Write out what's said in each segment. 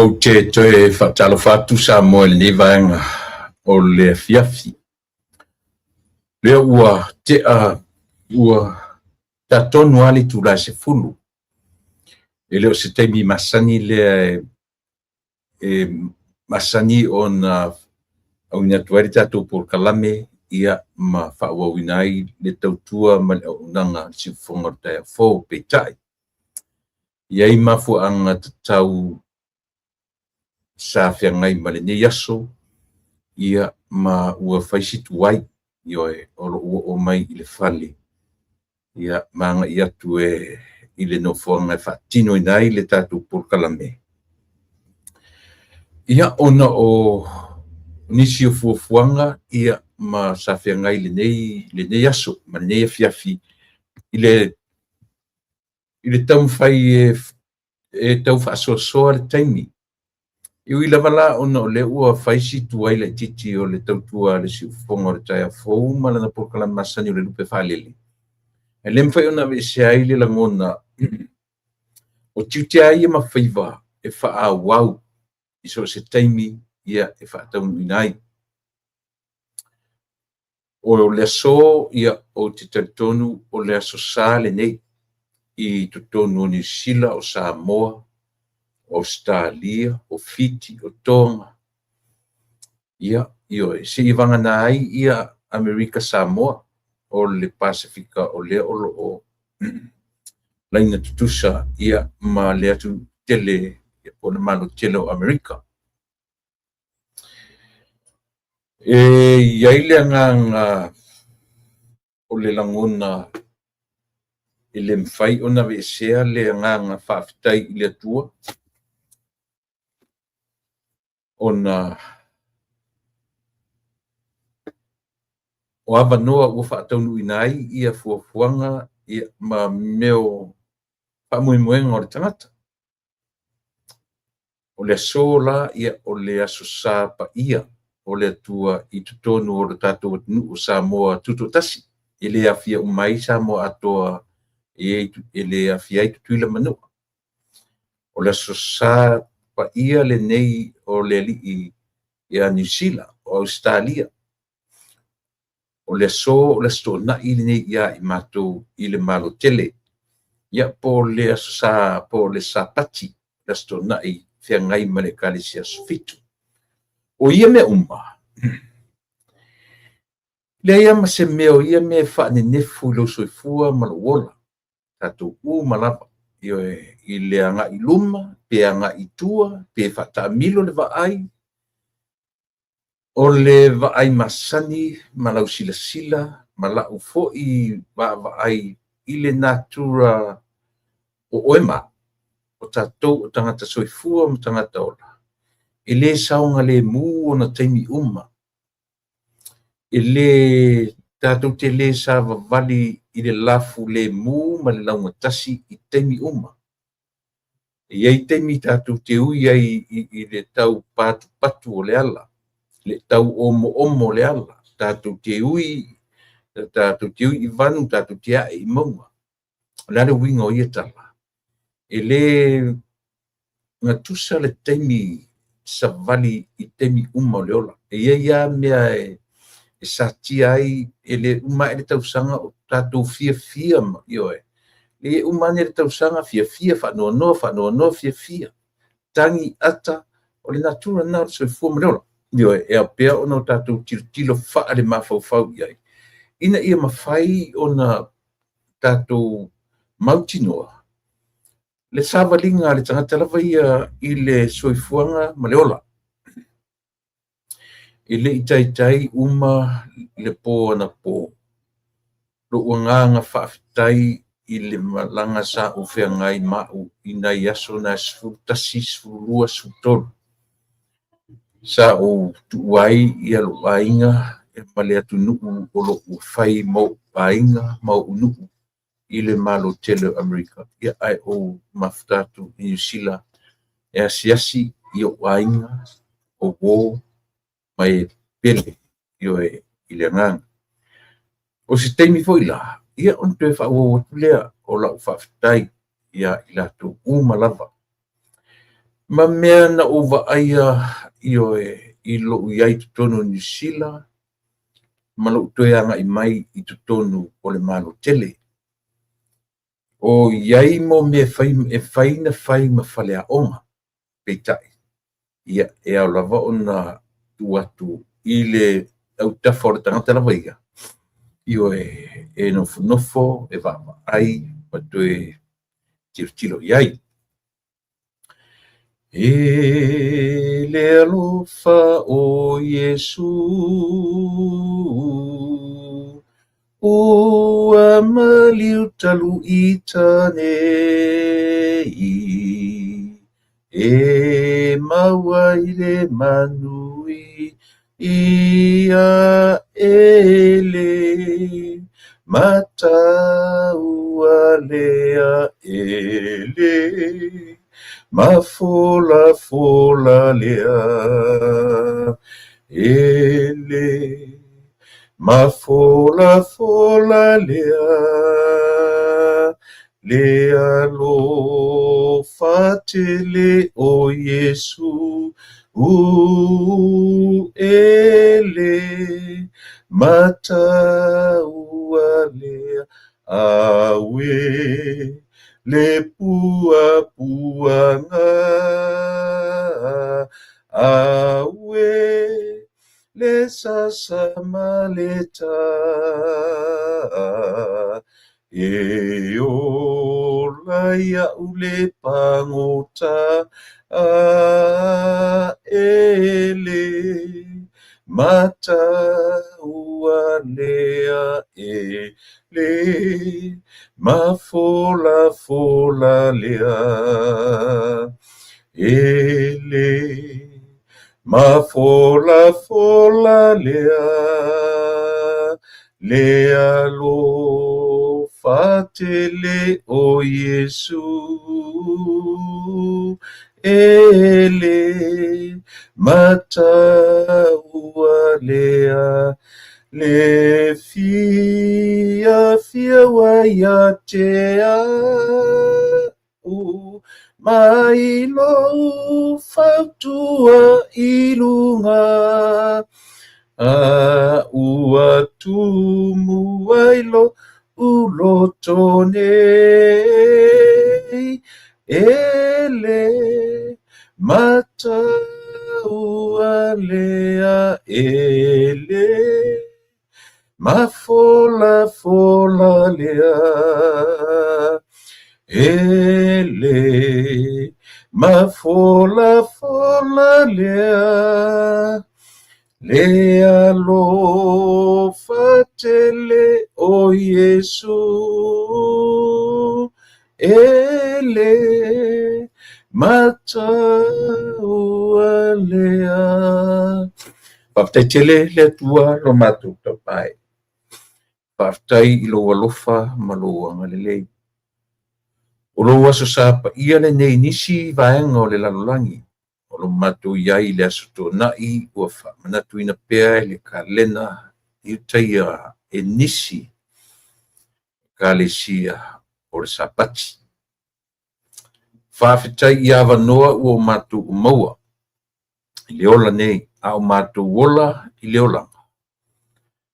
Ou te toe faatalofa atu Samoa i lenei vaega o le afiafi. Lea ua tea ua ta tonu lava le itula e 10. E le o se taimi masani lea e masani ona auina atu ai le tatou polokalame ma faaauauina ai le tautua ma le auaunaga a le siufofoga o le taeao fou. Peitai, e i ai mafuaaga tatau sa feagai ma lenei aso ma ua fai si tuai, ioe, o lou oo mai i le fale ma agai atu i le nofoaga e faatinoina ai le tatou polokalame. Ona o nisi o fuafuaga ma sa feagai lenei aso ma lenei afiafi i le taumafai e tau faasoasoa le taimi. E ui lava la ona o lea ua fai si tuai laitiiti o le tautua a le siufofoga o le taeao fou ma lana polokalame masani o le Lupe Faalele, ae le mafai ona aveesea ai le lagona o tiute lava ia ma faiva e faaauau i so o se taimi e faataunuuina ai. O le aso, ou te talitonu o le Aso Sa lenei i totonu o Niu Sila, o Samoa, o Ausetalia, o Fiti, o Toga, ioe, seia vagana ai Amerika Samoa, o le Pasefika o lea o lo o laina tutusa ma le atunuu tele po o le Malo tele o Amerika. E i ai le agaga o le lagona e le mafai ona aveesea le agaga faafetai i le Atua ona o avanoa ua faataunuuina ai fuafuaga ma mea o faamoemoega o le tagata. O le aso la, o le Aso Sa Paia o le Atua i totonu o le tatou atunuu o Samoa Tutoatasi. E le aofia uma ai Samoa atoa, e le aofia ai Tutuila ma Manua. O le Aso Sa Paia lenei o le Alii ia Niu Sila, o Ausetalia. O le aso o le Aso Toonai lenei ia i matou i le Malo tele. Ia po o le Aso Sa po o le Sapati, le Aso Toonai feagai ma le Ekalesia Aso Fitu. O ia mea uma, leai lava ma se mea o ia mea e faanenefu i lou soifua ma lou ola. Tatou uma lava, ioe, i le agai i luma, pe agai i tua, pe faataamilo le vaai, O le vaai masani ma lau silasila ma la'u foi vaavaai i le natura o oe ma a'u, o tatou o tagata soifua ma tagata ola, e le saogalemu ona taimi uma. E le tatou te le savavali i le lafulemu ma le laugatasi i taimi uma. E i ai taimi tatou te ui ai i le tau patupatu o le ala, le tau omoomo o le ala, tatou te ui, tatou te ui i vanu, tatou te ae i mauga. O le a le uiga o ia tala? E le gatusa le taimi savali i taimi uma o le ola. E i ai lava mea e satia ai, e le uma ae le tausaga o tatou fiafia, ioe. E uma ane le tausaga fiafia, faanoanoa, faanoanoa, fiafia. Tagi, ata, o le natura lena o le soifua ma le ola. Ioe, e ao pea ona o tatou tilotilo faalemafaufau i ai, ina ia mafai ona tatou mautinoa le savaliga a le tagata lava ia i le soifuaga ma le ola. E le i taitai uma le po anapo, lou agaga faafetai i le malaga sa ou feagai ma au i nai aso na e 11, 12, 13. Sa ou tuua ai lou aiga ma le atunuu o lo o fai ma ou aiga ma ou nuu i le Malo tele o Amerika, ae ou mafuta atu i Niu Sila e asiasi i ou aiga, o uo ma e pele, ioe, i le agaga. O se taimi foi la, Ia ona toe faaauau atu lea o lau faafetai ia i latou uma lava. Ma mea na ou vaaia, ioe, i lou i ai i totonu o Niu Sila ma lou toe agai mai i totonu o le Malo tele. O i ai mo mea e fai na fai ma faleaoga, peitai, ia, e ao lava ona tuu atu i le autafa o le tagata lava ia, ioe, e nofonofo, e vaavaai ma toe tilotilo i ai. E le alofa o Iesu, ua maliu talu ita nei, e maua ai le manuia e le mataua lea e le mafolafola lea, e le mafolafola lea, le alofa tele o Iesu e le mataua lea, aue le puapuaga, aue le sasa ma le tā, e ola iaʻu le pagota, e le mataua lea, e le mafolafola lea, e le mafolafola lea, le alofa tele o Iesu, e le mataua lea, le fiafia ua ia te au, mai lou fautua i luga, a ua tumu ai lo'u loto nei, e le mataua lea, e le mafolafola lea, e le mafolafola lea, le alofa tele o Iesu, e le mataua lea. Faafetai tele le Atua lo matou taupae. Faafetai i lou alofa ma lou agalelei. O lou Aso Sa paia lenei i nisi vaega o le lalolagi. O lo matou i ai i le Aso Toonai ua faamanatuina pea e le kalena i utaia e nisi Ekalesia o le Sapati. Faafetai i avanoa ua o matou maua i le ola nei, a o matou ola i le olaga,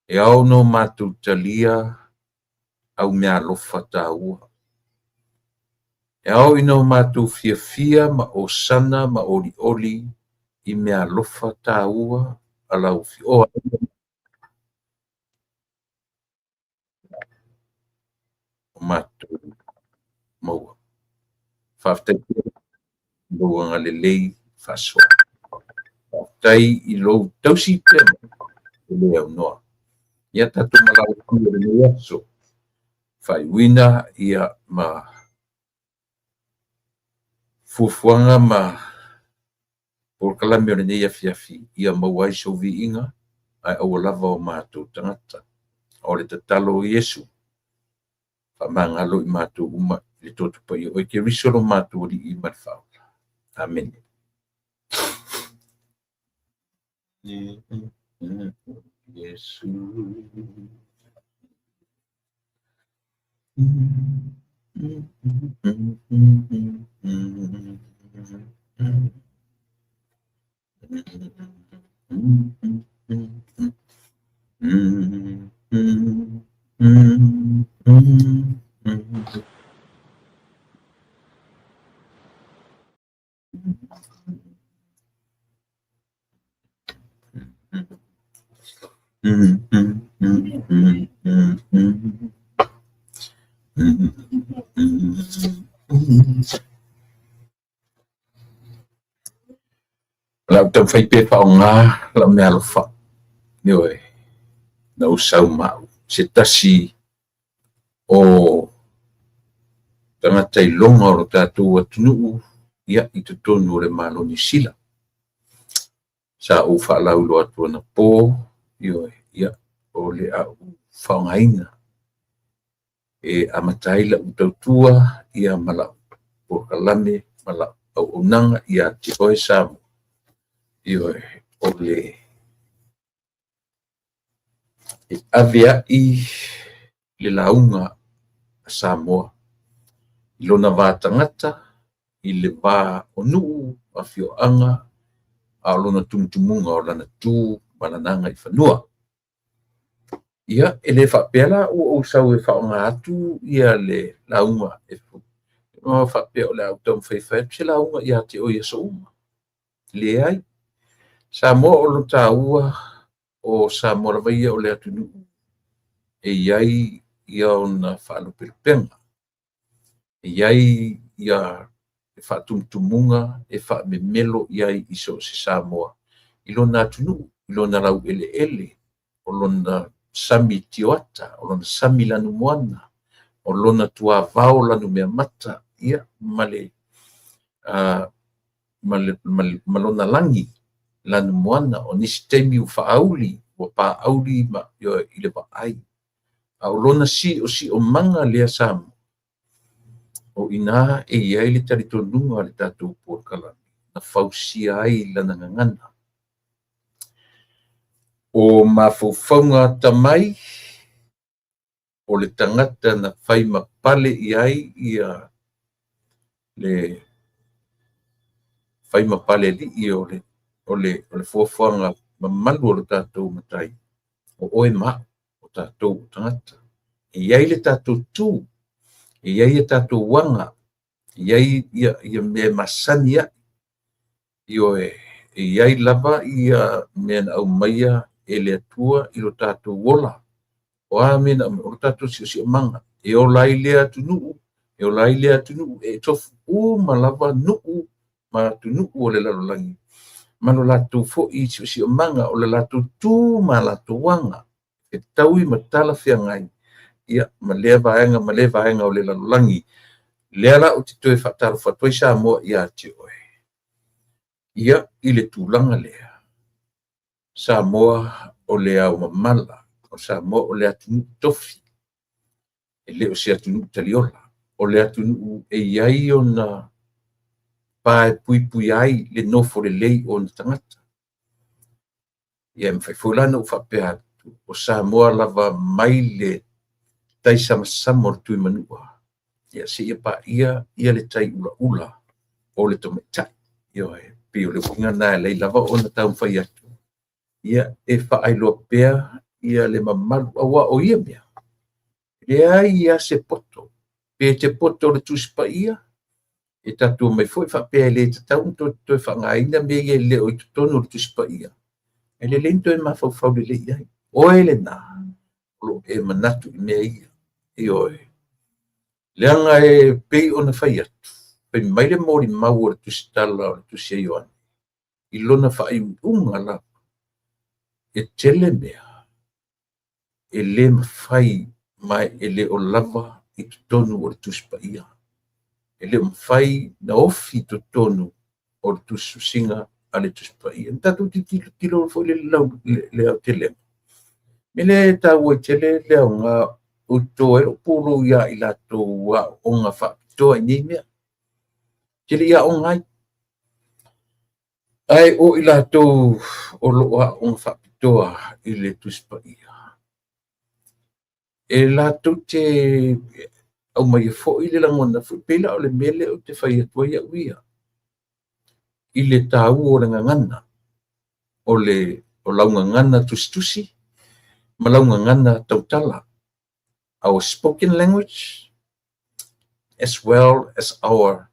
e ao ona o matou talia au meaalofa taua. E ao ina o matou fiafia ma osana ma olioli i meaalofa taua a lau Afioga. O matou maua. Faafetai i lou agalelei faasoa. Faafetai i lou tausi pea mai e le aunoa. Ia tatou malaga o lenei aso. Faaiuina ia ma fuafuaga ma polokalame o lenei afiafi ia maua ai sou viiga ae aua lava o matou tagata. O le tatalo o Iesu, faamagalo i matou uma i le toto paia o oe Keriso lo matou Alii ma le Faaola. Amene. Iesu. O le a ou taumafai pea e faaaoga lau meaalofa, ioe, na ou sau ma au, se tasi o tagata iloga o lo tatou atunuu i totonu o le Malo o Niu Sila. Sa ou faalauiloa atu anapo, ioe, ia, o le a ou faaaogaina e amata ai lau tautua ma lau polokalame ma lau auaunaga ia te oe Samoa. Ioe, o le e ave ai le lauga a Samoa i lona va tagata, i le va o nuu, afioaga, a o lona tumutumuga o lana tu ma lana agaifanua. Ia, e le faapea la ua ou sau e faaaoga atu ia le lauga e faapea o le a ou taumafai e fai atu se lauga ia te oe i aso uma. Leai. Samoa o lo taua, o Samoa lava ia o le atunuu e i ai ia ona faalupelupega, e i ai ia faatumutumuga e faamemelo i ai i so o se Samoa i lona atunuu, i lona laueleele, o lona sami tioata, o lona sami lanumoana, o lona tuavao lanumeamata, ia, ma le ma lona lagi lanumoana. O nisi taimi ua faaauli, ua paauli ma, ioe, i le vaai. A o lona siosiomaga lea Samoa, o i ina e i ai le talitonuga o le tatou polokalame na fausia ai lana gagana. O mafaufauga atamai o le tagata na fai ma pale i ai ia le fai ma palealii o le o le fuafuaga mamalu o le tatou Matai, o oe ma au, o tatou o tagata. E i ai le tatou tu, e i ai a tatou aga, e i ai ia mea e masani ai. Ioe, e i ai lava ia mea na aumaia e le Atua i lo tatou ola. O a mea na aumaia? O lo tatou siosiomaga. E ola ai lea atunuu, e ola ai lea atunuu, e tofu uma lava nuu ma atunuu o le lalolagi ma lo latou foi siosiomaga, o le latou tu ma latou aga, e fetaui ma talafeagai ma lea vaega ma lea vaega o le lalolagi. Lea la ou te toe faatalofa atu ai Samoa ia te oe. Ia, i le tulaga lea, Samoa o le ao mamala, o Samoa o le atunuu tofi, e le o se atunuu taliola. O le atunuu e i ai ona pa e puipuia ai le nofo lelei o ona tagata. Ia e mafai foi la ona ou faapea atu, o Samoa lava mai le taisamasama o le Tuimanua, ia seia paia ia le tai ulaula o le tamaitai. Ioe, pei o le uiga lena e ala ai lava ona taumafai atu, ia e faailoa pea ia le mamalu, aua o ia mea, e leai lava se poto. Pe te poto i le Tusi Paia, e tatou omai foi faapea e le tatau ona toe faaaogaina mea ia e le o i totonu o le Tusi Paia, e lelei ona toe mafaufau lelei i ai. Oe lena o lo o e manatu i mea ia. Ioe. Leaga e pei ona fai atu, fai mai le molimau o le tusitala o le Tusi a Ioane, i lona faaiuiuga lava, e tele mea e le mafai ma e le o lava i totonu o le Tusi Paia. E le o mafai ona ofi i totonu o le tusitusiga a le Tusi Paia. Na tatou tilotilo foi i le aotelega. O le mea lea e taua ai tele le aoga o to ai lou pulou ia i latou aooga faapitoa i nei mea. Te le i aoga ai. Ae o i latou o lo o aooga faapitoa i le Tusi Paia, e latou te aumaia foi le lagona foi, pei la o le mea lea ou te fai atu ai au ia, i le taua o le gagana, o le o lau gagana tusitusi ma lau gagana tautala. Our spoken language as well as our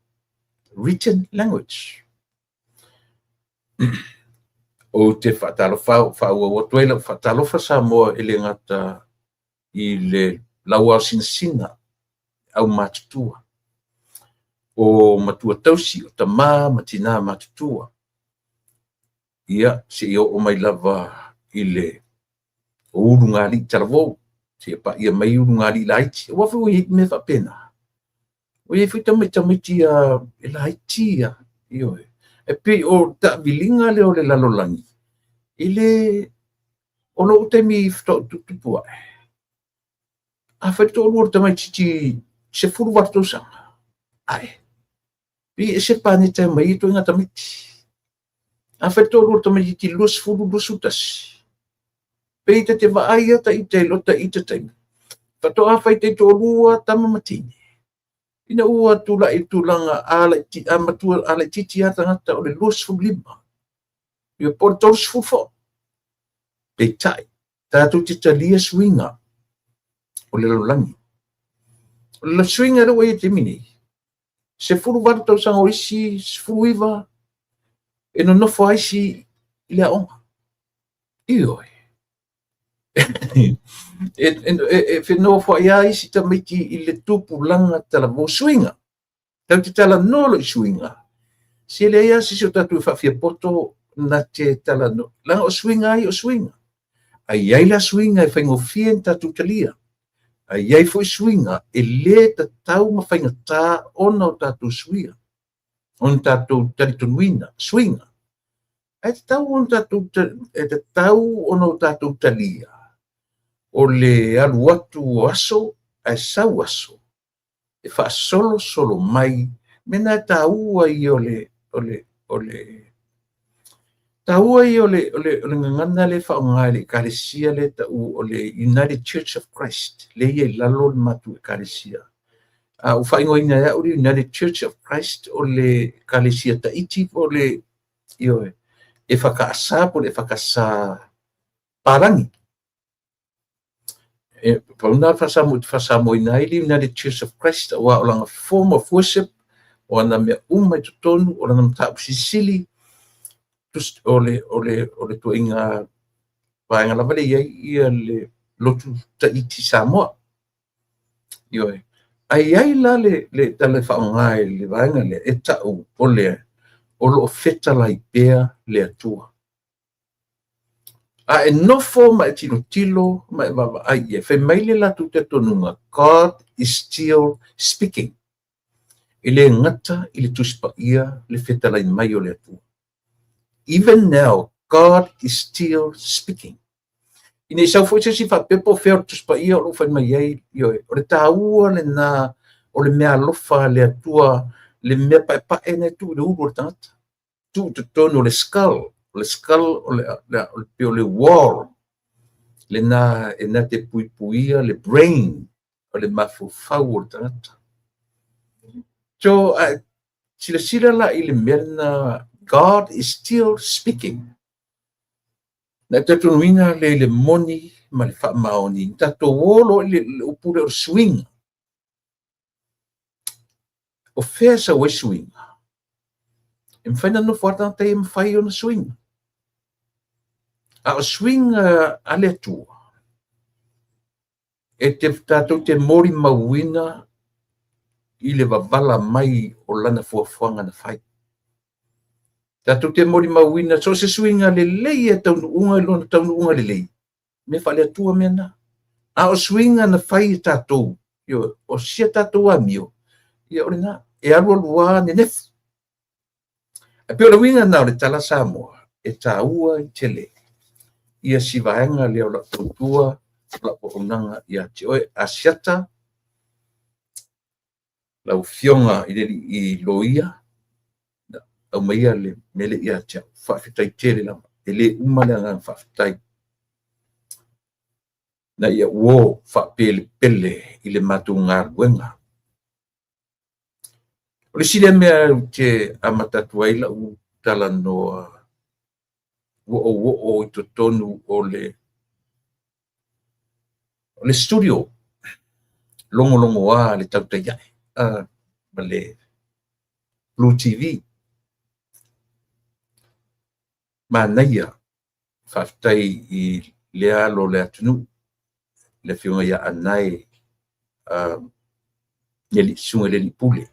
written language. Ou te faatalofa, faaauau atu ai lau faatalofa Samoa e le gata i le lauao sinasina, aumatutua, o matua tausi, o tama ma tina matutua, ia seia oo mai lava i le ulugalii talavou, seia paia mai ulugalii laiti. Aua foi ua i ai mea faapena. Ua i ai foi tamaiti e laiti ia, ioe. E pei o taaviliga lea o le lalolagi, e le o lou taimi faatoa ou tuputupu ae, afai le toalua o le tamaitiiti 18 tausaga, ae pei e ese le paneta e omai ai ituaiga tamaiti. Afai le toalua o le tamaitiiti 20, 21, pei ta te vaai lava ita i lota ita taimi, faatoa fai taitoalua tama ma teine, ina ua tulai i le tulaga a matua a laitiiti lava tagata o le 25, ia po o le 30 foi. Peitai, tatou te talia suiga o le lalolagi. O le suiga lea ua i ai i le taimi nei, 18 tausaga o isi, 19, e nonofo lava isi i le aoga. Ioe. E fenofoai lava isi tamaiti i le tupulaga talavou. Suiga. Tatou te talanoa loa i suiga, se leai lava se isi o tatou e faafiapoto na te talanoa, leaga o suiga lava ia o suiga. Ae i ai la suiga e faigofie ona tatou talia, ae i ai foi suiga e le tatau ma faigata ona o tatou suia, ona tatou talitonuina suiga. Ae tatau ona tatou, e tatau ona o tatou talia o le alu atu o aso ae sau aso e faasolosolo mai mea na e taua ia o le o le o le taua ia o le o le o le gagana lea e faaaoga e le Ekalesia lea e tau o le United Church of Christ, lea e i ai i lalo le matou Ekalesia. A ua faaigoaina e au le United Church of Christ o le Ekalesia Taiti po o le, ioe, EFKS po o le EFKS Palagi. E pau lena faasamoaina ai le United Church of Christ, aua o lana form of worship, o ana mea uma i totonu, o lana mataupu silisili, o le, o le, o le tuaiga vaega lava lea i ai ia le lotu Taiti Samoa. Ioe. Ae i ai la le, le tala e faaaoga i le vaega lea, e tau o le o lo o fetalai pea le Atua. A e nofo ma e tilotilo ma e vaavaai i ai, fai mai le latou talitonuga, God is still speaking. E le gata i le Tusi Paia le fetalai mai o le Atua. Even now, God is still speaking. Ina i sau foi se isi faapea po o fea o le Tusi Paia o lo o fai mai ai, ioe, o le taua lena o le mea alofa a le Atua, le mea paepae na e tuu i le ulu o le tagata. Tuu i totonu o le skull, o le skull o le, le, o le, pei o le wall, lena e na te puipuia le brain o le mafaufau o le tagata. So, a silasila la i le mea lena, God is still speaking. Na e talitonuina le i le moni ma le faamaoni, na tatou o loa i le upu lea o le suiga. O fea e sau ai suiga? E mafai ona nofo lava le tagata ia ma fai ona suiga. A o suiga a le Atua, e te tatou te molimauina i le vavala mai o lana fuafuaga na fai. Tatou te molimauina so o se suiga lelei e taunuuga i lona taunuuga lelei, mea faale-Atua mea na. A o suiga na fai e tatou, ioe, o sia tatou amio, ia o lena, e alualu lava nenefu. Ae pei o le uiga lena o le tala Samoa, e taua ai tele ia si vaega lea o lau tautua, o lau auaunaga ia te oe Asiata, lau Afioga i le alii loia, na aumaia le mea lea ia te au. Faafetai tele lava, e le uma le agaga faafetai. Na ia uo faapelepele i le matou galuega. O le isi lea mea ou te amata atu ai lau talanoa, ua ou oo i totonu o le o le studio logologoa le tautai ae ma le Blue TV. Manaia. Faafetai i lea alo o le atunuu, le Afioga ia Anae, le susuga i le Alii Pule.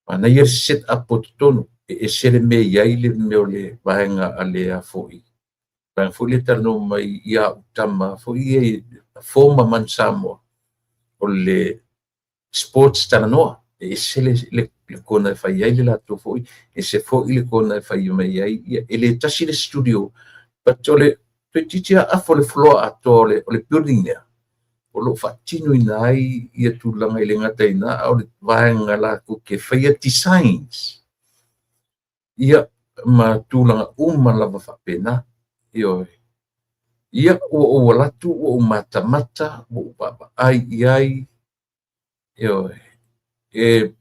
Manaia le set up o totonu, e ese le mea e i ai le mea o le vaega a le a foi, vaega foi lea e talanoa mai ia au tama foi ia, former Manu Samoa, o le sports talanoa. E ese le kona e fai ai le latou foi, ese foi le kona e fai mai ai. Ia, e le tasi le studio, but o le toeitiiti lava afa o le floor atoa o le building lea, o lo o faatinoina ai ia tulaga. E le gata i lena, a o le vaega latou te faia designs, ia, ma tulaga uma lava faapena. Ioe. Ia, ua ou alu atu, ua ou matamata, ua ou vaavaai i ai. Ioe. E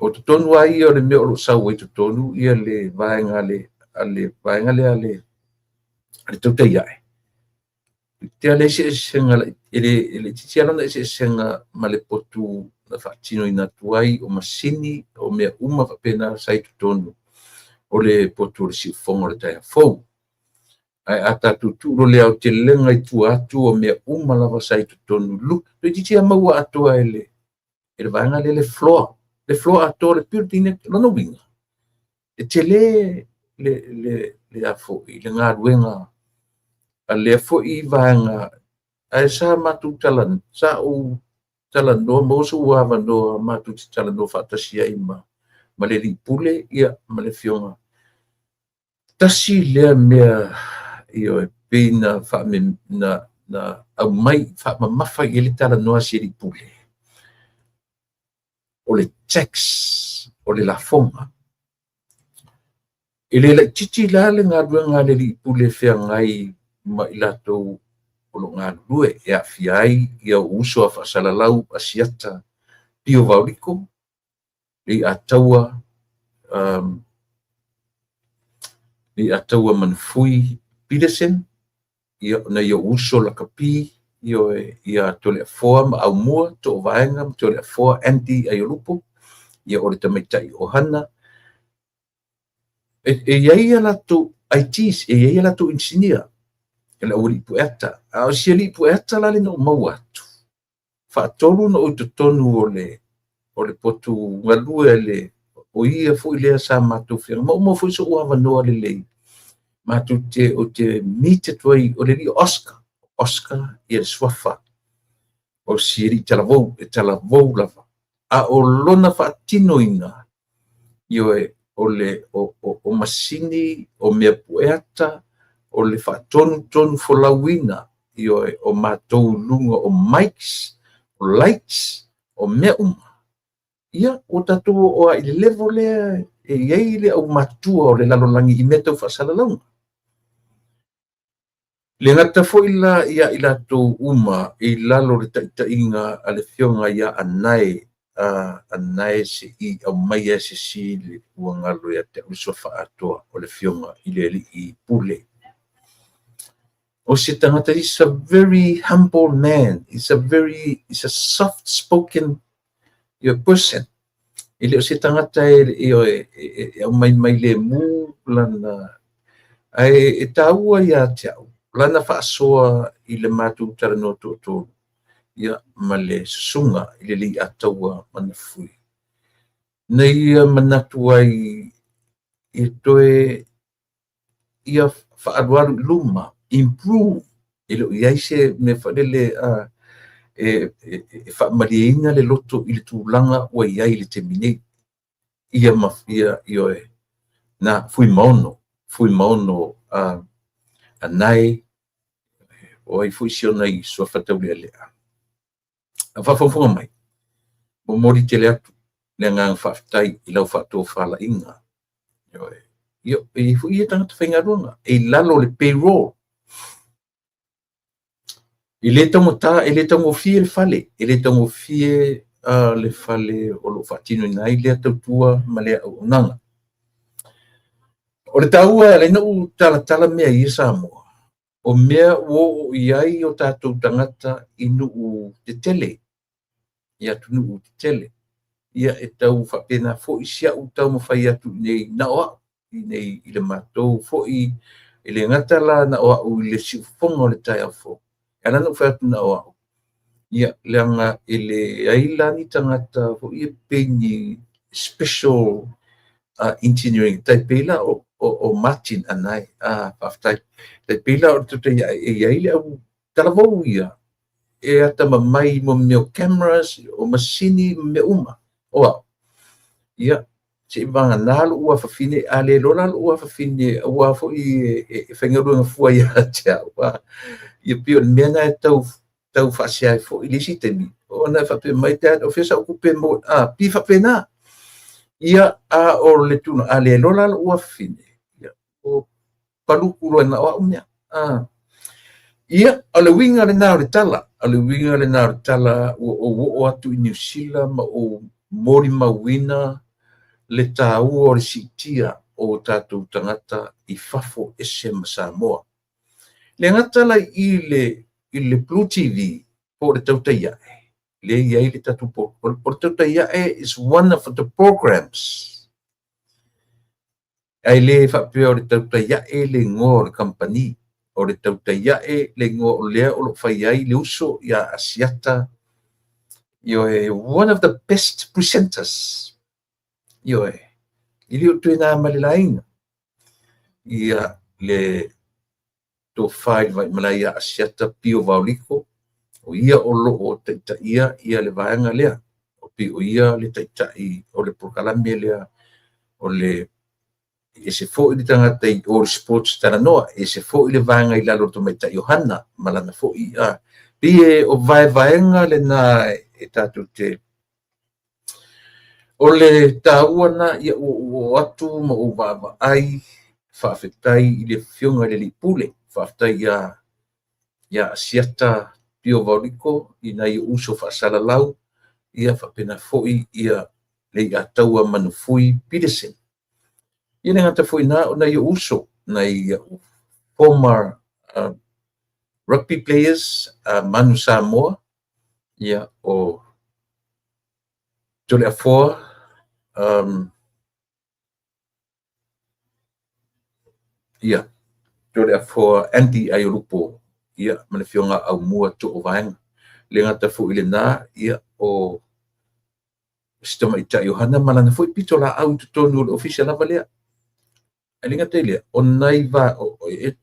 o totonu lava ia o le mea o lo o sau ai totonu ia le vaega a le vaega lea a le tautai ae. Te leai se eseesega, e le laitiiti lava lona eseesega ma le potu na faatinoina atu ai, o masini, o mea uma faapena sa i totonu o le potu o le siufofoga o le taeao fou. Ae a tatou tuu loa le aotelega i tua atu o mea uma lava sa i totonu, toeitiiti lava maua atoa e le vaega lea le floor, le floor atoa o le building. Lona uiga, e tele le a foi le galuega a lea foi vaega. Ae sa matou tala, sa ou talanoa, maua sou avanoa matou te talanoa faatasi ai ma le Alii Pule, ia, ma le Afioga. Tasi lea mea, ioe, pei na na aumai faamamafa i ai le talanoa a si Alii Pule, o le tax, o le lafoga. E le laitiiti la le galuega a le Alii Pule e feagai ma i latou o lo o galulue, e aafia ai ia uso a faasalalau Asiata Pio Vaoliko, Leiataua Manufui Peterson, ia, nai ou uso lakapi, ioe, ia Toleafoa ma Aumua, Toovaega ma Toleafoa, Andy Aiolupo, ia, o le tamaitai Ohana. E i ai a latou ITs, e i ai a latou inisinia, le aualii pueata. A o si alii pueata la le na ou maua atu, faatolu na ou i totonu o le potu galue le o ia foi lea sa matou feagai. Ma ua maua foi so'u avanoa lelei matou te ou te meet atu ai, o le alii Oscar, Oscar ia le suafa o si alii talavou, e talavou lava. A o lona faatinoina, ioe, o le o masini, o mea pueata, o le faatonutonu folauina, ioe, o matou luga o mics, o lights, o mea uma. Ia, ua tatou oo lava i le level lea e i ai le aumatutua o le lalolagi i mea tau faasalalauga. Le gata foi la ia i latou uma i lalo o le taitaiga a le Afioga ia Anae, Anae se i aumaia se si le ua galo ia te au le suafa atoa o le Afioga i le Alii Pule. O se tagata, he's a very humble man. He's a soft spoken person. E le o se tagata e aumai mai lemu lana, ae e taua ia te au lana faasoa i le matou talanoa toatolu, ia, ma le susuga i le Leiataua Manufui. Na ia manatu ai e toe ia faaalualu i luma, improve, e le o i ai se mea faalele e faamalieina le loto i le tulaga ua i ai i le taimi nei. Ia ma ia, ioe, na Fuimaono, Fuimaono Anae, o ai foi si ona i suafa taulealea. A faafogafoga mai, momoli tele atu le agaga faafetai i lau faatofalaiga. Ioe. Ia, e i ai foi ia tagata faigaluega e i lalo o le payroll. E le taugata, e le taugofie le fale, e le taugofie le fale o lo o faatinoina ai lea tautua ma lea auaunaga. O le taua e ala ai ona ou talatala mea ia Samoa, o mea ua oo i ai o tatou tagata i nuu tetele, i atunuu tetele. Ia, e tau faapena foi si au taumafai atu i inei, na o au i inei i le matou foi E le gata la na o au i le siufofoga o le taeao fou, e ala ona ou fai atu na o au, ia, leaga e leai la ni tagata foi e pei ni special engineering, tai pei la o Martin Anae, faafetai, tai pei la o le Tautai Ae e i ai le au talavou ia, e atamamai i mea o cameras, o masini ma mea uma, o au, ia, seivagana lou afafine, a le iloa la lou afafine, aua foi e faigaluega fua ia te au, ia pei o le mea lena e tau faasea ai foi i le isi taimi, ona e faapea mai, Dad, o fea sau tupe e maua, pei e faapena. Ia, a o le tulaga, a le iloa la lou afafine, ia, o paluku loa na o au mea. Ia, o le uiga lena o le tala, o le uiga lena o le tala, ua ou oo atu i Niu Sila ma ou molimauina le taua o le siitia o tatou tagata i fafo ese ma Samoa. Le gata la i i le Blue TV po o le Tautai Ae, lea e i ai le tatou o le Tautai Ae is one of the programs. Ae le faapea o le Tautai Ae le igoa o le kamupani. O le Tautai Ae le igoa o lea o lo o fai ai le uso ia Asiata. Ioe, one of the best presenters. Ioe, e le o toe na ma le laina. Ia le tofa i le Vaimalae ia Asiata Pio Vaoliko, o ia o lo o taitaia ia le vaega lea. O pei o ia le taitai o le polokalame lea, o le ese foi le tagata i o le sports talanoa, ese foi le vaega i lalo o le tamaitai o Hana, ma lana foi, pei e o vaevaega lena e tatou te. O le taua na, ia ua ou oo atu ma ou vaavaai, faafetai i le afioga i le Alii Pule, faafetai ia Asiata Pio Vaoliko i nai ou uso faasalalau, ia faapena foi ia Leiataua Manufui Peterson. Ia le gata foi na o nai ou uso, nai ou former rugby players, Manu Samoa, ia o Toleafoa, ia Toleafoa Andy Aiolupo, ia ma le afioga Aumua Toovaega. Le gata foi lena, ia o si tamaitai o Hana ma lana foi pitolaau i totonu o le ofisa lava lea. Ae le gata i lea, o nai va,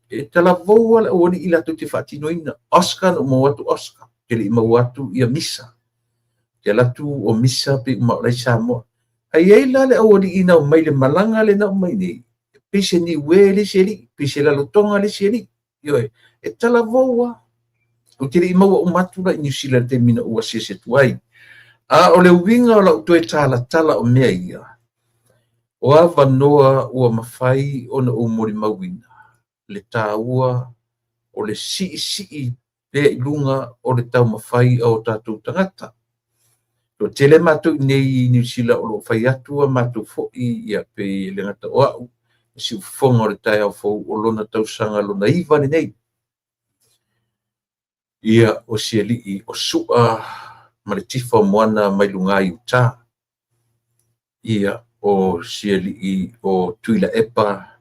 e talavou lava le aualii latou te faatinoina. Oscar na ou maua atu Oscar, te le i maua atu ia Misa. Te alu atu o Misa pei uma o la e i Samoa. Ae i ai la le aualii na omai le malaga lea na omai nei, pei se Niue le isi alii, pei se Lalotoga le isi alii. Ioe, e talavou lava. Ou te le i maua uma atu la i Niu Sila i le taimi na ou asiasi atu ai. A o le uiga o lau toe talatala o mea ia, o avanoa ua mafai ona ou molimauina le taua o le siisii pea i luga o le taumafai a o tatou tagata. Toatele matou i inei i Niu Sila o lo o fai atu a matou foi, ia pei e le gata o au, le siufofoga o le taeao fou o lona tausaga lona 9 lenei. Ia o si alii o Sua ma le tifa o Moana mai luga i uta. Ia o si alii o Tuilaepa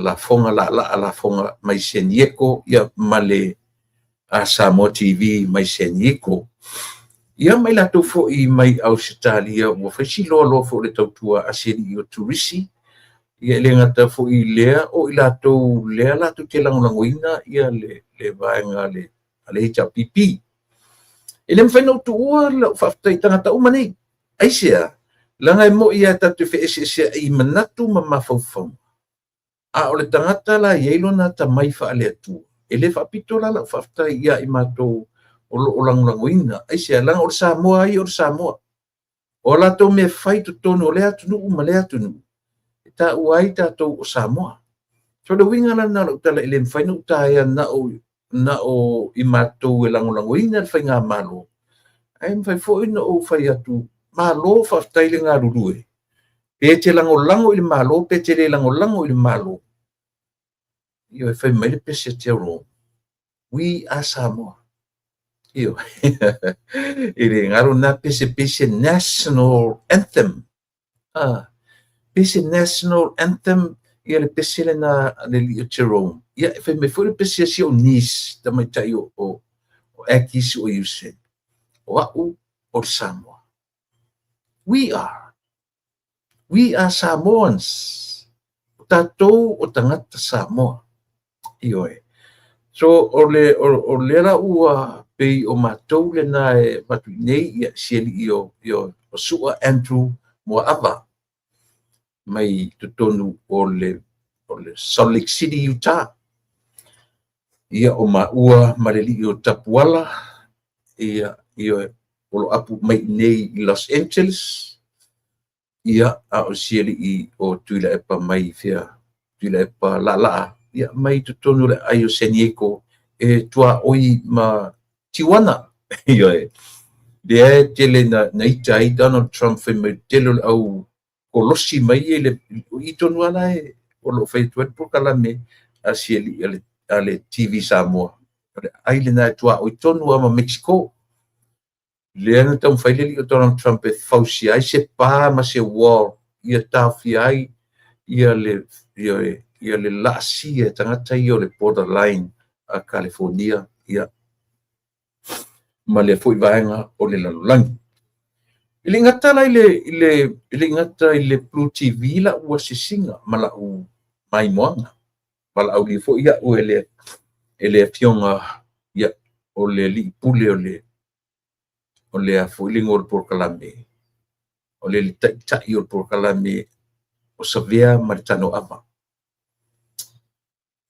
Lafoga Laalaa Lafoga mai San Diego, ia ma le Samoa TV mai San Diego. Ia mai latou foi mai Ausetalia ua fai si loaloa foi o le tautua a si alii o Turisi. Ia e le gata foi i lea, o i latou lea latou te lagolagoina ia le vaega a le HRPP. E le mafai ona ou tuua lau faafetai i tagata uma nei. Aisea? Leaga e moni lava tatou te feeseeseai i manatu ma mafaufauga, a o le tagata la e i ai lona atamai faale-Atua, e le faapito la lau faafetai ia i matou o lo o lagolagoina. Aisea? Leaga o le Samoa lava ia o le Samoa. O a latou mea fai i totonu o lea atunuu ma lea atunuu, e taua ai tatou o Samoa. So le uiga la lena o lau tala, e le mafai ona ou taea na o i matou e lagolagoina le faigamalo, ae mafai foi ona ou fai atu, malo faafetai le galulue, pe te lagolago i le Malo, pe te le lagolago i le Malo. Ioe, fai mai le pese a Gerald, we are Samoa. Ioe, e le galo na pese, pese national anthem. Pese national anthem Ia le pese lena a le alii o Jerome. Ia e fai mai foi le pese a si ou niece tamaitai o Aggie Sua Iuse. O a'u o le Samoa. We are. We are Samoans. O tatou o tagata Samoa. Ioe. So o le o lea la ua pei o matou lena e avatu i inei, ia si alii o Sua Andrew Muaava mai totonu o le Salt Lake City, Utah. Ia o maua ma le alii o Tapuala, ia ioe, o lo apu mai nei i Los Angeles, ia a o si alii o Tuilaepa mai fea, Tuilaepa Laalaa, ia mai totonu o le aai o San Diego e tuaoi ma Tijuana. Ioe. Lea e tele na ita ai Donald Trump fai mai tele o le au kolosi mai e le i tonu ala e o lo o fai atu ai le polokalame a si alii a le TV Samoa. O le ai lena e tuaoi tonu lava ma Mexico. Lea na taumafai le alii o Donald Trump e fausia ai se pa ma se wall ia taofia ai ia le laasia e tagata ia o le borderline a California ia ma lea foi vaega o le lalolagi. E le gata la i le gata i le Blue TV la'u asiasiga ma la'u maimoaga valaaulia foi a'u e le afioga ia o le alii pule o le a foi le igoa o le polokalame o le taitai o le polokalame o Savea ma le Tanoava.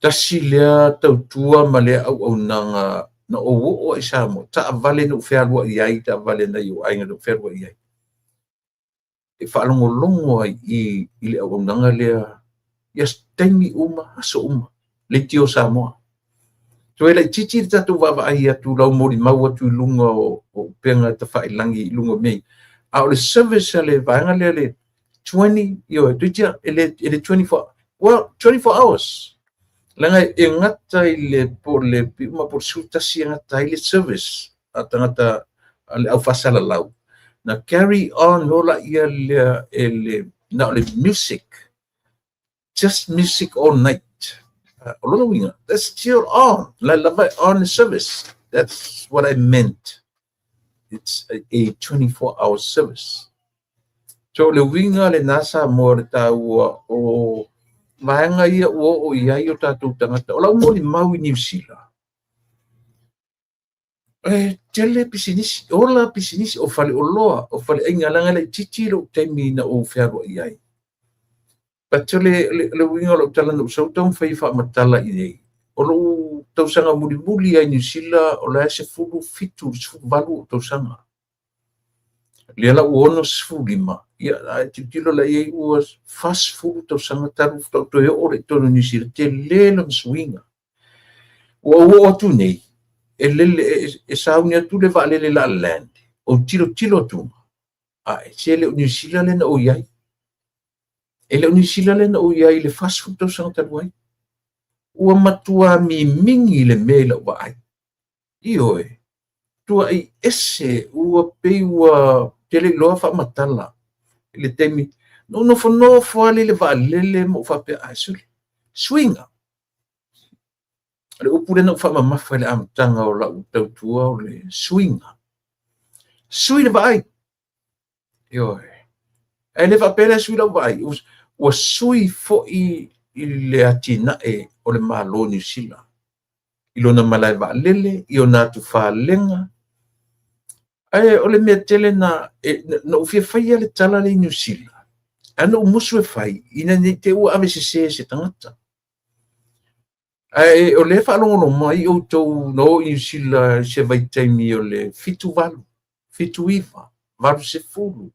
Tasi lea tautua ma lea auaunaga na ou oo ai Samoa, taavale na ou fealuai ai, taavale nai ou aiga na ou fealuai ai. E faalogologo ai i le auaunaga lea ia taimi uma, aso uma, Leitio Samoa. So e laitiiti le tatou vaavaai atu lau molimau atu i luga o upega tafailagi i luga o mea. A o le service a le vaega lea le 20, ioe, toeitiiti e le 24, well, 24 hours. Leaga e gata i le po le piuma po le 11 e gata ai le service a tagata a le au faasalalau. Na carry on loa laia lea e le na o le music, just music all night. O lona uiga, that's still on. La lava on the service. That's what I meant. It's a 24-hour service. So le uiga lena Samoa le taua o vaega ia ua oo i ai o tatou tagata. O lau molimau i Niu Sila, e tele pisinisi, ola pisinisi, o faleoloa, o faleaiga, leaga e laitiiti lou taimi na ou fealuai ai. But le uiga o lau tala na ou sau taumafai e faamatala i nei. O lou tausaga mulimuli ai Niu Sila, o la e 17, 18 o tausaga. Lea la ua 65, ia a tilotilo la i ai ua 40 tausaga talu faatoa toe oo lea i totonu o Niu Sila, tele lona suiga. Ua ou oo atu nei, e lele, e sauni atu le vaalele la land, ou tilotilo atu, ae se le o Niu Sila lea na ou i ai. E le o Niu Sila lea na ou i ai i le 40 tausaga talu ai. Ua matua mimingi le mea i lau vaai. Ioe, tuai ese ua pei ua tele iloa faamatala i le taimi. Na ou nofonofo lava lea i le vaalele ma ou faapea, ae sole, suiga. O le upu lea na ou faamamafa i le amataga o lau tautua o le suiga. Sui le vaai. Ioe. Ae le faapea lea sui lau vaai, ua sui foi i le atinae o le Malo o Niu Sila. I lona malae vaalele, i ona atufalega. Ae o le mea tele na, na ou fia faia le tala lea i Niu Sila. Ae na ou musu e fai, ina ne i te i ua ave sese e se tagata. Ae o lea e faalogologo mai outou na o i Niu Sila i se vaitaimi o le 78, 79, 80,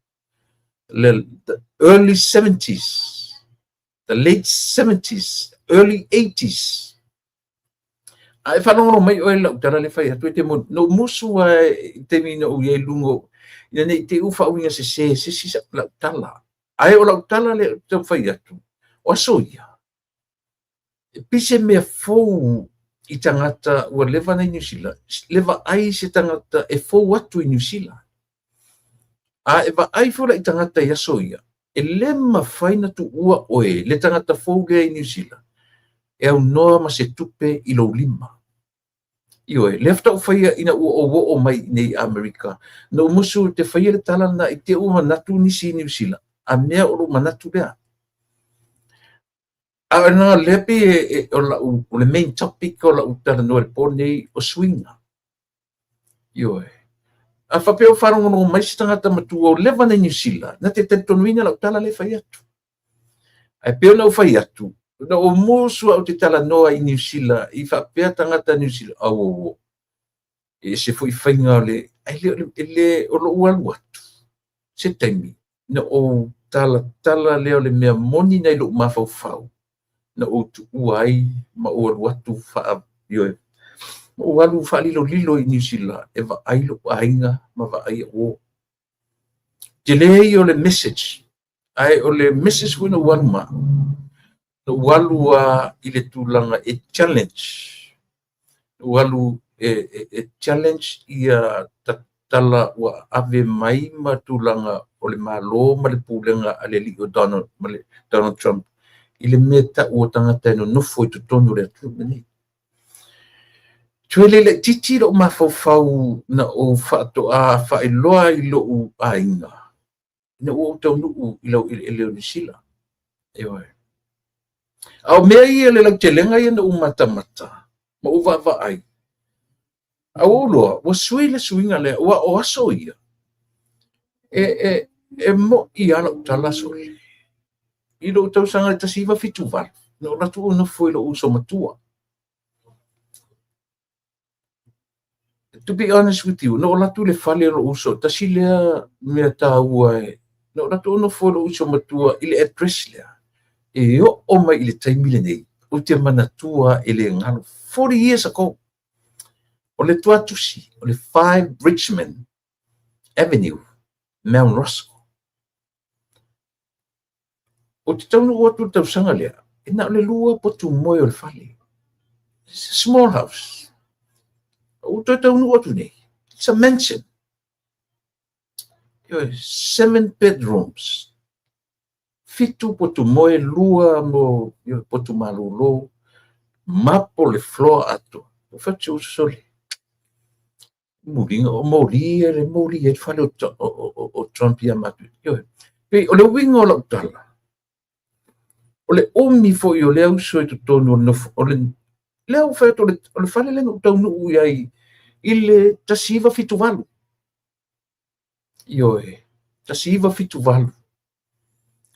the early 70s, the late 70s, early 80s. A e faalogologo mai oe i lau tala lea e fai atu e te moni. Na ou musu lava i taimi na ou i ai i luga, ina ne i te i ua faauiga sese e se isi lau tala. Ae o lau tala lea ou te taumafai atu, o aso ia, e pei se mea fou i tagata ua leva na i Niu Sila, le vaai se tagata e fou atu i Niu Sila. A e vaai foi la i tagata i aso ia, E le mafai ona tuua oe le tagata fou lea i Niu Sila e aunoa ma se tupe i lou lima. Ioe, lea faatoa ou faia ina ua ou oo mai i inei i Amerika, na ou musu ou te faia le tala lena i te i ua manatu nisi i Niu Sila, a mea o lou manatu lea. A o lena lea pei e, o lau, o le main topic o lau talanoa i le po lenei, o suiga. Ioe. A faapea o faalogologo mai se tagata matua ua leva ona i Niu Sila, na te talitonuina lau tala lea e fai atu. Ae pei ona ou fai atu, na ou musu au te talanoa i Niu Sila i faapea tagata Niu Sila, auauo, e ese foi faiga o le, ae le, e le, o lou alu atu, se taimi, na ou talatala lea o le mea moni nai lou mafaufau, na ou tuua ai ma ou alu atu faa, ioe, ma ou alu faalilolilo i Niu Sila e vaai lou aiga ma vaai au uo. Tele ia o le message, ae o le message foi na ou alu ma au, na ou alu lava i le tulaga e challenge, na ou alu e challenge ia tala ua ave mai ma tulaga o le Malo ma le pulega a le alii o Donald, ma le Donald Trump i le mea tau o tagata e nonofo i totonu o le atunuu lenei. Toe le laitiiti lou mafaufau na ou faatoa faailoa i lou aiga ina ua ou taunuu i laueleele o Niu Sila. Ioe. A o mea ia le lautelega ia na ou matamata ma ou vaavaai, a ua ou iloa, ua sui le suiga lea, aua o aso ia, e mo'i lava lau tala sole. I lou tausaga e 1978, na ou alu atu ou nofo i lou uso matua. To be honest with you, na ou alu atu i le fale o lou uso, tasi lea mea taua e, na ou alu atu ou nofo i lou uso matua i le address lea, e oo mai i le taimi lenei, ou te manatua e le galo, 40 years ago, o le tuatusi, o le 5 Bridgeman Avenue, Mount Russell. Ou te taunuu atu i le tausaga lea, e na o le 2 potu moe o le fale. It's a small house. Ua toe taunuu atu nei, it's a mansion. 7 bedrooms. 7 potu moe, 2 mo potu malolo, mapo le floor atoa. Ua fai atu si ou uso sole. Muliga, o moli ia le moli ai le fale o Trump ia matou. Ioe. Pei o le uiga o lau tala, o le umi foi o lea uso i totonu o le nofo, o le, lea ua fai atu o le fale lea na ou taunuu i ai i le 1978. Ioe, 1978.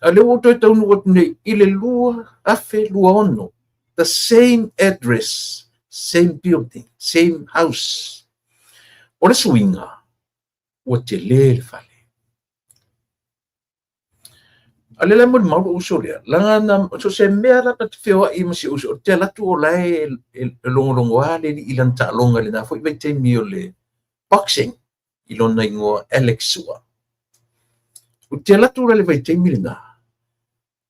A lea ua ou toe taunuu atu nei i le 2026. The same address, same building, same house. O le suiga, ua tele le fale. A lea la e molimau lou uso lea, leaga na, so o se mea la ta te feoai ma si ou uso, ou te alu atu o la e logologoa le alii i lana taaloga i lena foi vaitaimi o le boxing i lona igoa Alex Sua. Ou te alu atu la i le vaitaimi lena,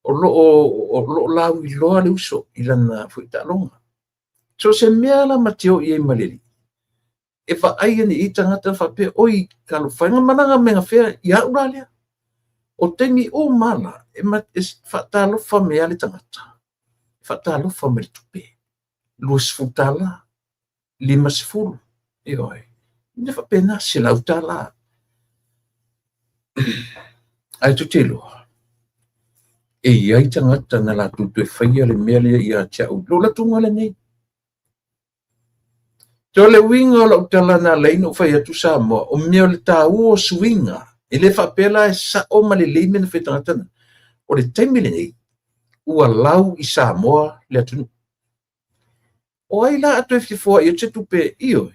o lo o lauiloa le uso i lana foi taaloga. So o se mea la ma te o i ai ma le alii, e vaai ane i ai tagata faapea, oi, talofa e, na malaga mai gafea ia au la lea. O taimi uma la, e faatalofa mai lava le tagata, e faatalofa mai le tupe, $20, 50, ioe, mea faapena, $100. Ae tou te iloa, e i ai tagata na latou toe faia le mea lea ia te au, lou latuga lenei. O le uiga o lau tala na ala ai ona ou fai atu Samoa, o mea o le taua o suiga, e le faapea la e sao ma lelei mea na fai e tagata na. O le taimi lenei, ua lau i Samoa le atunuu. O ai la a toe fia foai atu se tupe? Ioe.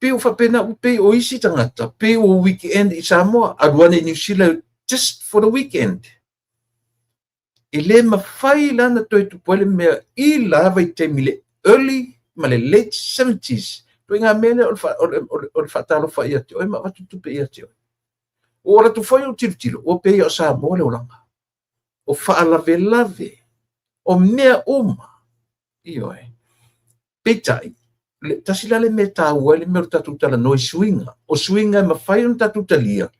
Pei ua faapena, pei o isi tagata, pei ua weekend i Samoa, alu ane i Niu Sila just for the weekend. E le mafai la ona toe tupu ai le mea i la vaitaimi le early ma le late 70s. Ituaiga mea lea o le faatalofa ia te oe ma avatu tupe ia te oe. Ua alu atu foi ou tilotilo, ua pei o Samoa le olaga. O faalavelave, o mea uma. Ioe. Peitai, tasi la le mea e taua ai le mea o le tatou talanoa i suiga. O suiga e mafai ona tatou talia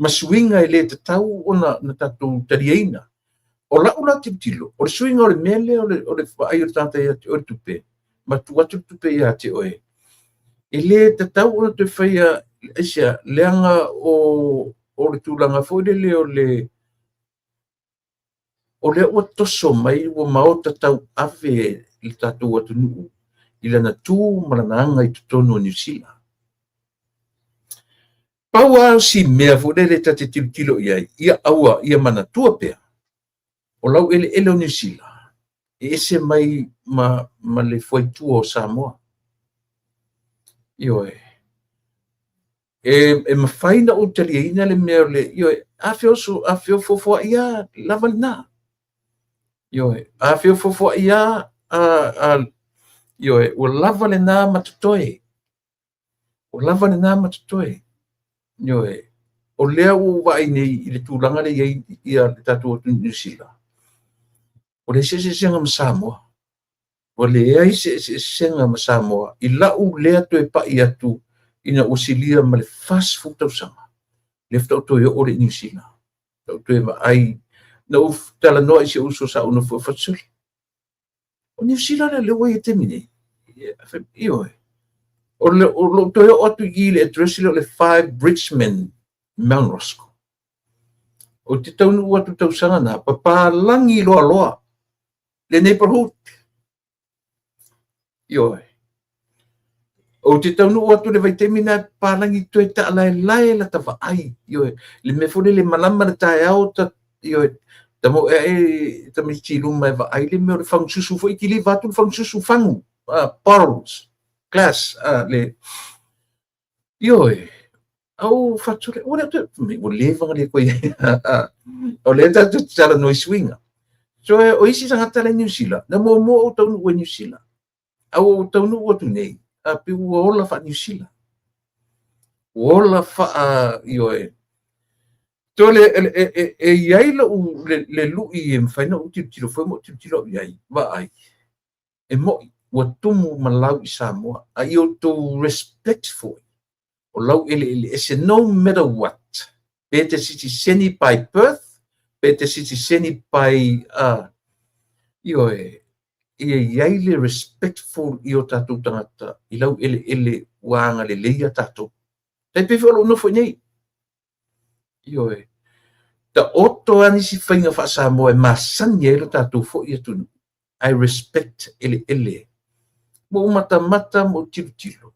ma suiga e le tatau ona na tatou taliaina. O lau la tilotilo, o le suiga o le mea lea o le vaai o le tagata ia te oe le tupe, ma tuu atu le tupe ia te oe, e le tatau ona toe faia, aisea, leaga o le tulaga foi lele o le o lea ua toso mai ua maota tauave le tatou atunuu i lana tu ma lana aga i totonu o Niu Sila. Pau lava si mea foi lele ta te tilotilo i ai, ia aua, ia manatua pea, o laueleele o Niu Sila e ese mai ma le fuaitua o Samoa. Ioe. E mafai ona ou taliaina le mea o le, ioe, a feofofoai lava, lava lena. Ioe, a feofofoai lava, ioe, ua lava lena ma totoe. Ua lava lena ma totoe. Ioe, o lea ua ou vaai nei i le tulaga lea e i ai ia le tatou atunuu i Niu Sila, ua leai se eseesega ma Samoa. Ua leai se eseesega ma Samoa i lau lea toe pai atu ina ua silia ma le 40 tausaga, lea faatoa ou toe oo lea i Niu Sila. Ou toe vaai, na ou talanoa i si ou uso sa ou nofo ai, sole, o Niu Sila lea lea ua i ai i le taimi nei. Ioe. O lou toe oo atu i i le address lea o le 5 Bridgeman, Mount Roskill. Ou te taunuu atu tausaga na, papalagi loaloa le neighborhood. Ioe. Ou te taunuu atu le vaitaimi na papalagi toe taalaelae lata vaai. Ioe. Le mea foi lele malama le taeao ta, ioe, tamo e ae tamaiti i luma e vaai le mea o le fagususu foi kiliva atu le fagususu fagu, bottles, glass, le, ioe, au fatu le, ua le toe, ua leva na le koe, o lea tatou te talanoa i suiga. So, o isi tagata la i Niu Sila, na muamua ou taunuu i Niu Sila, a ua ou taunuu atu nei, a pe ua ola faa-Niu Sila. Ua ola faa, ioe. So, le, e i ai lou, le lui e mafai ona ou tilotilo foi ma ou tilotilo au i ai, vaai, e mo'i, ua tumu ma lau i Samoa, a ia outou respect foi, o laueleele ese, no matter what, pe te sitiseni by birth, pe te sitiseni by, ioe, ia i ai le respectful i o tatou tagata i laueleele ua agalelei ia tatou. Tai pei foi o lou nofo i nei. Ioe. Taoto lava nisi faiga faa-Samoa e masani ai lo tatou foi atunuu. I respect eleele. Ma ou matamata ma ou tilotilo.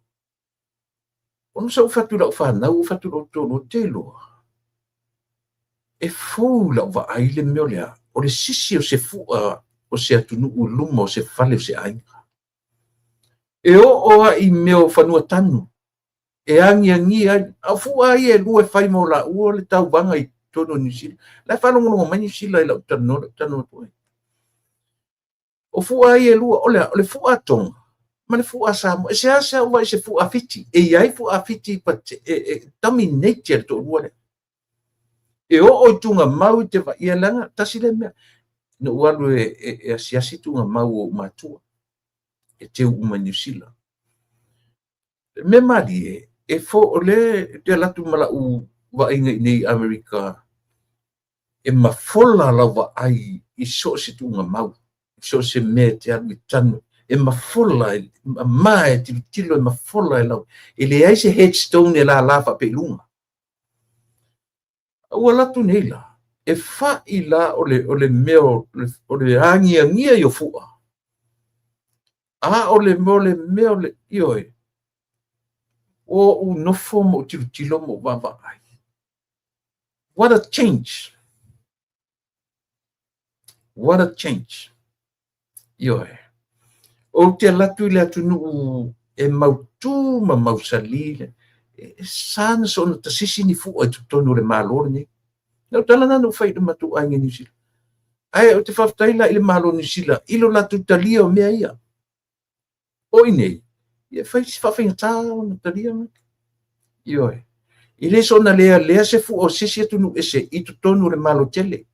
Ona sa ou fai atu i lau fanau, ou fai atu i lou toalua, te iloa, e fou i lau vaai le mea o le a, o le sisi o se fua o se atunuu i luma o se fale o se aiga. E oo lava i mea o fanua tanu, e agiagia ai, a o fua lava ia e lua e fai mo laua le tauvaga i totonu o Niu Sila. La e faalogologo mai Niu Sila i lau talanoa, lau talanoa atu ai. O fua ia e lua, o le a? O le fua Tonga ma le fua Samoa. E seasea ou vaai i se fua Fiti. E i ai fua Fiti but e dominate e le toalua lea. E oo i tugamau i te vaia leaga, tasi lea mea. Na ou alu e asiasi tugamau o ou matua. E teu uma i Niu Sila. Le mea malie, e fo, o lea ou te alu atu ma lau vaaiga i inei i Amerika, e mafola lau vaai i so o se tuugamau, i so o se mea e te alu i tanu, e mafola, e mama e tilotilo, e mafola e lau, e leai se headstone e lala faapea i luga. A ua alu atu nei la, e fai la o le mea o le agiagia i o fua, a o le mea o le mea o le, ioe, ua ou nofo ma ou tilotilo ma ou vaavaai. What a change! What a change! Ioe. Ou te alu atu i le atunuu e mautū ma mausali, e sa na soona tasisi ni fua i totonu o le Malo lenei. Na o tala na na ou fai i le matou aiga i Niu Sila. Ae ou te faafetai la i le Malo o Niu Sila i lo latou talia o mea ia. O i nei, ia fai si faafaigata ona talia mai. Ioe. E le soona lealea se fua o se isi atunuu ese i totonu o le Malo tele.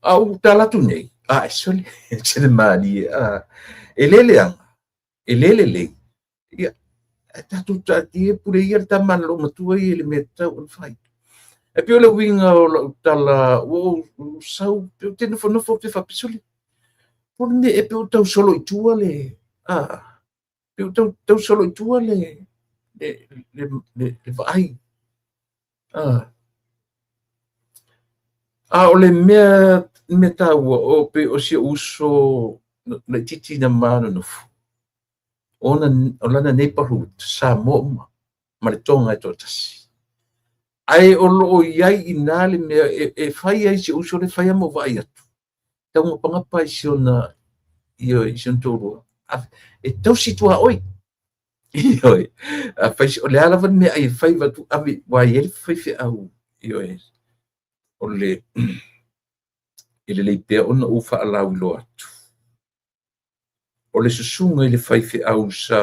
A ou tala atu nei, a e sole, e se le malie, a e le leaga, e le lelei. Ia, Ae tatou taatia e pule ia le tama a le loomatua ia i le mea e tatau ona fai. E pei o le uiga o lau tala, ua ou sau, ou te nofonofo ou te faapea, sole, po o le mea ea pei ua tau solo i tua le, a, pei ua tau, tau solo i tua le, le, le, le, le vaai. A, a o le mea, mea taua, o pei o si ou uso laitiiti na ma nonofo, ona, o lana neighborhood, Samoa uma, ma le Toga e toatasi. Ae o lo o i ai i ina le mea e, e fai ai si ou uso lea, fai lava ma ou vaai atu, taugapagapa i si ona, ioe, i si ona toalua, e tausi tuaoi. Ioe, afai, o le a lava le meaai e fai, avatu ave, aua e i ai le faifeau, ioe, o le, e lelei pea ona ou faalauiloa atu. O le susuga i le faifeau sa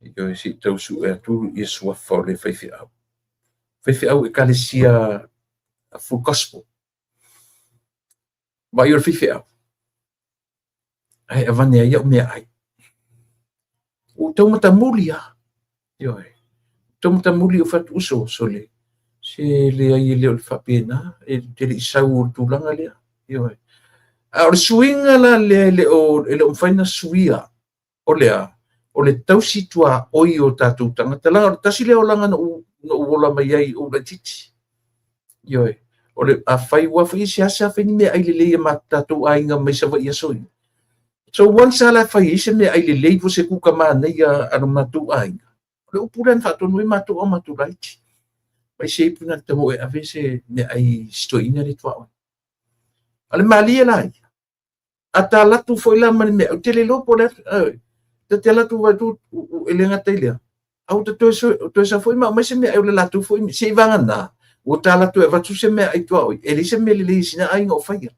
Ioe, se i tau sue atu ia suafa o le faifeau. Faifeau Ekalesia Full Gospel. Vaai o le faifeau, ae avane ai au meaai. Ua ou tau matamuli lava. Ioe. Tau matamuli ou fai atu, uso, sole, se leai e le o le faapena, e te le i sau o le tulaga lea. Ioe. A o le suiga la lea e le o, e le o mafai ona suia, o le a? O le tausi tuaoi o tatou tagata. Leaga o le tasi lea olaga na ou, na ou ola mai ai ou laitiiti. Ioe. O le, afai ua foi e seasea fai ni meaai lelei a ma tatou aiga mai Savaii i aso ia. So once lava la e fai ai se meaai lelei po o se kuka manaia a lo matou aiga, o le upu lea na faatonu ai matou a o matou laiti. Mai se ipu na tago e ave se meaai i si toeaina lea tuaoi. A o le malie la ia, a ta alu atu foi la ma le mea, ou te le iloa po o le a, ta te alu atu vaai atu e le gata i lea, a ua toe toe sau foi ma aumai se meaai o le latou foi, seiavagana ua ta alu atu e avatu se meaai tuaoi, e leai se mea lelei i sina aiga o faia.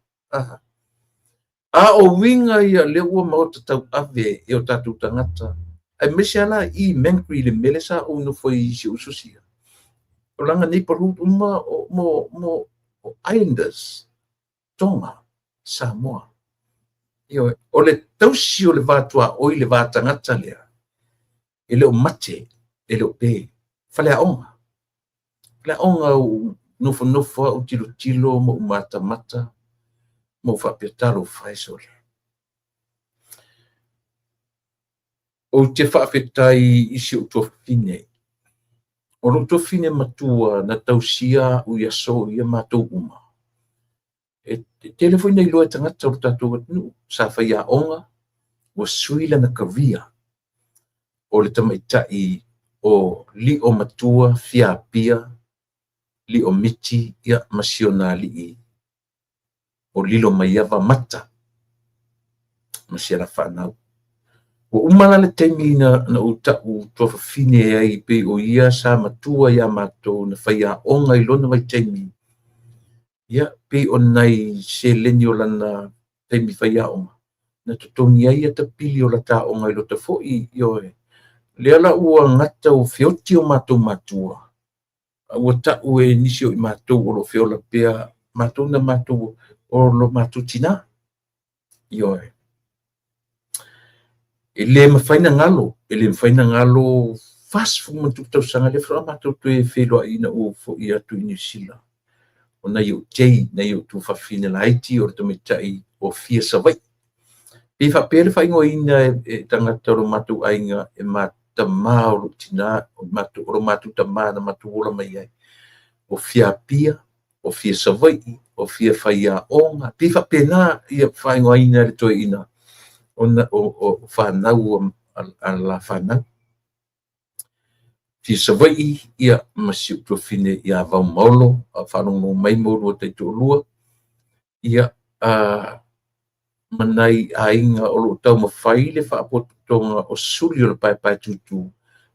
A o uiga ia lea ua maota tauave e o tatou tagata, aemaise lava la i Mangere i le mea lea sa ou nofo ai i si ou uso sia. O lana neighborhood uma o, mo, mo, o Islanders, Tonga, Samoa. Ioe, o le tausi o le va tuaoi, le va tagata lea, e le o mate, e le o pe. Faleaoga. Faleaoga ou nofonofo au tilotilo ma ou matamata ma ou faapea, talofa e sole. Ou te faafetai i si ou tuafafine. O lou tuafafine matua na tausia au i aso ia matou uma. E tele foi na iloa e tagata o le tatou atunuu sa faiaoga, ua sui lana career. O le tamaitai o Lio Matua Fiapia Lio Miti ia ma si ona alii o Lilomaiava Mata ma si ana fanau. Ua uma la le taimi na, na ou ta'u tuafafine ai pei o ia sa matua iā matou na faiaoga i lona vaitaimi, ia pei o nai seleni o lana taimi faiaoga na totogi ai ata pili o lata aoga i lota foi, ioe. Lea la ua gata ua feoti o matou matua, a ua ta'u e nisi o i matou o lo o feola pea matou na matou o lo matou tinā. Ioe. E le mafai na galo, e le mafai na galo 47 tausaga lea faatoa matou toe feiloai ina ua foi atu i Niu Sila. O nai ou tei, nai ou tuafafine laiti o le tamaitai o Fia Savaii. Pei faapea le faaigoaina e tagata o lo matou aiga e tama o lou tinā, o matou, o lo matou tama na matou ola mai ai. O Fiapia, o Fia Savaii, o Fia Faiaoga, pei faapena ia faaigoaina e le toeaina ona o, o fanau a la fanau. Fia Savaii, ia ma si ou tuafafine ia Vaumaolo, a o faalogologo mai ma oulua taitoalua, ia a, ma nai aiga o lo o taumafai le faapotopotoga o suli o le paepaetutu,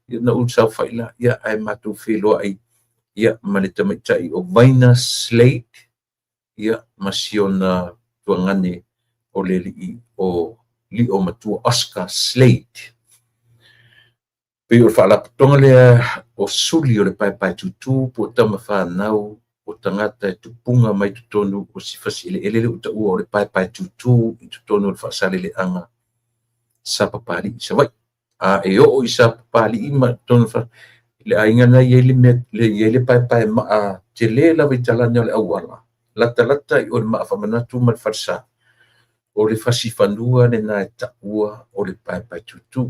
ia na ou saofai la, ia ae matou feiloai ia ma le tamaitai o Vaina Slade, ia ma si ona tuagane o le alii o Lio Matua Oscar Slade. Pei o le faalapotopotoga lea o suli o le paepaetūtū po o tama fanau o tagata e tupuga mai totonu o si fasi eleele lea ua taua o le paepaetūtū i totonu o le Faasaleleaga Sapapalii i Savaii. A e oo i Sapapalii ma totonu o le aiga lena e i ai le mea e i ai le paepaemaa tele lava i talaane o le auala, latalata i o i le Maa Faamanatu ma le Falesa, o le fasi fanua lena e taua o le paepaetūtū.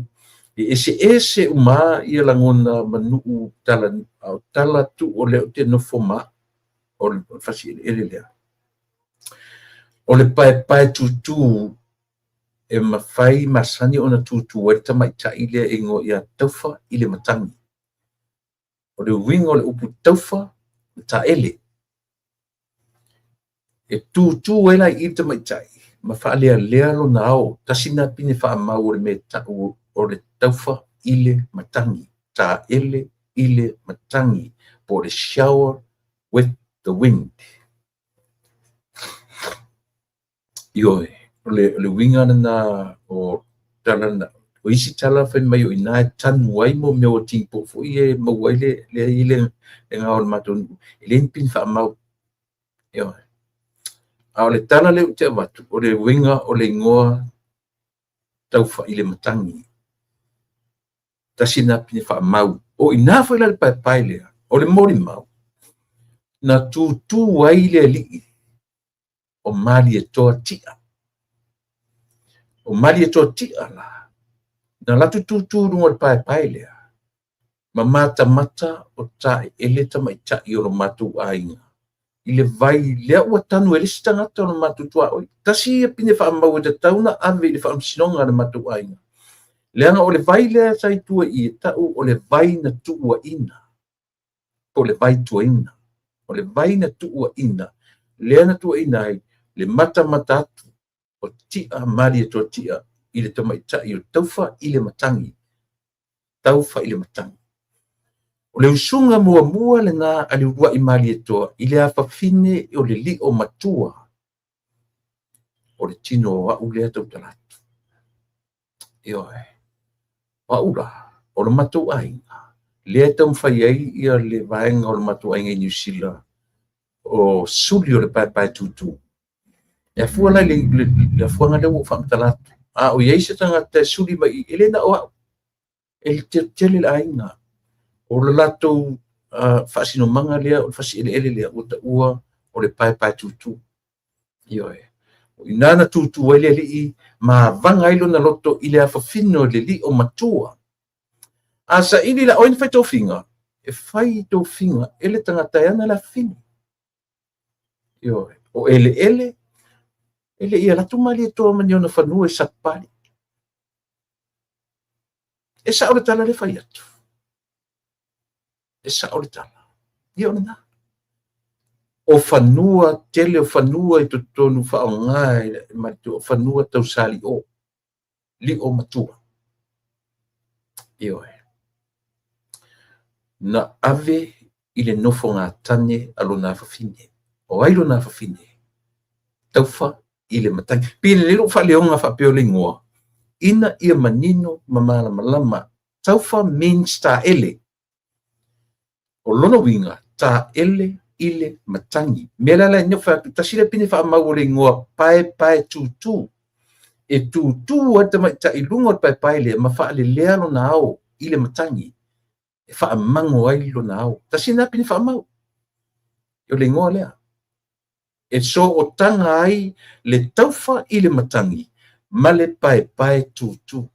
E eseese uma ia lagona ma nuu tala, a o tala tuu o lea ou te nofo ma au, o le fasi eleele lea. O le paepaetūtū e mafai masani ona tūtū ai le tamaitai lea e igoa ia Taufa i le Matagi. O le uiga o le upu taufa, o taele. E tūtū ai la i i le tamaitai ma faalealea lona ao. Tasi lena pine faamau o le mea e tau o le taufa i le matagi, taele i le matagi, po o le shower with the wind. Ioe, o le uiga lena o tala na. O isi tala fai mai o i ina e tanu ai mo mea o tinipo'u foi ia e maua ai le lea e i ai le gao o le matou nuu, e leai ni pine faamau. Ioe. A o le tala lea ou te avatu, o le uiga o le igoa Taufailematagi. Tasi lena pine faamau. O i ina foi la le paepae lea, o le molimau, na tūtū ai le alii o Malietoa Ti'a. O Malietoa Ti'a la, na alu atu tūtū i luga o le paepae lea, ma matamata o taeele tamaitai o lo matou aiga i le vai lea ua tanu e le isi tagata o le matou tuaoi. Tasi ia pine faamau e tatau ona ave i le faamasinoga a le matou aiga. Leaga o le vai lea sa i tua i i, e tau o le vai na tuuaina, po o le vai tuaina. O le vai na tuuaina, lea na tuuaina ai le matamata atu o Ti'a, Malietoa Ti'a i le tamaitai o Taufa i le Matagi. Taufa i le Matagi. O le usuga muamua lena a le uluai Malietoa i le afafine o le lio matua o le tino o au lea tautala atu. Ioe. O au la, o le matou aiga, lea e taumafai ai ia le vaega o le matou aiga i Niu Sila, o suli o le paepaetūtū. E afua la i le afuaga lea ua ou faamatala atu. A o i ai se tagata e suli mai i, e le na o au, e tele le aiga. O le latou faasinomaga lea, o le fasi eleele lea, ua taua o le paepaetūtū. Ioe. O i ina na tūtū ai le alii ma avaga ai lona loto i le afafine o le lio matua. A saili la, o ai na fai tofiga? E fai tofiga e le tagata e ana le afafine. Ioe. O eleele, e le i alu atu Malietoa ma ni ona fanua i Sapapalii. E sao le tala lea e fai atu. E sao le tala. Ia o lena. O fanua, tele o fanua i totonu faaaoga e Malietoa, o fanua tau sali'o, lio matua. Ioe. Na ave i le nofogatane a lona afafine. O ai lona afafine? Taufa i le Matagi. Pei e lelei lou faaleoga faapea o le igoa, ina ia manino ma malamalama. Taufa means taele. O lona uiga, taele i le matagi. Mea la la e fai atu, tasi lea pine faamau o le igoa paepaetūtū. E tūtū ai le tamaitai i luga o le paepae lea ma faalelea lona ao i le matagi. E faamago ai lona ao. Tasi lena pine faamau. O le igoa lea. E sootaga ai le taufa i le matagi ma le paepaetūtū.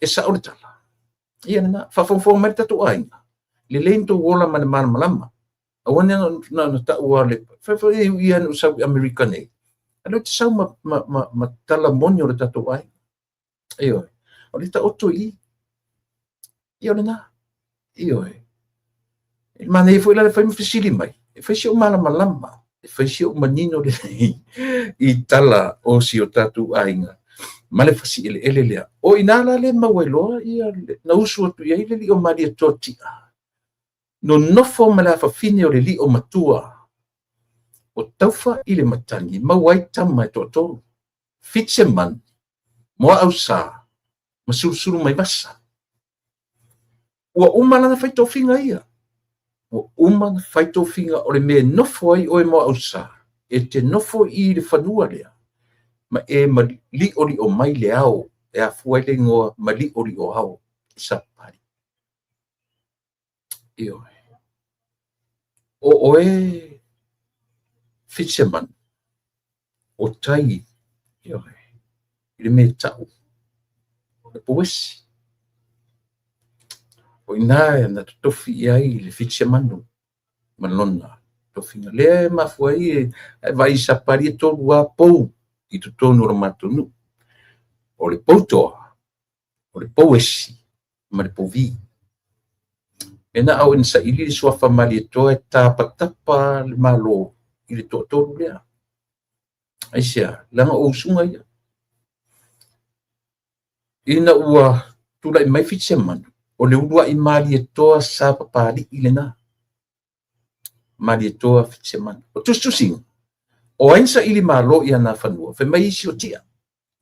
E sao le tala. Ia lena, faafogafoga mai le tatou aiga. Lelei ni tou ola ma le malamalama. Aua ne na ona taua le fai foi e ui lava na ou sau i Amerika nei. A lea ou te sau ma, ma, ma, ma tala moni o le tatou aiga. Ioe. O le taoto i i. Ia o lena. Ioe. E manaia foi la le fai ma fesili mai. E fai si ou malamalama, e fai si ou manino lelei i tala o si o tatou aiga ma le fasi eleele lea. O i ina la le maua ai loa ia na usu atu i ai le alii o Malietoa Ti'a. Nonofo ma le afafine o le lio matua o Taufa i le Matagi, maua ai tama e toatolu, Fitsemanu, Moaausa ma Sulusulumaiivasa. Ua uma lana fai tofiga ia. Ua uma ona fai tofiga o le mea e nofo ai oe Moaausa, e te nofo i le fanua lea, ma e mali'oli'o mai le ao e afua ai le igoa mali'oli'o ao i Sapapalii. Ioe. O oe Fitisemanu, o tai, ioe, i le mea e ta'u o le pouesi. O i ina na totofi i ai le Fitisemanu ma lona tofiga. Lea e mafua ai e vaai i Sapapalii e 3 lava pou i totonu o le matou nuu. O le poutoa, o le pouesi ma le pouvi. E na au ina saili le suafa Malietoa e tapatapa le Malo i le toatolu lea. Aisea, leaga o usuga ia. Ina ua tulai mai Fitisemanu, o le uluai Malietoa Sapapalii lena. Malietoa Fitisemanu. O tusitusiga, o ai na saili malo i ana fanua, fai mai isi o tia,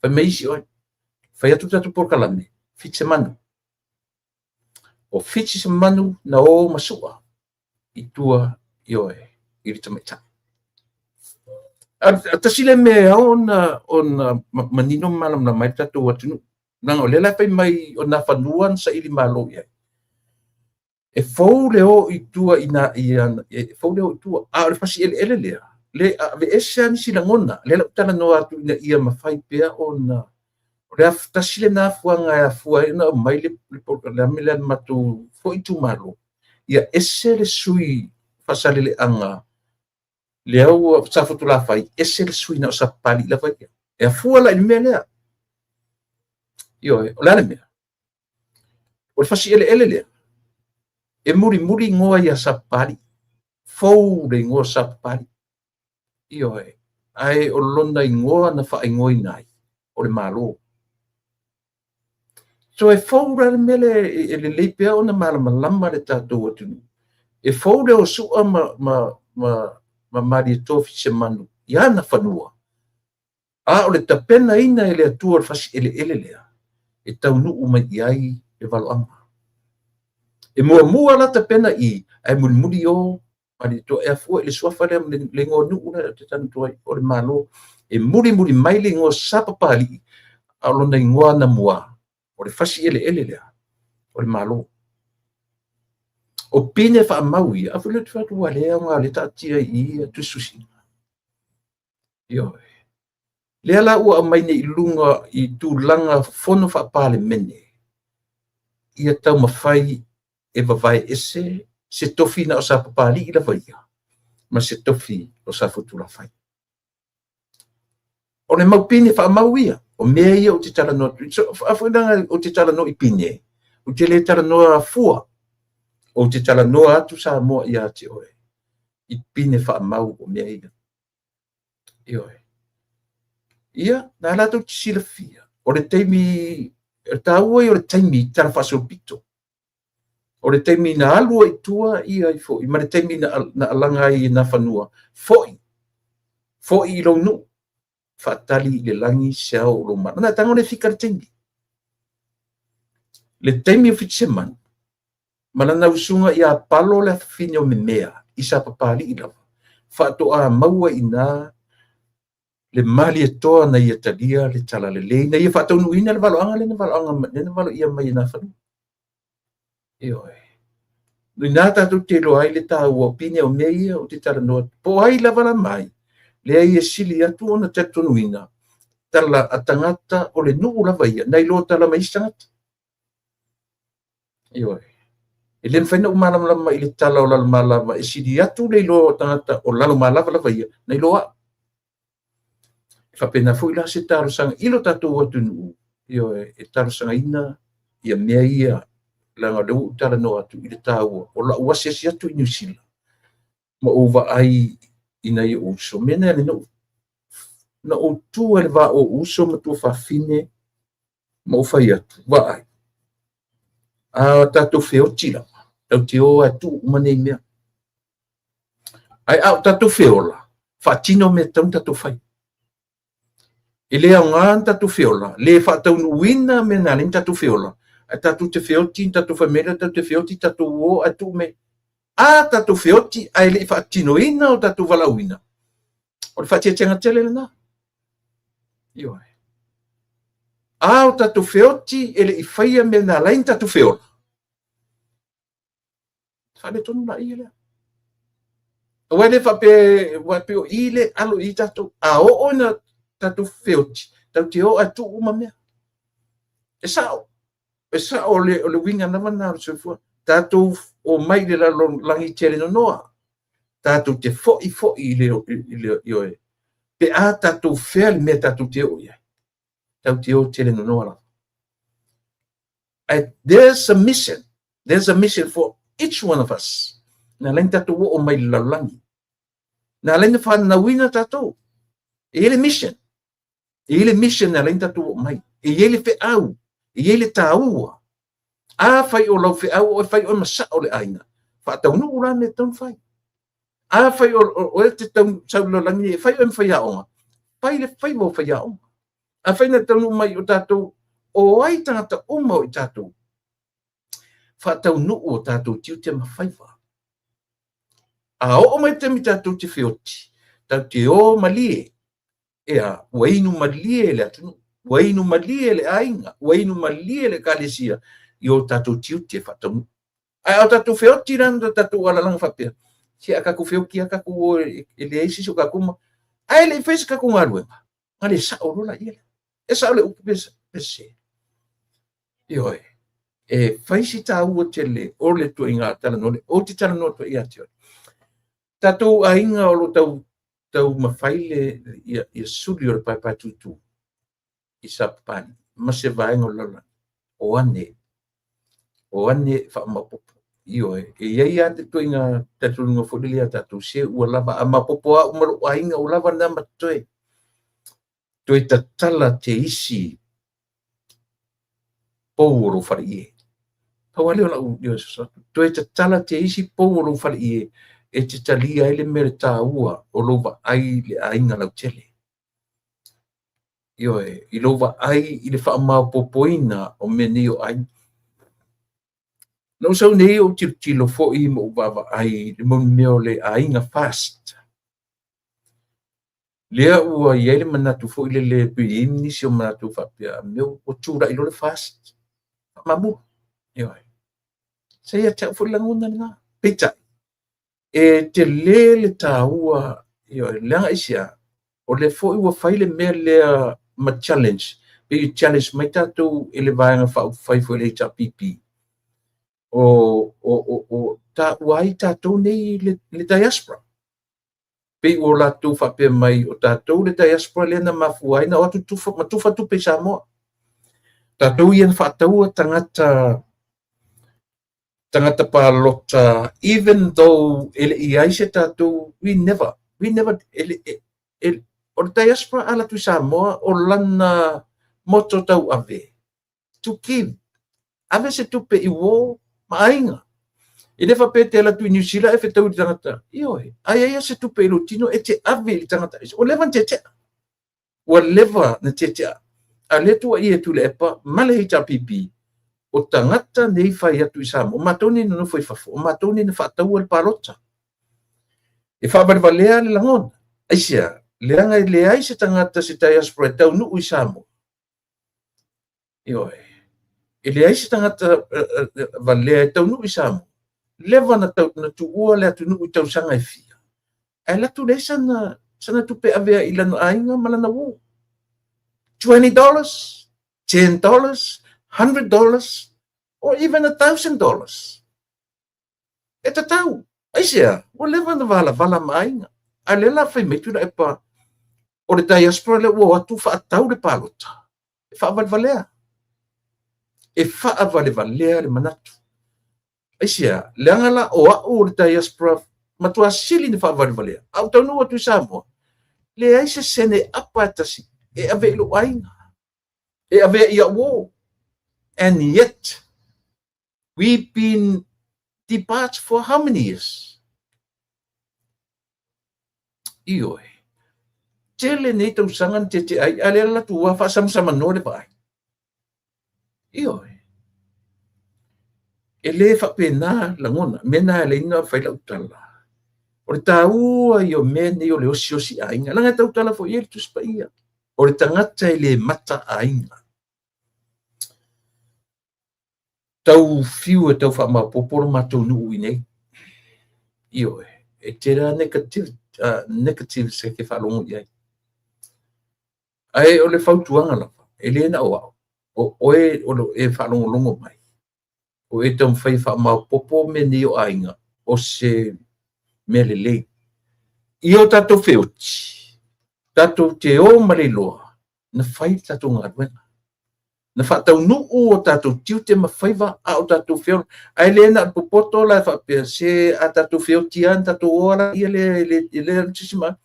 fai mai isi o ai. Fai atu tatou polokalame, Fitisemanu. O Fitisemanu na o ma sua i tua ioe i le tamaitai. A tasi le mea e ao ona manino ma malamalama ai le tatou atunuu. Leaga o lea la e fai mai o nā fanua na saili malo i ai. E fou le o i tua i nā e fou le o i tua. A o le fasi eleele lea, le aveese lava nisi lagona. Lea la ou talanoa atu ina ia mafai pea ona o le tasi lena afuaga e afua ai ona aumai le polokalame lea a le matou foi itumalo, ia ese le sui Faasaleleaga lea ua Safotulafai, ese le sui na o Sapapalii lava ia. E afua la i le mea lea. Ioe, o le a le mea? O le fasi eleele lea, e mulimuli igoa ia Sapapalii, fou le igoa Sapapalii. Ioe, ae o lona igoa na faaigoaina ai, o le Malo. So e fou la le mea lea e lelei pea ona malamalama le tatou atunuu. E fou le o Sua ma Malietoa Fitisemanu i ana fanua, a o le tapenaina e le Atua o le fasi eleele lea, e taunuu mai i ai le valoaga. E muamua la tapena i, ae mulimuli o Malietoa e afua i le suafa lea ma le igoa nuu lea ou te talanoa ai, o le Malo. E mulimuli mai le igoa Sapapalii, a o lona igoa anamua, o le fasi eleele lea, o le Malo. O pine faamau ia, a foi lea ou te fai atu ua le aoga o lea e taatia i i tusitusiga. Ioe. Lea la ua aumai nei i luga i tulaga fono faa-Palemene, ia taumafai e vavae ese se tofi na o Sapapalii lava ia, ma se tofi o Safotulafai. O le mau pine faamau ia, o mea ia ou te talanoa atu. So, a foi leaga ou te talanoa i pine, ou te le talanoa fua, ou te talanoa atu Samoa ia te oe, i pine faamau o mea ia. Ioe. Ia, na latou te silafia, o le taimi, o le taua ia o le taimi i tala faasolopito. O le taimi na alu ai i tua ia ai foi, ma le taimi na alaga ai i nā fanua, foi, foi i lou nuu, faatali i le lagi se ao o lou malo. Na tago le fika le taimi. Le taimi o Fitisemanu, ma lana usuga ia Palo le afafine o Memea i Sapapalii lava, faatoa maua i ina le Malietoa na ia talia le talalelei, na ia faataunuuina le valoaga lea na valoaga lea na valoia mai e Nafanua. Ioe. Ina tatou te iloa ai le taua o pine o mea ia ou te talanoa atu. Po o ai lava la mai, lea ia sili atu ona talitonuina tala a tagata o le nuu lava ia, nai lo tala mai isi tagata. Ioe. E le mafai ona ou malamalama i le tala o Lalomalava e sili atu le iloa o tagata o Lalomalava lava ia, nai lo au. E faapena foi la se talosaga i lo tatou atunuu, ioe, e talosagaina ia mea ia, leaga o lea ua ou talanoa atu i le taua o lau asiasi atu i Niu Sila ma ou vaai i nai ou uso. Mea na na ou tu ai i le va o ou uso ma tuafafine ma ou fai atu, vaai, a tatou feoti lava, tatou te o lava e tuu uma nei mea. Ae a o tatou feola, faatino mea e tatau ona tatou fai. E le aoga ona tatou feola, le faataunuuina mea na ala ai ona tatou feola, Ae tatou te feoti, tatou fai mai lea tatou te feoti, tatou o ae tuu mea. A tatou feoti ae le i faatinoina o tatou valaauina, o le faaeteetega tele lena. Ioe. A o tatou feoti e le i faia mea na ala ai ona tatou feola, faaletonu laia lea. Aua e le faapea, aua e pei o i le alo i tatou. A oo ina tatou feoti, tatou te o ae tuu uma mea. E sao, e sao o le uiga lava lena o le soifua. Tatou omai i le lalolagi tele nonoa, tatou te foi foi i le, ioe, pe a tatou fea le mea tatou te oo i ai. Tatou te o tele nonoa lava. Ae there's a mission. There's a mission for each one of us. Na ala ai ona tatou oo mai i le lalolagi. Na ala ai ona fanauina tatou. E i ai le mission. E i ai le mission na ala ai ona tatou oo mai. E i ai le feau. E i ai le taua. Afai o lau feau oe, fai oe ma sao o le aiga. Faataunuu la mea e tatau ona fai. Afai o oe e te tau sau i le lalolagi nei e fai oe ma faiaoga, fai le faiva o faiaoga. Afai na taunuu mai o tatou, o ai tagata uma o i tatou, faataunuu o tatou tiute ma faiva. A oo mai le taimi tatou te feoti, tatou te o malie, ea, ua inu malie le atunuu, ua inu malie le aiga, ua inu malie le ekalesia i o tatou tiute faataunuu. Ae a o tatou feoti la na tatou alalaga faapea, se a tatou feoti lava tatou o e leai se isi o tatou ma... Ae le i faia se tatou galuega, na le sao loa laia lea. E sao le upu pe sese? Ioe, e fai si taua tele o le ituaiga talanoa lea. Ou te talanoa atu ai ia te oe. Tatou aiga o lo o tau taumafai le ia, ia suli o le paepae tutu i Sapapalii ma se vaega o le lalolagi, o ane, o ane faamaopoopo. Ioe, e i ai lava le ituaiga talitonuga foi lele ia tatou, se ua lava, a maopoopo au ma lou aiga ua lava lena ma totoe. Toe tatala te isi pou o lou faleie. Pau lava lea o lau fesoasoani. Toe tatala te isi pou o lou faleie e te talia ai le mea le taua o lou vaai i le aiga lautele. Ioe, i lou vaai i le faamaopoopoina o mea nei o aiga. Na ou sau nei ou tilotilo foi ma ou vaavaai i le mea o le aiga FAST. Lea ua i ai le manatu foi lele pei e i ai nisi o manatu faapea, mea ua tulai loa le FAST, faamamua. Ioe. Sa ia te au foi le lagona lena. Peitai, e tele le taua, ioe, leaga aisea, o lea foi ua fai le mea lea ma challenge, pei e challenge mai tatou e le Vaega Faaupufai foi le HRPP, o taua ai tatou nei le diaspora. Pei ua latou faapea mai o tatou le diaspora lea na mafua ai na o atu tufa, ma tufa tupe i Samoa. Tatou ia na faataua tagata tagata palota, even though e le i ai se tatou, we never, we never, e le, e, e, o le diaspora a alu atu i Samoa, o lana motto tauave, to give, ave se tupe i uō ma aiga. E le faapea e te alu atu i Niu Sila e fetau i le tagata. Ioe, a i ai se tupe i lou tino e te ave i le tagata. Ua leva ona tetea. Ua leva na tetea. A o lea tuuaia e Tuilaepa ma le HRPP, o tagata nei fai atu i Samoa, o matou nei na nofo i fafo, o matou nei na faataua le palota. E faavalevalea le lagona. Aisea? Leaga e leai se tagata, se diaspora e taunuu i Samoa. Ioe. E leai se tagata valea e taunuu i Samoa. Leva na, tau, na tuua le atunuu i tausaga e fia. Ae alu atu leai sana, sana tupe e ave ai i lana aiga ma lana uō. $20, $10, $100, or even $1,000. E tatau. Aisea? Ua leva na valavala ma aiga. A o lea la fai mai Tuilaepa, o le diaspora lea ua o atu faatau le palota. E faavalevalea. E faavalevalea le manatu. Aisea? Leaga la o au o le diaspora matua sili na faavalevalea. A ou taunuu atu i Samoa, leai se sene apa e tasi e ave i lou aiga, e ave i au uō. And yet, we've been debarred for how many years? Ioe. Tele nei tausaga na tetea ai, a o lea la atu ua faasamsamanoa le vaai. Ioe. E le faapena lagona, mea na e ala ai ona fai lau tala. O le taua ia o mea nei o le osiosi aiga. Leaga e tautala foi i ai le Tusi Paia. O le tagata e le mata aiga. Tau fiu e tau faamaopoopo lo matou nuu i inei. Ioe, e tele lava negative, negatives e te faalogo i ai. Ae o le fautuaga lava, e le na o au, o oe o lo o e faalogologo mai, o e taumafai e faamaopoopo mea nei o aiga, o se mea lelei. Ia o tatou feoti, tatou te o ma le iloa, na fai le tatou galuega. Na faataunuu o tatou tiute ma faiva a o tatou feola. Ae le na o le popoto la e faapea, se a tatou feoti lava ona tatou o lava lea e le alu se isi ma...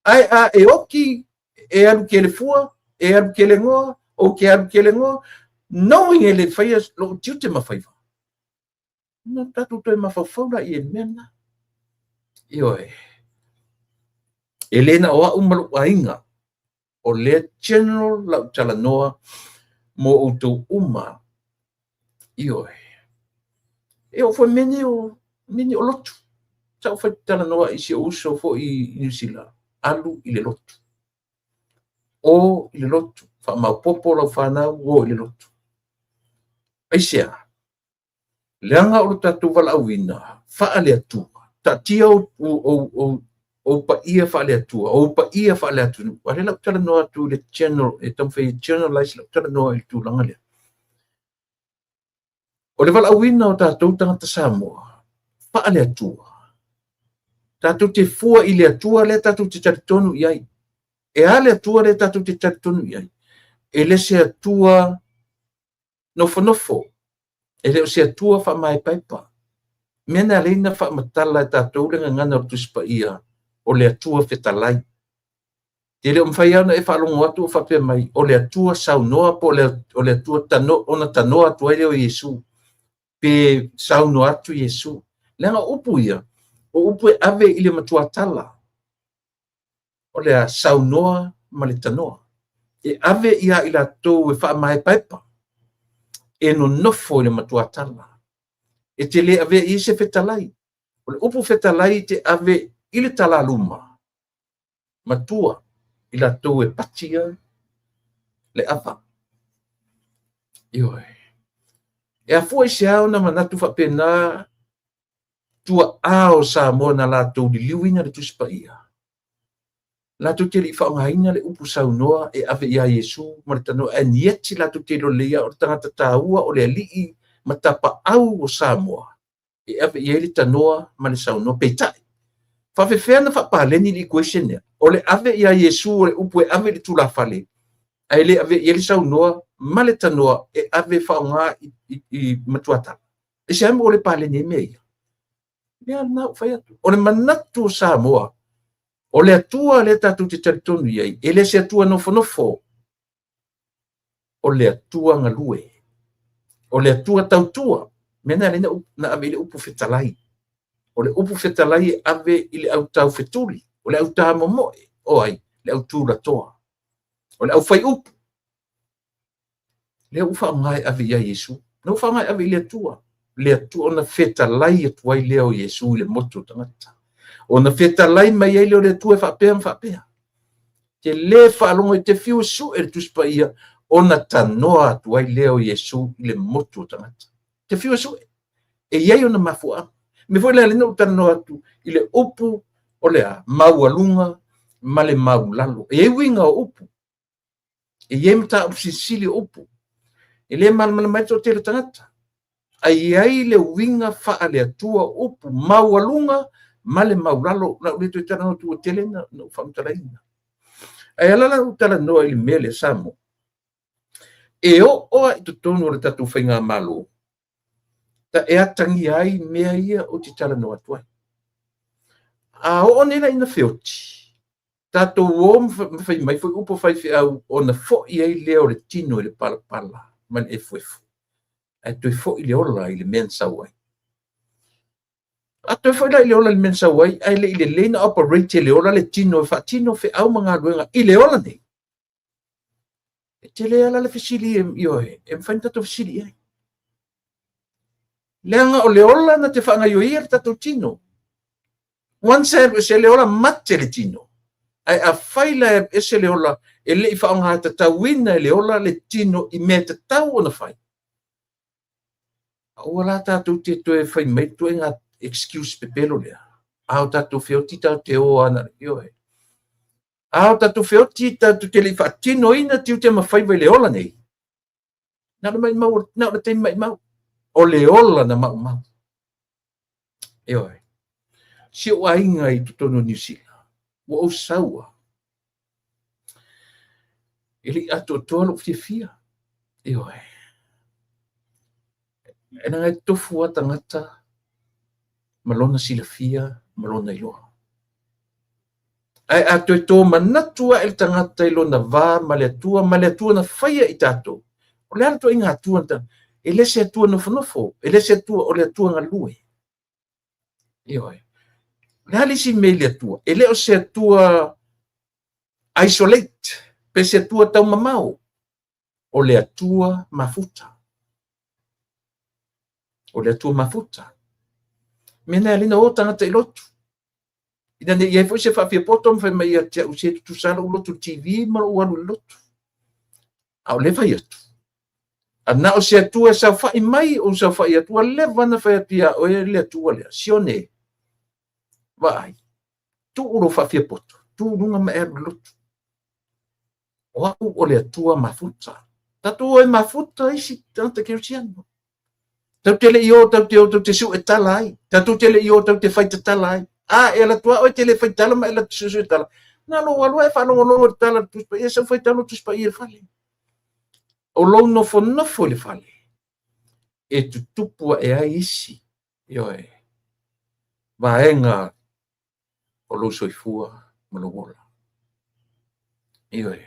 Ae a e oti, e alu kelefua, e alu kelegoa, ou te alu kelegoa, knowing e le faia lou tiute ma faiva, ona tatou toe mafaufau laia i le mea lena. Ioe. E le na o au ma lou aiga, o lea general lau talanoa mo outou uma. Ioe. E oo foi mea nei o mea nei o lotu. Sa ou fai talanoa i si ou uso foi i Niu Sila, alu i le lotu. O i le lotu, faamaopoopo lau fanau, o i le lotu. Aisea? Leaga o lo tatou valaauina faale-Atua, taatia ou paia faale-Atua, ou paia faale-atunuu. A o lea la ou talanoa atu i le general, e taumafai e generalize lau talanoa i le tulaga lea. O le valaauina o tatou tagata Samoa faale-Atua, tatou te fua i le Atua lea tatou te talitonu i ai. E a le Atua lea tatou te talitonu i ai? E le se Atua nofonofo, e le o se Atua faamaepaepa. Mea na ala ai ona faamatala e tatou le gagana o le Tusi Paia, o le Atua fetalai. E le o mafai lava ona e faalogo atu o faapea mai, o le Atua saunoa po o le Atua tano, ona tanoa atu ai lea o Iesu, pe saunoa atu Iesu. Leaga o upu ia, o upu e ave i le matuatala. O le a saunoa ma le tanoa. E ave ia i latou e faamaepaepa, e nonofo i le matuatala. E te le avea i ai se fetalai. O le upu fetalai te ave i le talaluma, matua, i latou e patia le ava. Ioe. E afua i se ao na manatu faapena tuaa o Samoa na latou liliuina le Tusi Paia. Latou te le i faaaogaina le upu saunoa e ave ia Iesu ma le tanoa, and yet latou te iloa lelei o le tagata taua o le alii ma tapaau o Samoa e ave i ai le tanoa ma le saunoa. Peitai, faafefea na faapaleni le equation lea? O le ave ia Iesu o le upu e ave i le tulafale, ae le ave i ai le saunoa ma le tanoa e ave faaaoga i matuatala. E se amo o le paleni ai mea ia? Mea lena ua fai atu. O le manatu o Samoa, o le Atua lea tatou te talitonu i ai, e le se Atua nofonofo, o le Atua galue, o le Atua tautua. Mea na lea na ave i le upu fetalai. O le upu fetalai e ave i le au taufetuli, o le au tamomoe, o ai? Le au tulatoa, o le au fai upu. Lea ua faaaoga e ave ia Iesu. Lea ua faaaoga e ave i le Atua. Le Atua ona fetalai atu ai lea o Iesu i le motu o tagata. Ona fetalai mai ai lea o le Atua e faapea ma faapea. Te le faalogo i te fiu e sue le Tusi Paia, ona tanoa atu ai lea o Iesu i le motu o tagata. Te fiu e sue. E i ai ona mafuaaga. Me foi lea lena ou talanoa atu i le upu o le a, maualuga ma le maulalo. E i ai uiga o upu. E i ai mataupu silisili o upu. E le malamalama ai le toatele o tagata. Ae i ai le uiga faale-Atua o upu, maualuga ma le maulalo. O le a ou le toe talanoa atu ua tele na ou faamatalaina. Ae ala la ou talanoa i le mea lea, Samoa, e oo lava i totonu o le tatou faigamalo, e atagia ai mea ia ou te talanoa atu ai. A oo nei la ina feoti, tatou o ma fai mai foi upu a faifeau ona foi ai lea o le tino i le palapala ma le efuefu, ae toe foi le ola i le mea na sau ai. A toe foi la i le ola i le mea na sau ai, ae le i lelei na operate e le ola le tino e faatino feau ma galuega i le ola nei. E tele lava la le fesili, ioe, e mafai ona tatou fesili i ai. Leaga o le ola na te faagaioia le tatou tino. Once e alu ese le ola, mate le tino. Ae afai la e alu ese le ola, e le i faaaoga tatauina e le ola le tino i mea e tatau ona fai. Aua la tatou te toe fai mai le ituaiga excuse pepelo lea. A o tatou feoti tatou te o lava na o le, ioe. A o tatou feoti tatou te le i faatinoina tiute ma faiva i le ola nei, na o le maumau, na o le taimi maumau. O le ola na maumau. Ioe. Si ou aiga i totonu o Niu Sila, ua ou sau lava. E le i atoatoa lou fiafia. Ioe. E leaga e tofu lava tagata ma lona silafia ma lona iloa. Ae a toe tomanatu ae le tagata i lona va ma le Atua, ma le Atua na faia i tatou, o le a le ituaiga Atua na E le se Atua nofonofo, e le se Atua, o le Atua galue. Ioe. O le a le isi mea i le Atua? E le o se Atua isolate, pe se Atua taumamao. O le Atua mafuta. O le Atua mafuta. Mea na e ala ai ona o tagata i lotu. Ina ne i i ai foi se faafiapoto ma fai mai ia te au, se tutusa lou lotu i le TV ma lou alu i le lotu. A o lea e fai atu, a na o se Atua e saofai mai, ou saofai atu, ua leva ona fai atu ia oe le Atua lea, Sione, vaai, tuu lou faafiapoto, tu i luga ma e alu i le lotu. O au o le Atua mafuta. Tatou o e mafuta isi tagata kerisiano. Tatou te le i o, tatou te o, tatou te sue tala ai. Tatou te le i o, tatou te fai tatala ai. A, e alu atu lava oe e te le fai tala ma e alu atu suesue tala. Na lou alu e faalogologo i le tala a le Tusi Paia, sau fai tala Tusi Paia i le fale. O lou nofonofo i le fale, e tutupu ae ai isi, ioe, vaega o lou soifua ma lou ola. Ioe.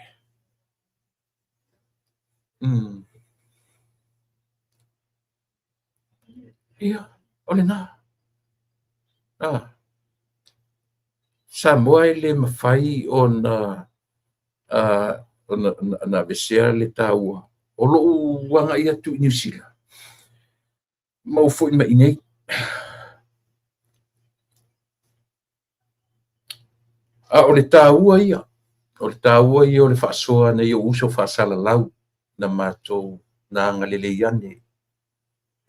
Ia, o lena. Ah. Samoa e le mafai ona ona aveesea le taua o lou agai atu i Niu Sila ma ou foi mai i inei. A o le taua ia, o le taua ia o le faasoa a nai ou uso faasalalau na matou na agalelei ane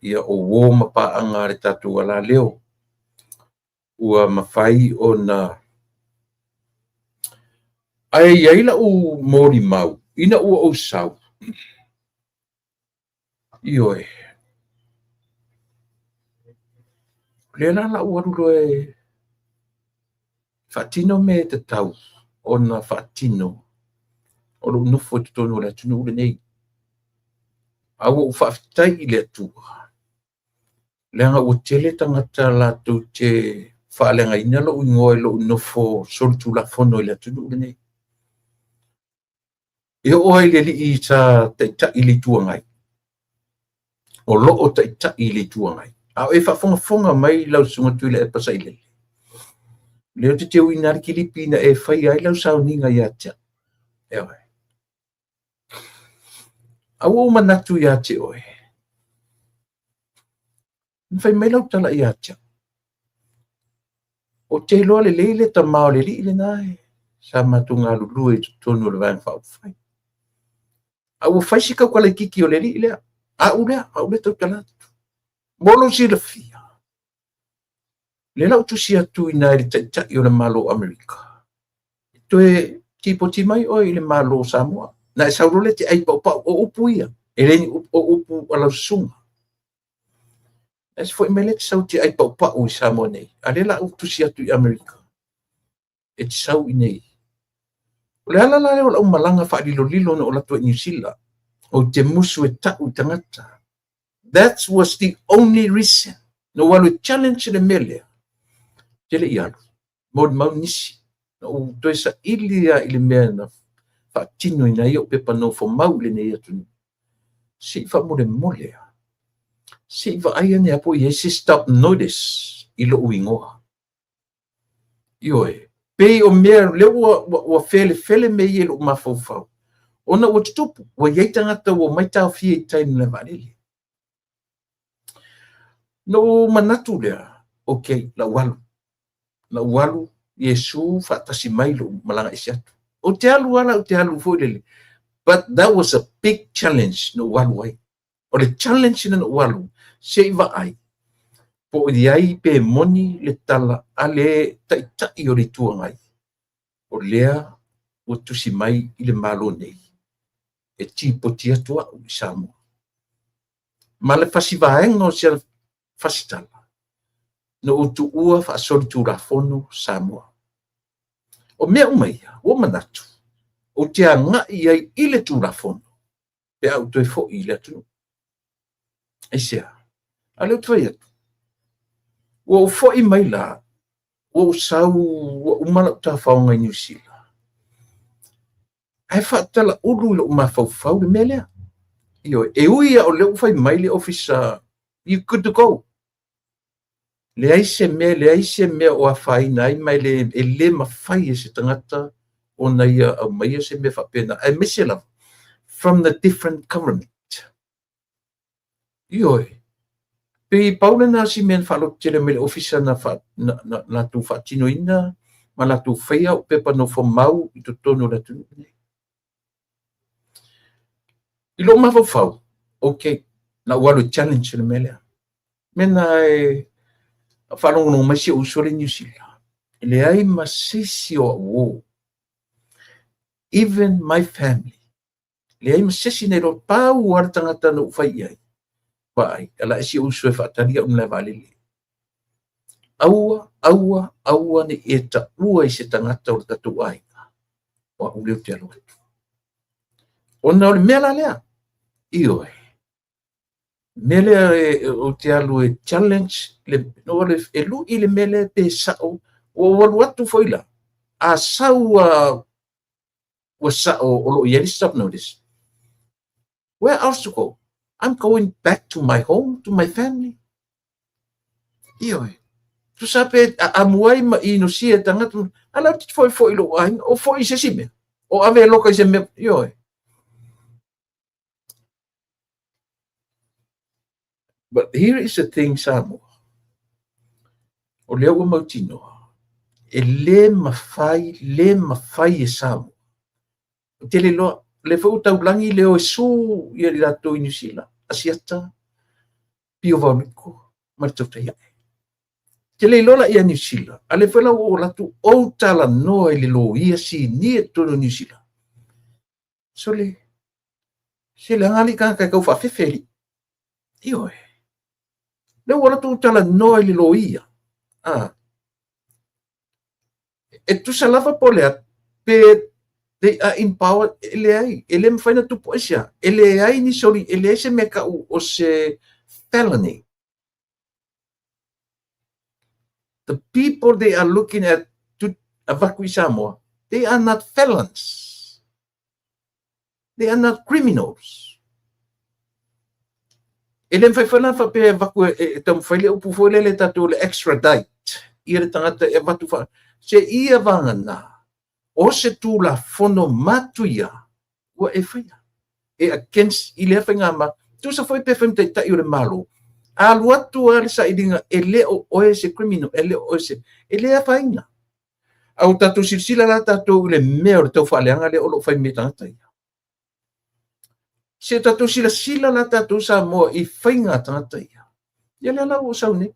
ia o uo ma paaga a le tatou alaleo ua mafai ona. Ae i ai lau molimau ina ua ou sau, Ioe. O lea la o le a ou alu loa e faatino mea e tatau ona faatino o lou nofo i totonu o le atunuu lenei. A ua ou faafetai i le Atua, leaga ua tele tagata latou te faaleagaina lou igoa i lou nofo solitulafono i le atunuu lenei. E oo lava i le alii sa taitai i le Itu Agai, o lo o taitai i le Itu Agai, a o e faafogafoga mai lau Susuga Tuilaepa Sailele, o lea ou te teuina lava le kilipi na e faia ai lau sauniga ia te au. Ioe. A ua ou manatu ia te oe, na fai mai lau tala ia te au, Ou te iloa lelei le tama o le alii lena e sa matou galulue i totonu o le Vaega Faaupufai. A ua fai si tautala itiiti o le alii lea, au lea, au lea tautala atu. Mo lou silafia, lea la ou tusi atu i ina i le Taitai o le Malo o Amerika, e toe tipoti mai oe i le Malo o Samoa. Na e sau loa lea e te ai paupau, o upu ia, e le ni upu, o upu a lau susuga. E se foi mai lea e te sau e te ai paupau i Samoa nei, a lea la ou tusi atu i Amerika, e te sau i nei. O le ala la lea o lau malaga faalilolilo na ou alu atu ai i Niu Sila, ou te musu e tau i tagata. That was the only reason. Na ou alu e challenge le mea lea, ou te le i alu. Molimau nisi, na ou toe saili lava i le mea na faatinoina ai ou pepa nofomau i lenei atunuu. Se i faamolemole lava, se i vaai ane lava po o i ai se stop notice i lou igoa. Ioe, pei o mea lea ua felefele mea ia i lou mafaufau, ona ua tutupu, ua i ai tagata ua omai taofia i tai i le malae vaalele. Na ou manatu lea, okay, lau alu. Lau alu, Iesu faatasi mai lou malaga ese atu. Ou te alu ala, ou te alu foi lele. But that was a big challenge na ou alu ai. O le challenge na ou alu, se i vaai, po o i ai pe moni le tala a le Taitai o le Itu Agai, o lea ua tusi mai i le Malo nei, e tipoti atu au i Samoa. Ma le fasi vaega o si ana fasitala, na ou tuua faasolitulafono Samoa. O mea uma ia, ua manatu, ou te agai ai i le Tulafono, pe a ou toe foi i le atunuu. Aisea? A lea ou te fai atu, ua ou foi mai la, ua ou sau, ua uma lau tafaoga i Niu Sila. Ae faatalaulu i lou mafaufau le mea lea. Ioe, e ui lava o lea ua fai mai le ofisa, you good to go. Leai se mea, leai se mea o afaina ai, ma e le, e le mafai e se tagata ona ia aumaia se mea faapena, aemaise lava from the different government. Ioe, pei pau lena o si mea na faalototele mai le ofisa na, fa, na, na latou faatinoina ma latou faia au pepa nofomau i totonu o le atunuu lenei. I lou mafaufau, okay, na ou alu e challenge le mea lea. Mea na e faalogologo mai si ou uso le Niu Sila, e leai ma se isi o au uo. Even my family, leai ma se isi na iloa, pau lava le tagata na ou fai i ai, vaai, ala e si ou uso e faatali au i le malae vaalele. Aua, aua, aua ne i e taua i se tagata o le tatou aiga, o au lea ou te alo atu. Ona o le mea la lea, ioe, mea lea e, ou te alu e challenge, le, no, le, e lui le mea lea pe sao, ua ou alu atu foi la, a sau ua sao o lo o i ai le stop notice, where else to go? I'm going back to my home, to my family. Ioe. Tusa pe amu ai ma inosia e tagata, ala ou te foi foi i lou aiga, o foi i se isi mea, o ave e loka i se mea, ioe. But here is the thing, Samoa. O lea ua mautinoa, e le mafai, le mafai e Samoa. Ou te le iloa, o lea foi ua taulagi le o e sue ia i latou i Niu Sila, Asiata, Pio Vaoliko ma le Tautai Ae. Te le iloa la ia Niu Sila, a lea foi la ua ou alu atu ou talanoa i le loia sinia i totonu o Niu Sila. Sole, se leaga alii tagata e tau faafefe alii. Ioe. Lea ua alu atu ou talanoa i le loia. Ah. E tusa lava po o le a, pe they are in power, e leai, e le mafai ona tupu aisea, e leai ni soli, e leai se mea tau o se felony. The people they are looking at to avatu i Samoa, they are not felons. They are not criminals. E le mafai foi la faapea e avatu e, e taumafai le upu foi lele tatou le extradite ia le tagata e avatu fa se ia vagana o se tulafono matuia ua e faia e against i lea faigamalo. Tusa foi pe fai ma taitai o le Malo, a alu atu lava le sailiga e le o oe se criminal, e le o oe se, e le afaina. A ua tatou silasila la tatou i le mea o le taufaaleaga lea o lo o fai mai e tagata ia. Se tatou silasila la tatou Samoa i faiga a tagata ia. Ia lea la ua ou sau nei.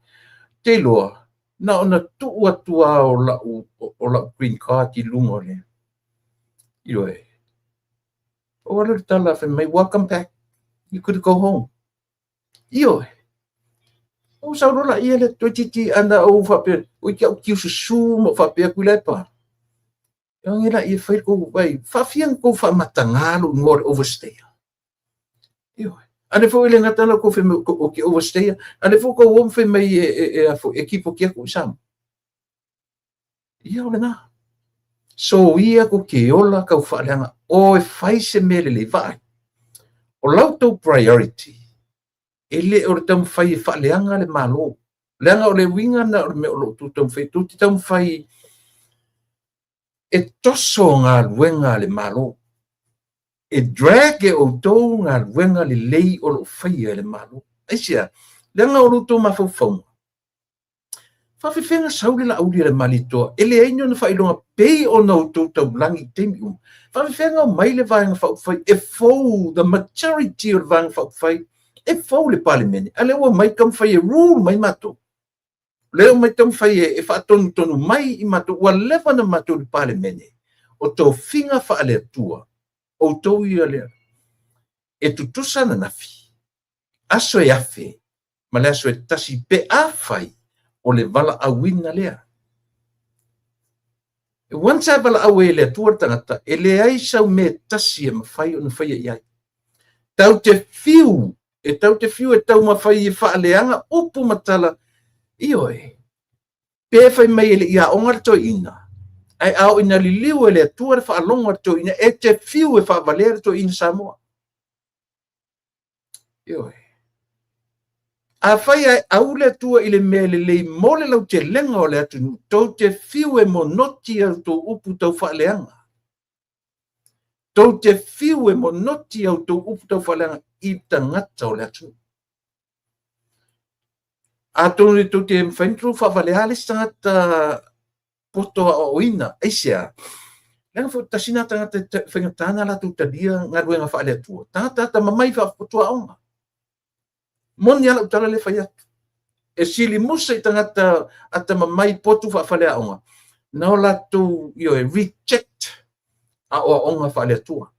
Te iloa, na ona tuu atu lava o lau, o lau green card i luga o le, ioe. O alu le tala fai mai, welcome back, you could go home. Ioe. Ou sau loa laia le toeitiiti ana ou faapea, oi te au tiususu ma ou faapea atu i lae pa. E oge la ia fai kou vai, faafia na kou faamatagā lou igoa o le overstayer. Ioe. A lea foi e le gata la kou fai mai ou te overstayer, a lea foi kou o ma fai mai e, e, e, a foi, e kipoti atu i Samoa. Ia o lena. Soia ko ke ola kau faaleaga o e fai se mea lelei. Vaai, o la outou priority, e le o le taumafai e faaleaga le Malo. Leaga o le uiga lena o le mea o lo o outou taumafai, tou te taumafai e toso galuega a le Malo. E drag e outou galuega lelei o lo o faia e le Malo. Aisea? Leaga o lo outou mafaufauga, faafefea ona sau le Laauli a le Malietoa e leai ni ona faailoga pei ona outou taulagi i taimi uma? Faafefea ona omai le Vaega Faaupufai e fou, the majority o le Vaega Faaupufai e fou le Palemene, a o lea ua omai taumafai e rule mai matou. O lea ua omai taumafai e faatonutonu mai i matou, ua leva ona matou i le Palemene, o tofiga faale-Atua, outou ia lea. E tutusa ananafi, aso e 1000 ma le aso e 1 pe afai o le valaauina lea. Once a valaau ai e le Atua le tagata, e leai sau mea e tasi e mafai ona faia i ai. Tatou te fiu, e tatou te fiu e taumafai e faaleaga upu ma tala, ioe, pe fai mai e le i aoga le toeaina, ae a oo ina liliu e le Atua le faalogo a le toeaina, e te fiu e faavalea le toeaina Samoa. Ioe. Afai ae au le Atua i le mea lelei mo le lautelega o le atunuu, tou te fiu e monoti a outou upu taufaaleaga. Tou te fiu e monoti a outou upu taufaaleaga i tagata o le atunuu. Atonu e tou te mafai ona tou faavalea le isi tagata poto aoaoina. Aisea? Leaga foi tasi lena tagata e faigata ona latou talia galuega faale-Atua. Tagata atamamai faapoto aoga. Moni lava lau tala lea e fai atu. E sili musa i tagata atamamai potu faafaleaoga na o latou, ioe, reject aoaoga faale-Atua.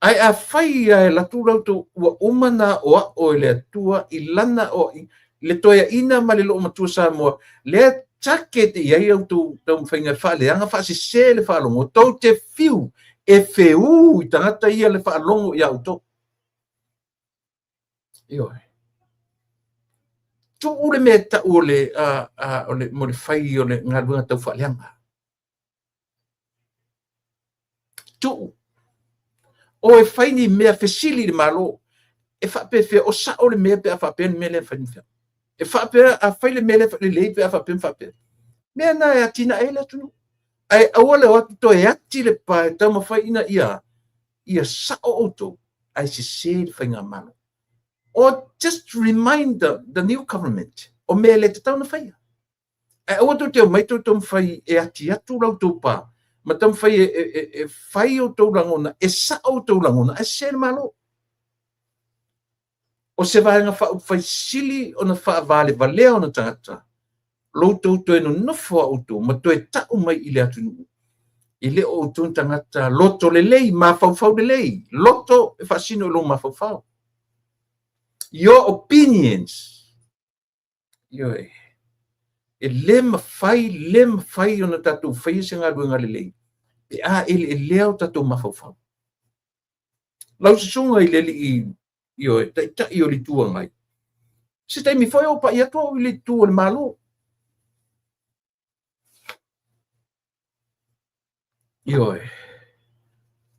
Ae afai lava e alu atu la outou ua uma ona aoao e le Atua i lana aoaiga, le toeaina ma le loomatua Samoa, lea e target i ai outou taumafaiga e faaleaga faasese le faalogo, tou te fiu e feū i tagata ia le faalogo ia outou. Ioe. Tuu le mea e tau o le, o le, mo le fai o le galuega tau faaleaga. Tuu. O e fai ni mea fesili i le Malo, e faapefea, o sao le mea pe a faapea le mea lea e fai. E faapea, a fai le mea lea lelei pe a faapea ma faapea. Mea na e atinae ai le atunuu. Ae aua le o atu toe ati le pa e taumafai ina ia ia sao outou ae sese le faigamalo. Or just remind the new government o mea e le tatau ona faia. Ae aua tou te omai tou taumafai e ati atu la outou pa ma taumafai e fai outou lagona, e sao outou lagona ae sese le Malo. O se Vaega Faaupufai sili ona faavalevalea ona tagata, lo outou toe nonofo a outou ma toe tau mai i le atunuu, e le o outou ni tagata loto lelei, mafaufau lelei, loto e faasino i lou mafaufau. Your opinions. Ioe. E le mafai, le mafai ona tatou faia se galuega lelei pe a eleelea o tatou mafaufau. Lau susuga i le alii, ioe, taitai o le Itu Agai, se taimi foi o pai atu au i le itu o le Malo. Ioe.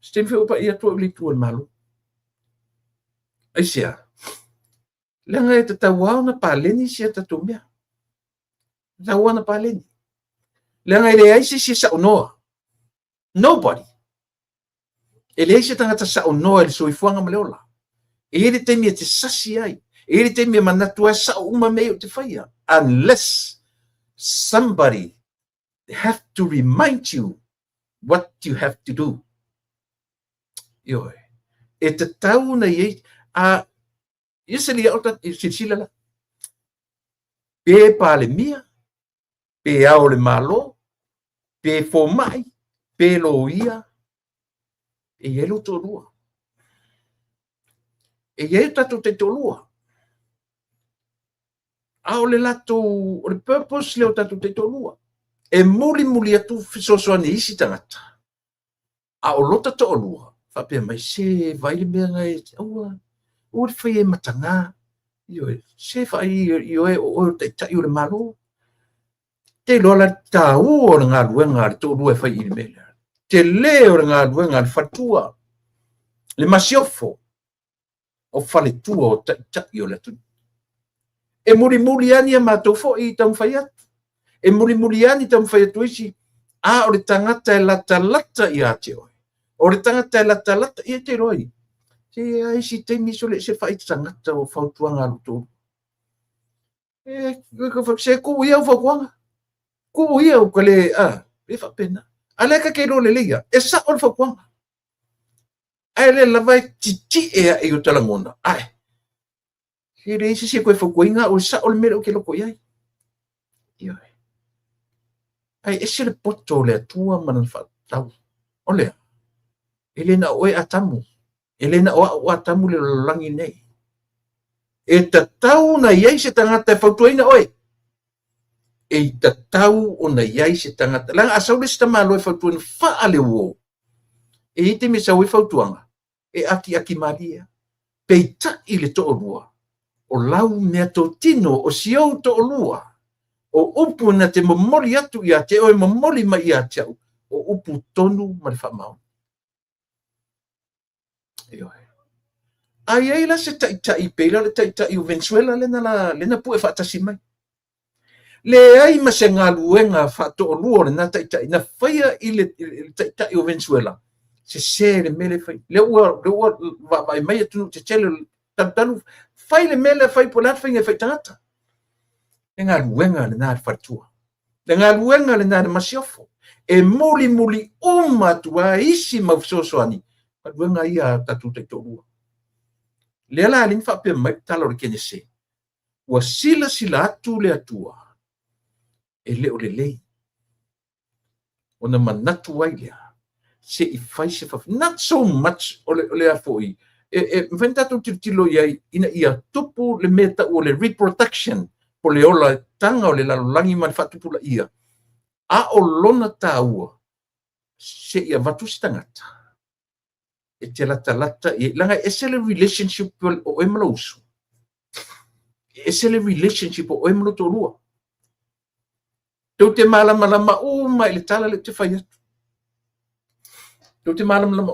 Se taimi foi o pai atu au i le itu o le Malo. Aisea? Leaga e tatau lava ona paleni si a tatou mea. E tatau lava ona paleni. Leaga e leai se isi e saunoa. Nobody. E leai se tagata saunoa i le soifuaga ma le ola. E i ai le taimi e te sasi ai. E i ai le taimi e manatu ai sao uma mea ia ou te faia. Unless somebody have to remind you what you have to do. Ioe. E tatau ona i ai, a, ia se lia o ta, silasila la. Pe Palemia, pe Ao o le Malo, pe fomai, pe loia, e i ai lou toalua. E i ai o tatou taitoalua. A o le latou, o le purpose lea o tatou taitoalua. E mulimuli atu fesoasoani i isi tagata. A o lota toalua, faapea mai, se vaai le mea na e, aua, aua le faia e mataga. Ioe, se vaai ioe, o oe o le taitai o le Malo. Te iloa la le taua o le galuega a le toalua e fai i le mea lea. Tele o le galuega a le faletua, le masiofo o faletua o taitai o le atunuu. E mulimuli lava ni a matou foi taumafai atu. E mulimuli lava ni taumafai atu isi, a o le tagata e latalata ia te oe. O le tagata e latalata, ia te iloa i. Se a isi taimi sole e se fai tagata o fautuaga a lou toalua. E, se tuu ia au fautuaga. Tuu ia ua le, a, e faapena. A lea ka te iloa lelei ia, e sao le fautuaga. Ae lea lava e titie ae i o talagona, ae, e leai se isi e toe fautuaina au e sao le mea lea ou te loto i ai. Ioe. Ae ese le poto o le Atua ma lana faatatau. O lea, e le na o oe Atamu, e le na o au Atamu le lalolagi nei. E tatau ona i ai se tagata e fautuaina oe. E tatau ona i ai se tagata. Leaga a sau le isi tamaloa e fautuaina faaleuo, e i ai taimi e sau ai fautuaga, e akiaki malie. Peitai le toalua, o lau mea totino, o si ou toalua, o upu na te momoli atu ia te oe, momoli mai ia te au, o upu tonu ma le faamaoni. Ioe. A i ai la se taitai, pei la o le taitai o Venezuela lena la, lena pue faatasi mai. Leai ma se galuega faatoalua o lena taitai na faia i le taitai o Venezuela, sese le mea lea e fai. Lea ua, lea ua vaavaai mai atunuu tetele talutalu, fai le mea lea fai po o le a le faiga e fai tagata. Le galuega lena a le faletua. Le galuega lena a le masiofo. E mulimuli uma atu ai isi mau fesoasoani, galuega ia a tatou taitoalua. Lea la alii faapea mai le tala o le Kenese, ua silasila atu le Atua e le o lelei ona manatu ai lea se i fai se faf not so much o le, o le a foi e, e mafai ona tatou tilotilo i ai ina ia tupu le mea tau o le reproduction po le olataga o le lalolagi ma le faatupulaia a o lona taua se i avatu se tagata e te latalata i ai, leaga e ese le relationship o oe ma lou uso, e ese le relationship o oe ma lou toalua. Tou te malamalama uma i le tala lea ou te fai atu. Tou te malamalama,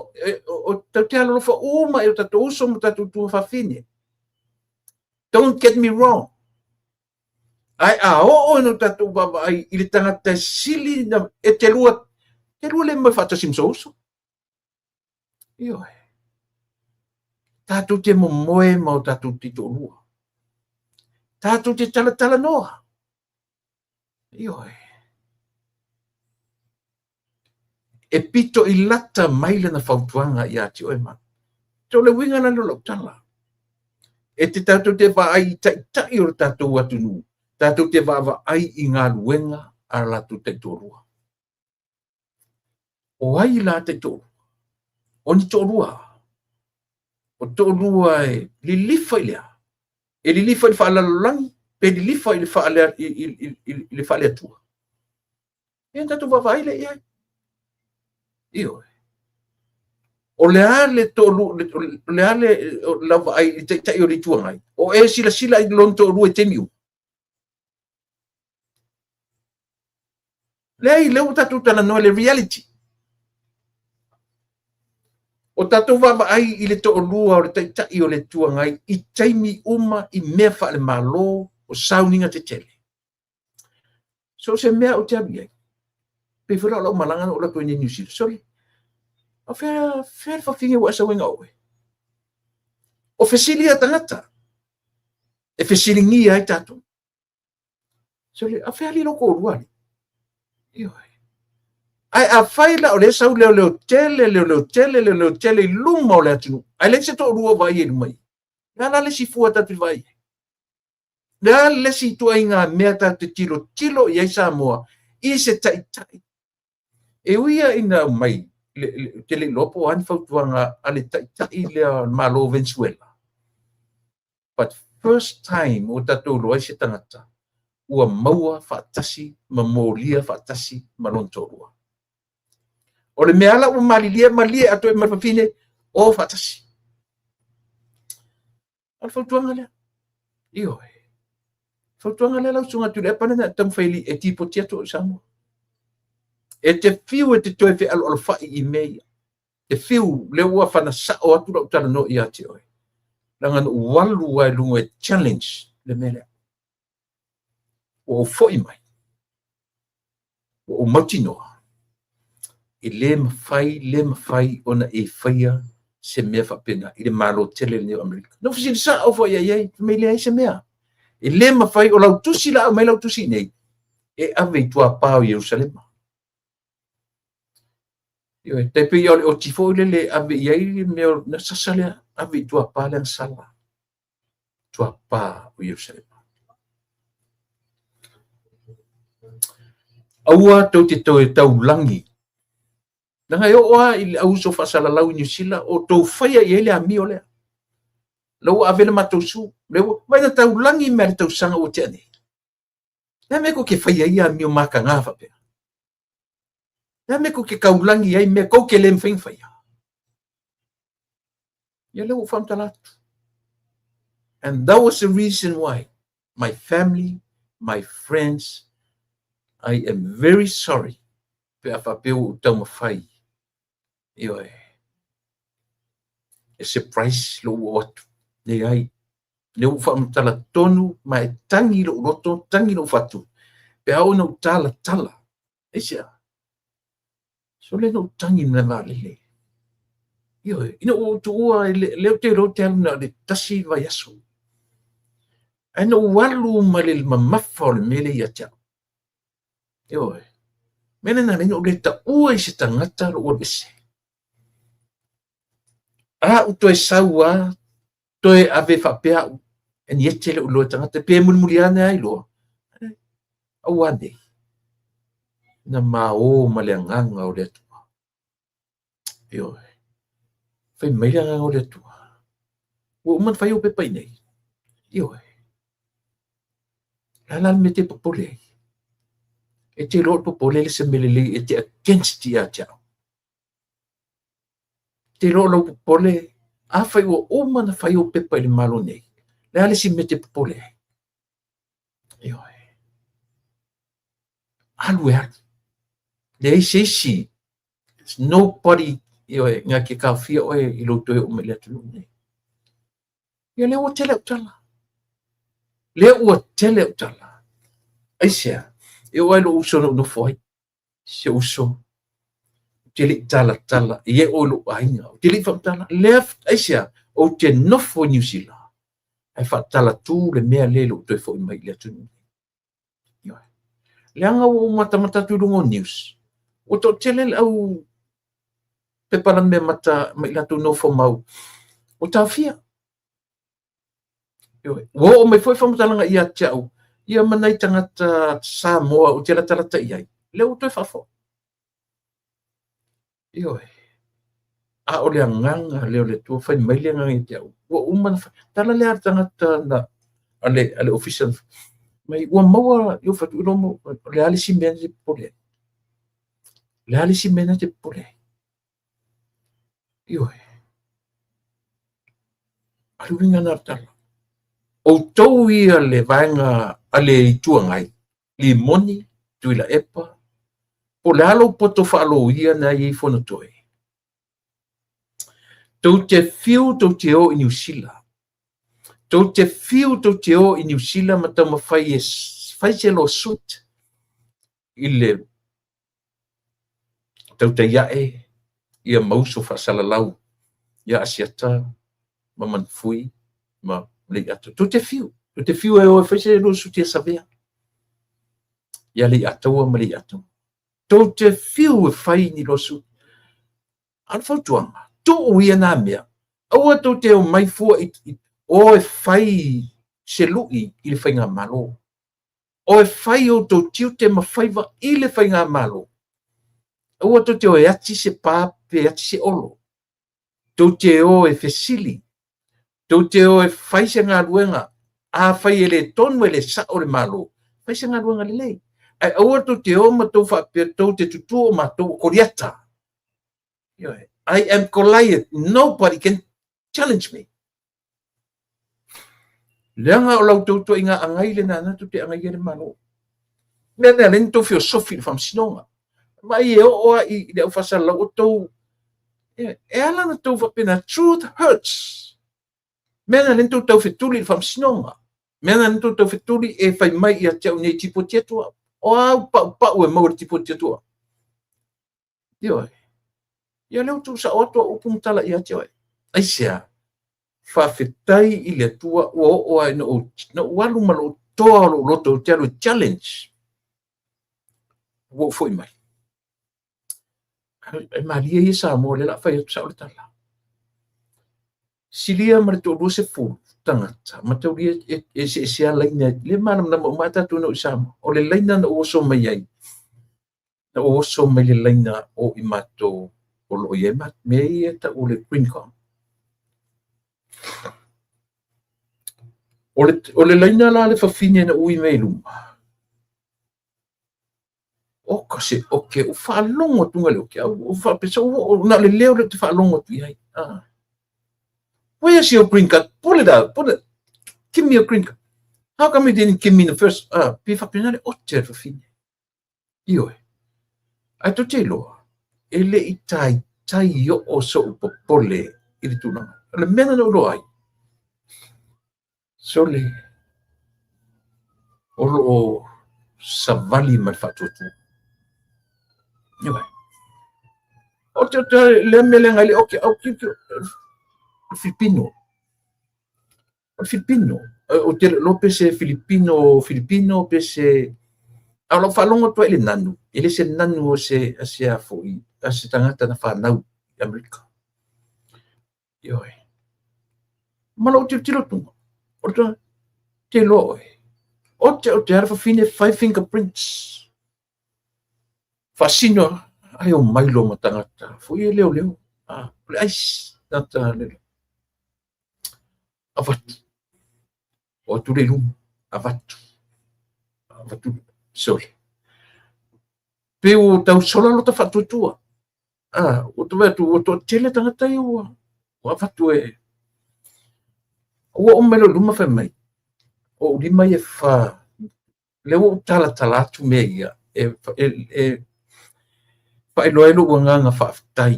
tou te alolofa uma i o tatou uso ma tatou tuafafine. Don't get me wrong. Ae a oo ina o tatou vaavaai i le tagata e sili na, e te lua, te lua le moe faatasi ma sou uso. Ioe. Tatou te momoe ma o tatou taitoalua. Tatou te talatalanoa. Ioe. E pito i lata mai lana fautuaga ia te oe ma. So le uiga la lea o lau tala. E te tatou te vaai i taitai o le tatou atunuu, tatou te vaavaai i galuega a latou taitoalua. O ai la taitoalua? O ni toalua. O toalua e lilifa i le a? E lilifa i le faalelalolagi pe lilifa i le faale i le faaleatua? Ia tatou vaavaai lea i ai. Ioe. O le a le toalua, o le a le lau vaai i le taitai o le Itu Agai? O e silasila i lona toalua i taimi uma? Leai, lea ua tatou talanoa i le reality. O tatou vaavaai i le toalua o le Taitai o le Itu Agai i taimi uma i mea faale-Malo o sauniga tetele. So o se mea ou te alu i ai, pei foi la o lau malaga na ou alu atu ai nei i Niu Sila, sole, o fea, fea le fafine ua e sau ai na oe? O fesili a tagata, e fesiligia ai tatou. Sole, a fea alii lou toalua alii? Ioe. Ae afai la o lea sau leoleo tele, leoleo tele, leoleo tele i luma o le atunuu, ae leai se toalua o vaai i luma i. Le a la le isi fua tatou te vaai ai? Le a le isi ituaiga mea tatou te tilotilo i ai Samoa i se taitai? E ui lava ina aumai, ou te le iloa po o a ni fautuaga a le taitai lea o le Malo o Venezuela, but first time ua tatou iloa ai se tagata ua maua faatasi ma molia faatasi ma lona toalua. O le mea la ua malilie, malie atu ai ma le fafine, o faatasi. O le fautuaga lea. Ioe. Fautuaga lea lau susuga Tuilaepa lena e taumafai e tipoti atu i Samoa. E te fiu e te toe fealoalofai i mea ia. Te fiu, lea ua fana sao atu lau talanoa ia te oe. Leaga na ou alu lava i luga e challenge le mea lea. Ua ou foi mai. Ua ou mautinoa. E le mafai, le mafai ona e faia se mea faapena i le Malo tele lenei o Amerika. Na ou fesili sao foi i ai, fai mai leai se mea. E le mafai o lau tusi la aumai lau tusi nei e ave i tuapā o Ierusalema. Ioe, tai pei o le oti foi lele e ave i ai le mea na sasa lea, ave i tuapā le agasala, tuapā o Ierusalema. Aua tou te toe taulagi Leaga e oo lava i le au uso faasalalau i Niu Sila o tou faia i ai le amio lea. La ua ave le matou su. Le ua vai na taulagi mea le tausaga ua tea nei. Le a mea kou te faia ai amio mataga faapea? Le a mea kou te taulagi ai mea kou te le mafai ona faia? Ia lea ua ou faamatala atu. And that was the reason why my family, my friends, I am very sorry pe a faapea ua ou taumafai, ioe, e surprise lou oo atu. Leai, lea ua ou faamatala tonu ma e tagi lou loto, tagi lou fatu, pe a oo ina ou talatala. Aisea? Sole na ou tagi i le malaevaalele. Ioe, ina ua ou tuua, lea ou te iloa ou te alu na o le tasi vaiaso. Ae na ou alu ma le mamafa o le mea lea ia te au. Ioe, mea lena lea na ou le taua i se tagata lou alu ese. A ou toe sau lava, toe ave faapea au, e ni ete le iloa e tagata, pe mulimuli ane lava iloa. Aua nei, na ma o ma le agaga o le Atua. Ioe, fai mai le agaga o le Atua, ua uma ona fai ou pepa i inei. Ioe, le a la le mea e te popole ai? E te iloa o le popole le se mea lelei e te against ia te au. Te iloa o lou popole, afai ua uma ona fai ou pepa i le Malo nei, le a le isi mea e te popole ai? Ioe. Alu e alu. Leai se isi. There's nobody, ioe, na te taofia oe i lou toe oo mai i le atunuu nei. Ia lea ua tele au tala. Lea ua tele au tala. Aisea? E oo lava i lou uso na ou nofo ai. Si ou uso, ou te le i talatala, e i ai oe i lou aiga, ou te le i faamatala, lea, aisea, ou te nofo i Niu Sila, ae faatalatu le mea lea i lou toe foi mai i le atunuu. Ioe. Leaga ua ou matamata atu i luga o news, ua toatele le au pepa lanumeamata ma i latou nofo mau, ua taofia. Ioe. Ua oo mai foi faamatalaga ia te au, ia ma nai tagata Samoa ou te latalata i ai, lea ua toe faafoi. Ioe. A o le agaga lea o le Atua, fai mai le agaga ia te au, ua uma ona fai. Tala lea a le tagata na, a le ofisa mai, ua maua i ou fatu, o le a le isi mea na te popole ai? O le a le isi mea na te popole ai? Ioe. A le uiga lena o le tala. Outou ia le vaega a le Itu Agai, Limoni, Tuilaepa, po o le a lou poto faaloia na e i ai Fonotoe? Tou te fiu tou te o i Niu Sila. Tou te fiu tou te o i Niu Sila ma taumafai e fai se lawsuit i le tautai ae ia ma uso faasalalau ia Asiata ma Manufui ma Leiata. Tou te fiu, tou te fiu e o e fai se lawsuit ia Savea ia Leiataua ma Leiataua. Tou te fiu e fai ni lawsuit. A o le fautuaga, tuu ia nā mea. Aua tou te omai fua i, i o e fai se lui i le faigamalo. O e fai outou tiute ma faiva i le faigamalo. Aua tou te o e ati se pa pe ati se olo. Tou te o e fesili. Tou te o e fai se galuega. Afai e le tonu e le sao le Malo, fai se galuega lelei. Ae aua tou te o ma tou faapea tou te tutū o matou o Koliata. Ioe. I am Goliath. Nobody can challenge me. Leaga o la outou ituaiga agai lena na tou te agaia ai le Malo. Mea lea lea na tou feosofi i le faamasinoga. Vaai e oo lava i le au faasalalau o tou e ala ona tou faapena truth hurts. Mea lena lea na tou taufetuli i le faamasinoga. Mea lena na tou taufetuli e fai mai ia te au nei tipoti atu au. O a au paupau e maua i le tipoti atu au? Ioe. Ia lea ua tuusao atu au upu ma tala ia te oe. Aisea? Faafetai i le Atua ua oo lava ina ou, na ou alu ma lou toa o lou loto ou te alu e challenge. Ua ou foi mai. E malie ia Samoa, lea la fai atu sao le tala. Silia ma le toalua sefulu tagata, mataulia e eseese lava laina, le malamalama uma lava tatou na oo i Samoa. O le laina na ou oso mai ai, na ou oso mai le laina o i matou o lo o i ai mea ia e tau o le green card. O le laina la le fafine na ui mai i luma, oka se oke, ua faalogo atu le oke, ua faapea, so na o le leo lea ou te faalogo atu i ai. Ah. Where's your green card? Pull it out, pull it. Give me your green card. How come you didn't give me the first? Ah, pe faapena le ote a le fafine. Ioe. Ae tou te iloa, e le i taitai oo so'u popole i le tulaga. O le mea na ou iloa ai, sole, o lo o savali ma le faatuatua. Ioe. O te, te, lea mea lea ngai le oke, au, ki, ki, Filipino. O le Filipino. Ou te le iloa pe se Filipino, Filipino pe se... A o lau faalogo atu ai i le nanu, e le se nanu o se, a se a foi, a se tagata na fanau i Amerika. Ioe. Ma lou tilotilo atu, o le te iloa oe. O te o te ara fafine fai fingerprints. Faasino ai o mai loa ma tagata. Foi e leoleo. Ah, o le ice. Tagata leoleo. Avatu. O atu le i luma. Avatu. Avatu. Sole. Pe ua tau sola lota faatuatua. Ah, ua te vaai atu ua toatele tagata ia ua ua avatu e ua oo mai loa i luma fai mai, o ou lima ia e fa, lea ua ou talatala atu mea ia e, e, e faailoa ai lou agaga faafetai.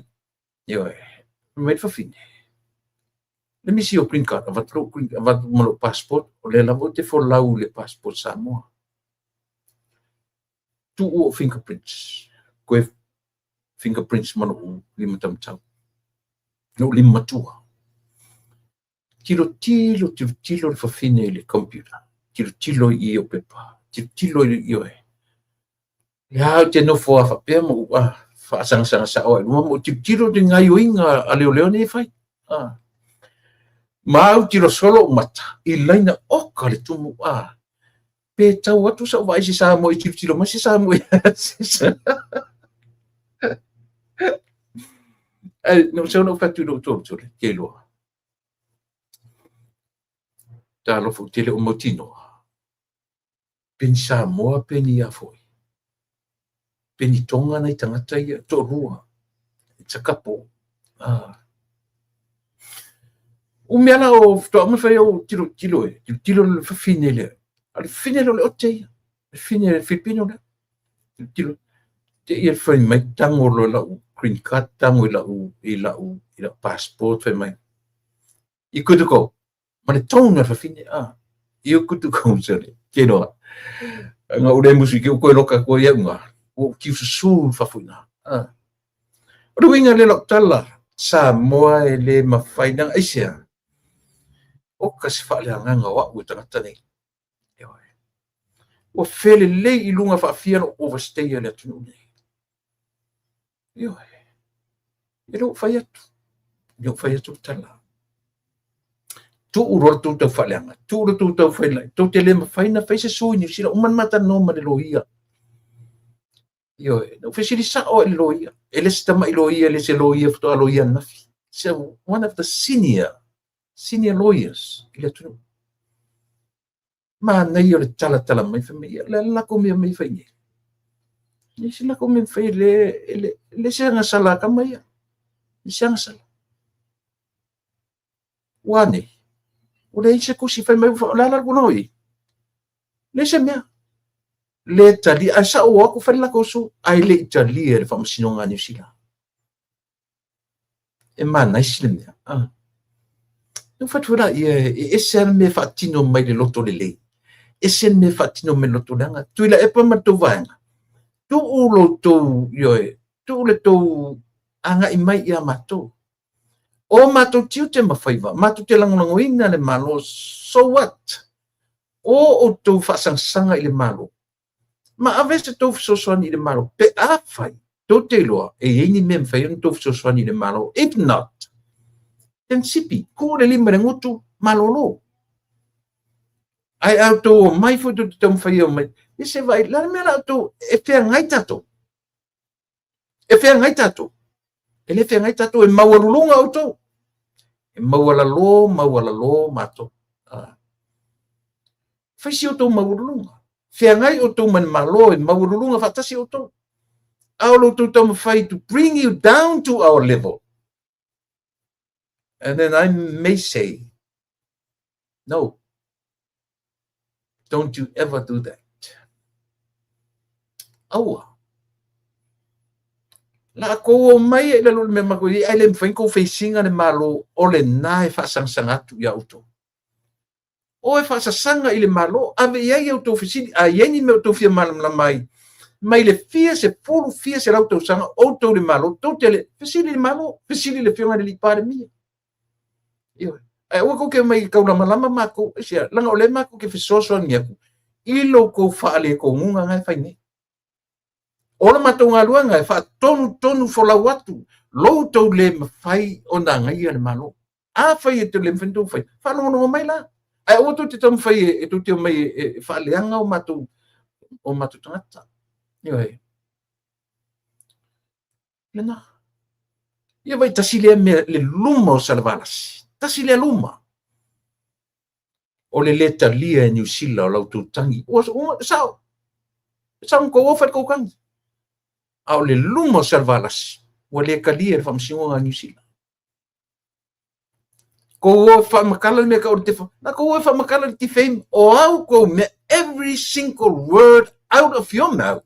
Ioe, fai mai le fafine, let me see your green card, avatu lou green, avatu ma lou passport, o lea lava ou te folau i le passport Samoa. Tuu ou fingerprints, koe fingerprints ma lou lima taumatau, lou lima matua. Tilotilo, tilotilo le fafine i le computer, tilotilo i i o pepa, tilotilo i ioe. Lea ou te nofo a faapea ma ou ah, faasangasaga sao ai luma ma ou tilotilo i gaioiga a leoleo nei e fai. Ah. Ma au tilo solo ou mata i laina oka le tumu ah. Pe tau atu sau vaai se Samoa i tilotilo mai se Samoa. Ai, no sau na ou fai atu i lou tolu, ke iloa. Talofa ou te le o mautinoa. Pe ni Samoa pe ni a foi. Pe ni Tonga nai tagata ia, toalua. It's a couple. Ah. O mea la o faatoa uma fai au tilo tilo e, tilo tilo le fafine lea. A le fafine lea o le ote ia. Le fafine le Filipino lea. Tilo tilo. Te ia fai mai tango loa i lau green card, tango i lau i lau i lau passport fai mai. You good to go. Ma le tone a le fafine, ah, you good to go, sole. Ke noa. Nga ule musu ki uko e loka koe ia unga. Ua u kiususu fafo ina. Ah. O le uiga lea o lau tala, Samoa e le mafai na aisea. Oka se faaleagaga o au e tagata nei. Ioe. Ua felelei i luga faafia lou overstay a le atunuu nei. Ioe. E le o fai atu. E le o fai atu le tala. Tuu loa le tou tau faaleaga, tuu le tou tau failai, tou te le mafai na fai se sui Niu Sila, uma na ma talanoa ma le loia. Ioe, na ou fesili sao i le loia. E le se tamai loia, e le se loia faatoa loia ananafi. So, one of the senior, senior lawyers i le atunuu. Manaia o le talatala mai, fai mai, ia, le a le latou mea mai fai nei. Le se latou mea fai, le, le, le se agasala a tama ia. Le se agasala. Ua nei, ua leai se tusi fai mai, o le a la le tulaga o i ai? Leai se mea. Le talia, ae sa ou o atu fai le latou sue, ae le i talia e le Faamasinoga a Niu Sila. E manaisi le mea. Ah. Na ou fai atu foi lea, e ese lava le mea e faatino mai le loto lelei. Ese le mea e faatino mai le loto leaga. Tuilaepa ma le tou vaega. Tuu lo tou, ioe, tuu le tou agai mai ia matou. O matou tiute ma faiva, matou te lagolagoina le Malo, so what? O outou faasagasaga i le Malo, ma ave se tou fesoasoani i le Malo, pe afai tou te iloa e i ai ni mea e mafai ona tou fesoasoani i le Malo. If not, then sipi, tuu le lima i le gutu, malolo. Ae a outou omai foi tou te taumafai e omai, ia se vaai, o le a le mea la outou, e feagai tatou. E feagai tatou. E le feagai tatou, e maualuluga outou. E maualalo, maualalo matou. Ah. Fai si outou maualuluga. Feagai outou ma le Malo e maualuluga faatasi outou. A o lo outou taumafai to bring you down to our level. And then I may say, no, don't you ever do that. Aua. La kou omai e i lalo o le mea matou i ai, ae le mafai ona kou face ina le Malo o lena e faasagasagaatu ia outou. O e faasasaga i le Malo, ave i ai a outou fesili, a i ai ni mea o outou fia malamalama ai, mai le fia sefulu, fia selau tausaga, outou le Malo, tou te le fesili i le Malo, fesili i le Afioga i le Alii Palemia. Ioe. Ae aua tou te omai e taulamalama matou, aisea, leaga o lea matou te fesoasoani atu i lo outou faaletonuga na e fai nei. O le matou galuega e faatonutonu folau atu lo outou le mafai ona agaia le Malo. Afai e te le mafai ona outou fai, faalogologo mai la. Ae aua tou te taumafai e tou te omai e faaleaga o matou tagata. Ioe. Lena. Ia vai tasi lea mea, le luma o Salevalasi. Tasi lea luma. O le le talia e Niu Sila o la outou tagi. Ua, ua, sao. Sao na tou ofa i le tou tagi. A o le luma o Salevalasi, ua le talia e le Faamasinoga a Niu Sila. Kou o faamatala le mea tau o le tefa. Na kou o faamatala le defame o au kou mea, every single word out of your mouth.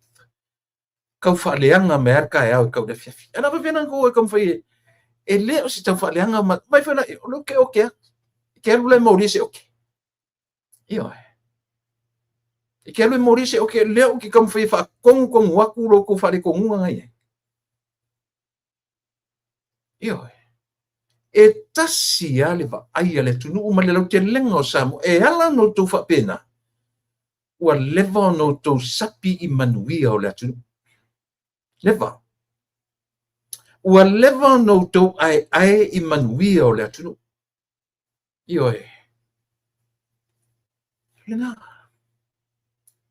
Kau faaleaga mai lava le taeao e tau i le afiafi. Ae na faapena na kou e taumafai e, e le o se tau faaleaga ma, mai foi la, o le oke oke atu. E te alu la e molia se oke. Ioe. E te alu e molia se oke, lea ou te taumafai e faatonutonu atu lo outou faaletonuga na i ai. Ioe. E tasi lava le vaai a le atunuu ma le lautelega o Samoa. E ala ona outou faapena, ua leva ona outou sapi i manuia o le atunuu. Leva. Ua leva ona outou aeae i manuia o le atunuu. Ioe. Lena.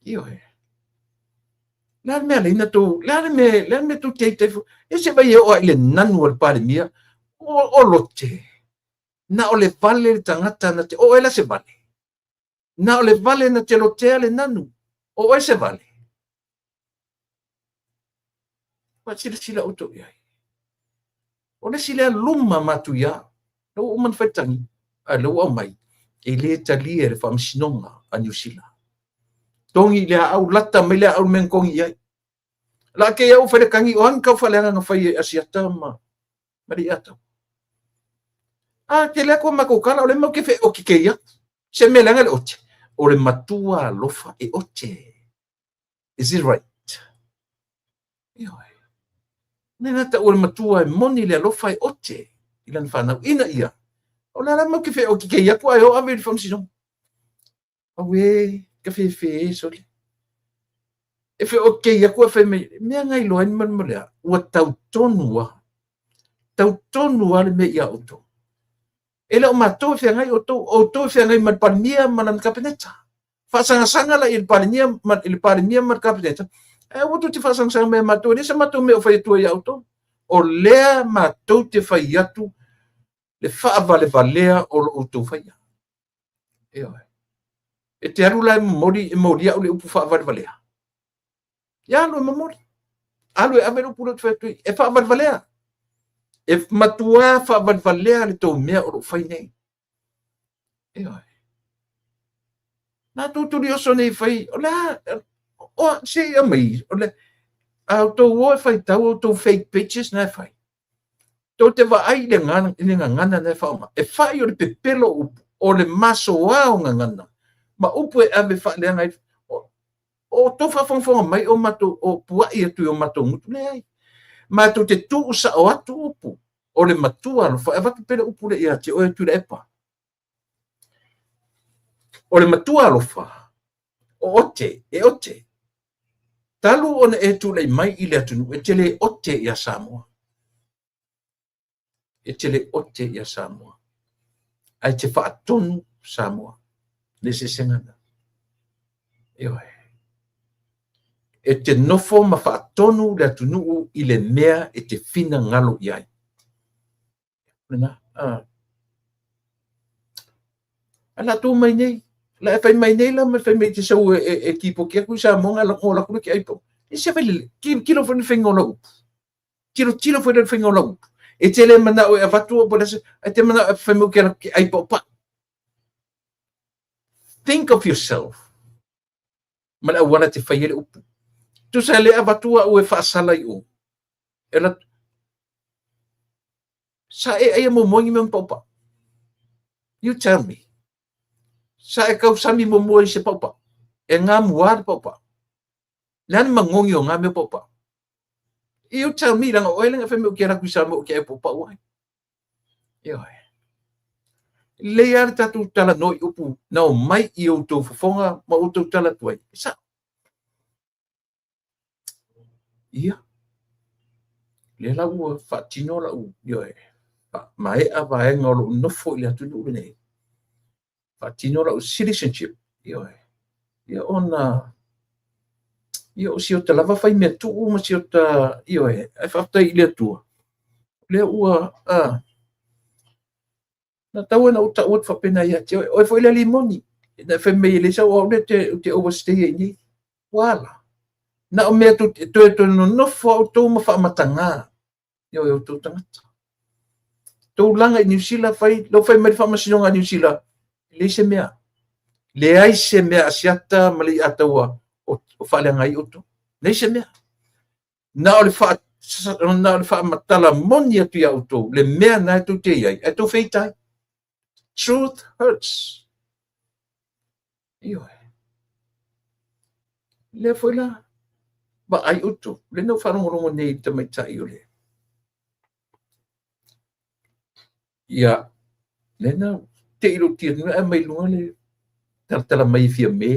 Ioe. Le a le mea leina tou, le a le mea, le a le mea tou te ai taifo. E se vai e oo i le nanu o le Palemia, o lote. Na o le vale le tagata na te, o oe la se vale. Na o le vale na te lotea le nanu. O oe se vale. Ua silasila outou i ai. O le isi lea luma matuia, lea ua uma ona fai le tagi, a lea ua aumai, e le talia e le Faamasinoga a Niu Sila. Togi i le aau, lata mai le aau i le mea na togi i ai. La kei au fai le tagi, o a ni taufaaleaga na fai e Asiata ma ma le Iatau. A tele atu a matou tala, o lea matou te feotikei atu. Se mea leaga le ote, o le matua alofa e ote. Is it right? Ioe. Nena taua le matua e moni le alofa e ote i lana fanau ina ia. O le ala mau ke feotikei atu ae o ave i le faamasinoga. Auē, ka fefe e sole. E feotikei atu ae fai mai, mea na iloa ai le mea lea, ua tautonu lava. Tautonu lava le mea ia outou. E le o matou e feagai outou, o outou e feagai ma le Palemia ma lana Kapeneta. Faasagasaga la i le Palemia ma le Palemia ma le Kapeneta, ae aua tou te faasagasaga mai ia matou, e leai se matou mea o fai atua ia outou. O lea matou te fai atu le faavalevalea o lo outou faia. Ioe. E te alu la e momoli, e moli au le upu faavalevalea. Ia alu e momoli. Alu e ave le upu lea ou te fai atu ai. E faavalevalea. E matuā faavalevalea le tou mea o lo o fai nei. Ioe. Na tou tuli oso nei fai, o le a, o, se i aumai, o le, a outou o e faitau outou fake pages na e fai. Tou te vaai i le, i le gagana na e faaaoga. E fai o le pepelo o upu, o le masoa o gagana, ma upu e ave faaleaga ai. O, o outou faafogafoga mai o matou, o puai atu i o matou gutu, leai. Matou te tuu sao atu upu. O le matua alofa, e avatu pea le upu lea ia te oe Tuilaepa. O le matua alofa, o ote, e ote. Talu ona e tulai mai i le atunuu, e te le ote ia Samoa. E te le ote ia Samoa. Ae te faatonu Samoa. Le eseesega lena. Ioe. E te nofo ma faatonu le atunuu i le mea e te finagalo i ai. Lena. Ah. A la tu mai nei. La e fai mai nei la ma fai mai te sau e kipoti atu i Samoa nga la ku ke ai po. E se fai le ki kilo fai fai ngola upu. Tilotilo foi le faiga o lau upu. E te le manao e avatu po le se, e te manao e fai mai ke ke ai po pa. Think of yourself. Ma le auala te fai ai le upu. Tusa le avatu au e faasala i o. E la sa e ai mo mo ni me pau pa. You tell me. Sa e kau sami mo mo i se pau pa. E ngā mua le pau pa. Le ana magogi o ngā mea paupau. You tell me, leaga o oe lea fai mai ou te alu atu i Samoa ou te ai paupau ai. Ioe. Lelei lava le tatou talanoa i upu na omai i outou fofoga ma outou tala atu ai. E sao. Ia. Lea la ua faatino lau, ioe, maea vaega o lou nofo i le atunuu lenei. Faatino lau citizenship, ioe. Ia ona, ia o si ota lava fai mea tuu ma si ota, ioe, ae faafetai i le Atua. Lea ua, a, na tau ona ou tau atu faapena ia te oe. Oe foi le alii moni. Na fai mai e leai sau au lea te, te overstay ai nei. Ua ala. Na o mea tu, toe toe nonofo au tou ma faamatagā. Ioe, outou tagata. Tou laga i Niu Sila, fai, lau fai mai le faamasinoga a Niu Sila, leai se mea. Leai se mea asiata ma le iataua o, o faaleaga ai outou. Leai se mea. Na o le faa, na o le faamatala moni atu iā outou, le mea na e tou te i ai, ae tou feita ai. Truth hurts. Ioe. Lea foi la, vaai outou, lea na ou faalogologo nei i le tamaitai o le... Ia, lea na te i lou tia ae mai luga le talatala mai e Fiame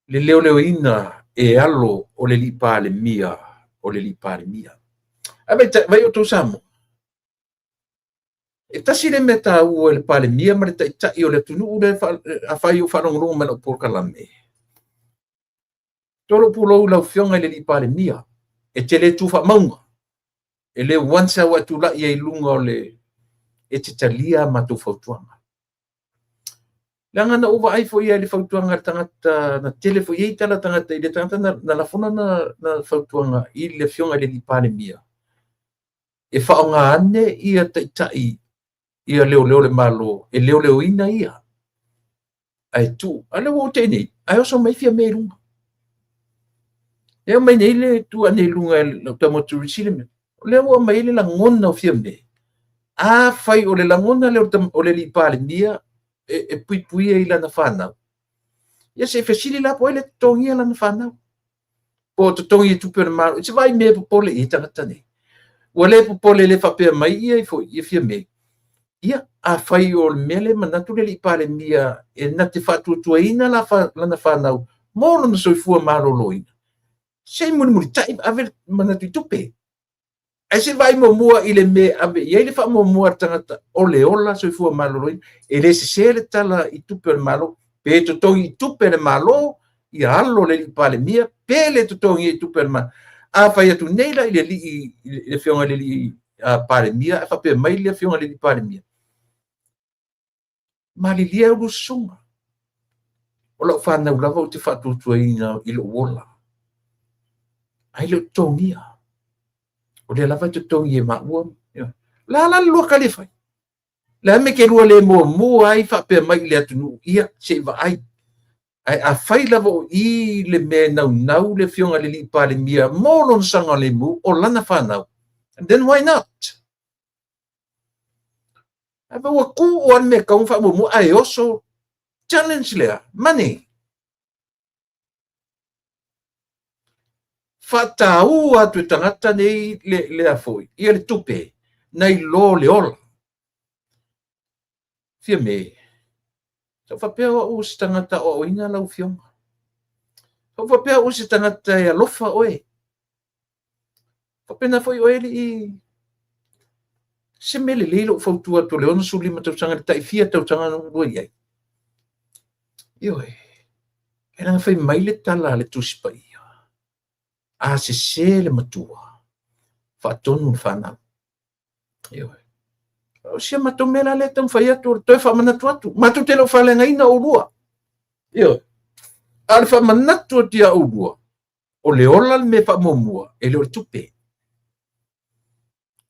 le leoleoina e alo o le alii Palemia o le alii Palemia. Ae vai, vai outou Samoa. E tasi le mea taua i le Palemia ma le Taitai o le atunuu lea afai o faalogologo mai lau polokalame. Tolo pulou i lau Afioga i le Alii Palemia, e te le tu faamauga, e le once a ua e tulai ai i luga o le e te talia a matou fautuaga. Leaga na ou vaai foi i le fautuaga a le tagata, na tele foi i ai tala tagata i le tagata na, na lafo lana na fautuaga i le Afioga i le Alii Palemia. E faaaoga ane ia taitai ia leoleo le Malo e leoleoina ia. Ae tuu, a lea ua ou tei nei, ae oso mai Fiame i luga. Lea mai nei le tu ane i luga e lau tama turisi le mea. O lea ua aumai ai le lagona o Fiame. Afai o le lagona lea o le alii Palemia e puipuia i lana fanau, ia se i fesili la po o ai le totogia lana fanau. Po o totogi i tupe o le Malo. Se vaai mea e popole i ai tagata nei. Ua le popole le faapea mai ia i foi, ia Fiame. Ia, afai o le mea lea manatu le alii Palemia e na te faatuatuaina la fa, lana fanau mo lona soifua maloloina, se i mulimulitai ave le manatu i tupe. Ae se vaai muamua i le mea e ave i ai le faamuamua a le tagata o le ola soifua maloloina. E le sese le tala i tupe o le Malo, pe totogi i tupe a le Malo ia alo o le alii Palemia, pe le totogi i tupe a le Malo. A fai atu nei la i le alii, i le afioga i le alii Palemia, ae faapea mai le afioga i le alii Palemia, malilie au susuga, o lau fanau lava ou te faatuatuaina i lou ola, ae le o totogia. O lea lava e totogi e maua. La la le lua tali e fai. Le a me ke lua le muamua ai faapea mai i le atunuu, ia, se i vaai. Ae afai lava o i le mea e naunau le afioga i le alii Palemia mo lona saogalemu o lana fanau, then why not? Ae ua tuu lava le mea e tatau ona faamuamua ae oso challenge lea, money. Faataua atu e tagata nei le, le a foi, ia le tupe, nai lo le ola. Fiame, sa ou faapea o au o se tagata aoaoina lau Afioga. Sa ou faapea o au o se tagata e alofa oe. Faapena foi oe alii se mea lelei lou fautua atu o le 65 tausaga i le tai fia tausaga na oulua i ai. Ioe, e leaga fai mai le tala a le Tusi Paia, a sese le matua, faatonu le fanau. Ioe. O si a matou mea la lea e taumafai atu, o le toe faamanatu atu. Matou te le o faaleagaina oulua. Ioe. A o le faamanatu atu ia oulua, o le ola le mea faamuamua, e le o le tupe.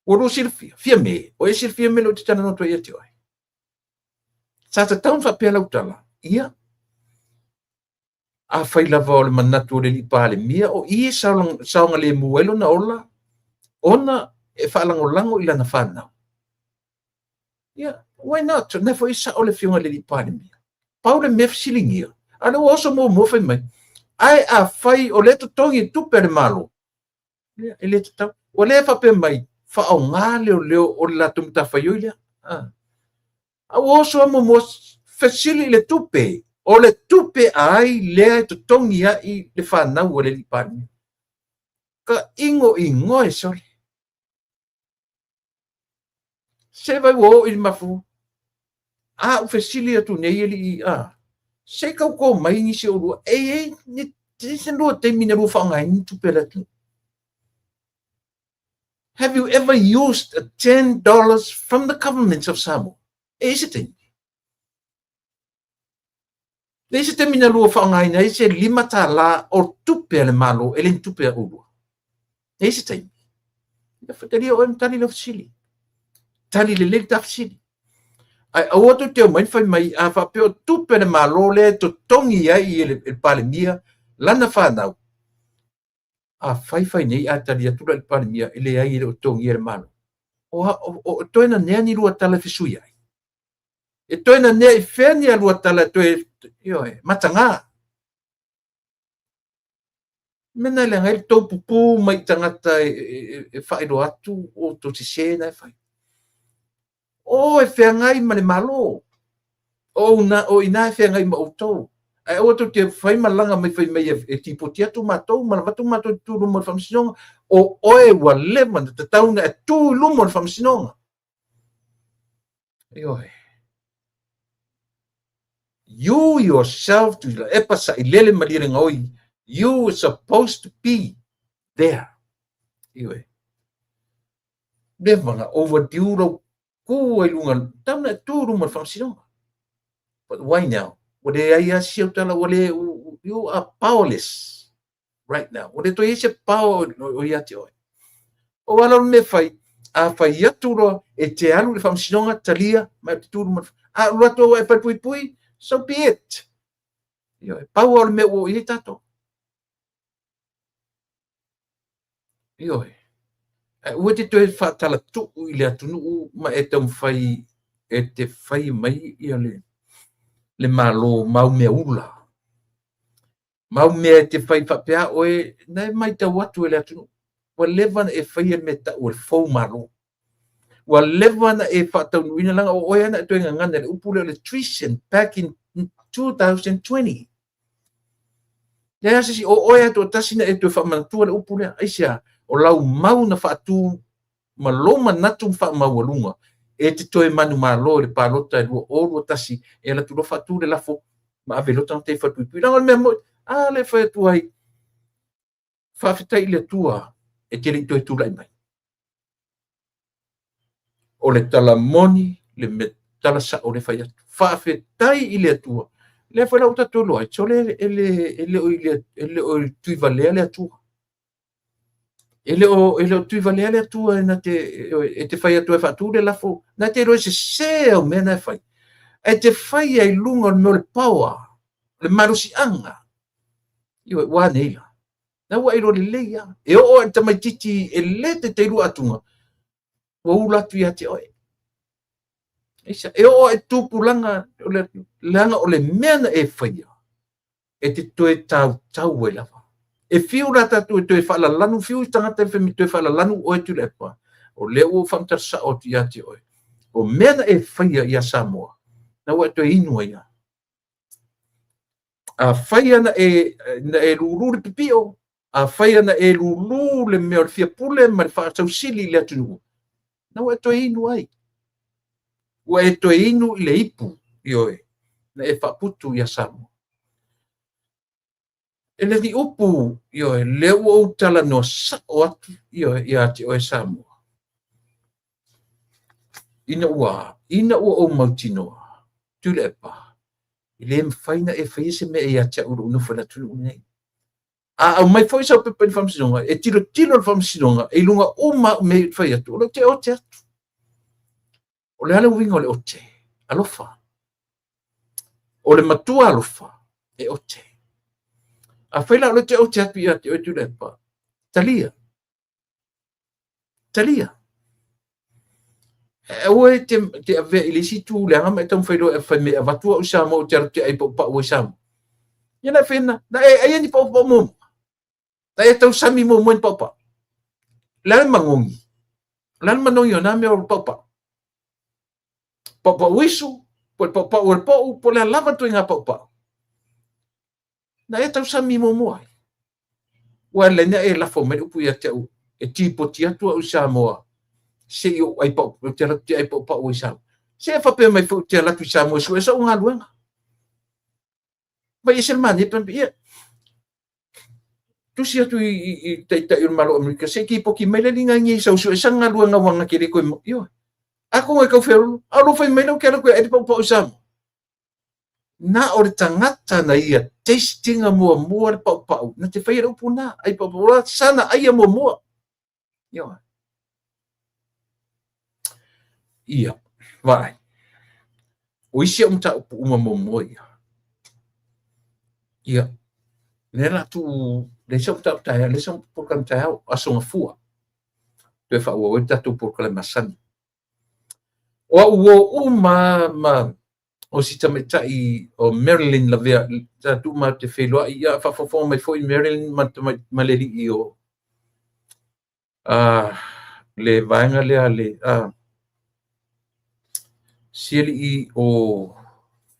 Ua lua silafia, Fiame, o e silafia mea lea ou te talanoa atu ai ia te oe. Sa tatau ona faapea lau tala, ia, afai lava o le manatu o le alii Palemia o i e saogalemu ai lona ola, ona e faalagolago i lana fanau. Ia, why not? O lena foi e sao le afioga i le alii Palemia. Pau le mea fesiligia, a o lea ua oso muamua fai mai, ae afai o lea e totogi e tupe a le Malo, ia, e le tatau. Ua le faapea mai, faaaoga leoleo o le latou matafaioi lea. A ua oso lava muamua fesili i le tupe, o le tupe a ai lea e totogi ai le fanau a le alii Palemia. Ka igoigoe sole. Se vai ua oo i le mafu. A ou fesili atu nei alii, a, se i tauto mai nisi o oulua, e i ai ni se lua taimi na lua faaaogaina ni tupe a le atunuu. Have you ever used a $10 from the government of Samoa? E i ai se taimi? E i ai se taimi na lua faaaogaina ai se $5 o tupe a le Malo e le ni tupe a oulua? E i ai se taimi? Ia talia oe ma tali lau fesili. Tali lelei le ta fesili. Ae aua tou te omai ma fai mai a faapea o tupe a le Malo lea e totogi ai e le Palemia lana fanau, a fai fai nei a tali atu la i le Palemia, e leai e le o totogia e le Malo. O, o, o toe nanea ni lua tala e fesui ai. E toe nanea i fea ni a lua tala e toe, ioe, mataga. Mea na e leaga ai le tou pupū mai i tagata e, e, e faailoa atu o outou sesē na e fai. O e feagai ma le Malo. O, una, o ina e feagai ma outou. Ae aua tou te fai malaga mai fai mai e, e tipoti atu matou ma avatu matou i tu i luma o le faamasinoga. O oe ua leva na tatau ona e tu i luma o le faamasinoga. Ioe. You yourself, Tuilaepa Sailele Malielegaoi, you were supposed to be there. Ioe. Leva na overdue lou tu ai luga, tau na e tu i luma o le faamasinoga. But why now? Ua leai lava si au tala, ua le, you are powerless right now. Ua le toe i ai se power o ia te oe. O ala o le mea fai, a fai atu loa e te alu i le faamasinoga, talia, ma e te tu i luma. A alu atu au e falepuipui, so be it. Ioe, pau lava o le mea ua oo i ai tatou. Ioe. Ae aua e te toe faatalatuu i le atunuu ma e taumafai e te fai mai ia le, le Malo ma au mea ula. Ma au mea e te fai faapea oe, na e matau atu e le atunuu. Ua leva ona e faia le mea e tau o le fou Malo. Ua leva ona e faataunuuina leaga o oe lava na e toe gagana i le upu lea o le treason back in 2020. Leai lava se isi, o oe lava toatasi na e toe faamanatua le upu lea. Aisea? O lau mau na faatu ma lou manatu faamaualuga e te toe manumalo i le palota e 2021 e alu atu loa faatu le lafo ma ave loa tagata i falepuipui. Leaga o le mea moni, a lea e fai atu ai, faafetai i le Atua e te le i toe tulai mai. O le tala moni, le mea tala sao lea e fai atu. Faafetai i le Atua. Lea foi la ua tatou iloa ai, sole e le o i Tuivalea le Atua. E le o, e le o Tuivalea le Atua e na te, e te fai atu e faatu le lafo, na te iloa e sese au mea na e fai. Ae te fai ai i luga o le mea o le power, le malosiaga. Ioe, ua a nei la? Na ua e iloa lelei lava. E oo lava i le tamaitiiti e le taitai lua atuga, ua ula atu ia te oe. Aisea? E oo lava i tupulaga, leaga o le mea na e faia, e te toe tautau ai lava. E fiu la tatou e toe faalalanu, fiu i tagata e fai mai toe faalalanu oe Tuilaepa, o lea ua ou faamatala sao atu ia te oe, o mea na e faia ia Samoa, na ua e toe inu ai lava. Afai lava na e lulu le pipio, afai lava na e lulu le mea o le fia pule ma le faasausili i le atunuu, na ua e toe inu ai. Ua e toe inu i le ipu, ioe, na e faaputu ia Samoa. E le ni upu, ioe, lea ua ou talanoa sao atu, ioe, ia te oe Samoa. Ina ua, ina ua ou mautinoa, Tuilaepa, e le mafai ona e faia se mea ia te au i lou nofo i le atunuu lenei. A aumai foi sau pepa i le faamasinoga, e tilotilo le faamasinoga i luga uma au mea ou te fai atu, o lea ou te ote atu. O le a le uiga o le ote? Alofa. O le matua alofa e ote. Afai la o lea ou te ote atu ia te oe Tuilaepa, talia. Talia. Aua e te avea i le isi itu leaga ma e taumafai loa e fai mai e avatu au i Samoa ou te alu atu e ai paupau ai i Samoa. Ia na e fai na, na e aia ni paupau muamua. Na e tausami muamua ni paupau. Le a le manogi? O le a le manogi o na mea o le paupau? Paupau isu, po o le paupau o le pou, po o le a lava le ituaiga paupau. Na e tausami muamua ai. Ua lelei na e lafo mai le upu ia te au e tipoti atu au i Samoa se i ou ai pau, ou te alu atu te ai paupau ai i Samoa. Se e faapea mai foi ou te alu atu i Samoa e sue sou galuega. Vai ese le manaia pe ia. Tusi atu i taitai o le Malo o Amerika, se i tipoti mai le alii nei sau sue sa galuega ua na te le toe mo. Ioe. Atonu e tau feololo, a o lou fai mai lea ou te alu atu e ai le paupau i Samoa. Na o le tagata na ia taste ina muamua le paupau, na te faia le upu na, ai paupau, la sana aia muamua. Ioe. Ia, vaai. O isi au mataupu uma muamua ia. Ia, lea la tuu, leai sau mataupu taeao, leai sau polokalame taeao, Aso Gafua. Toe faaauau ai le tatou polokalame masani. O au uo uma ma o si tamaitai o Marilyn Lavea, tatou matou te feiloai, ia faafofoga mai foi Marilyn ma le alii o le vaega lea le si alii o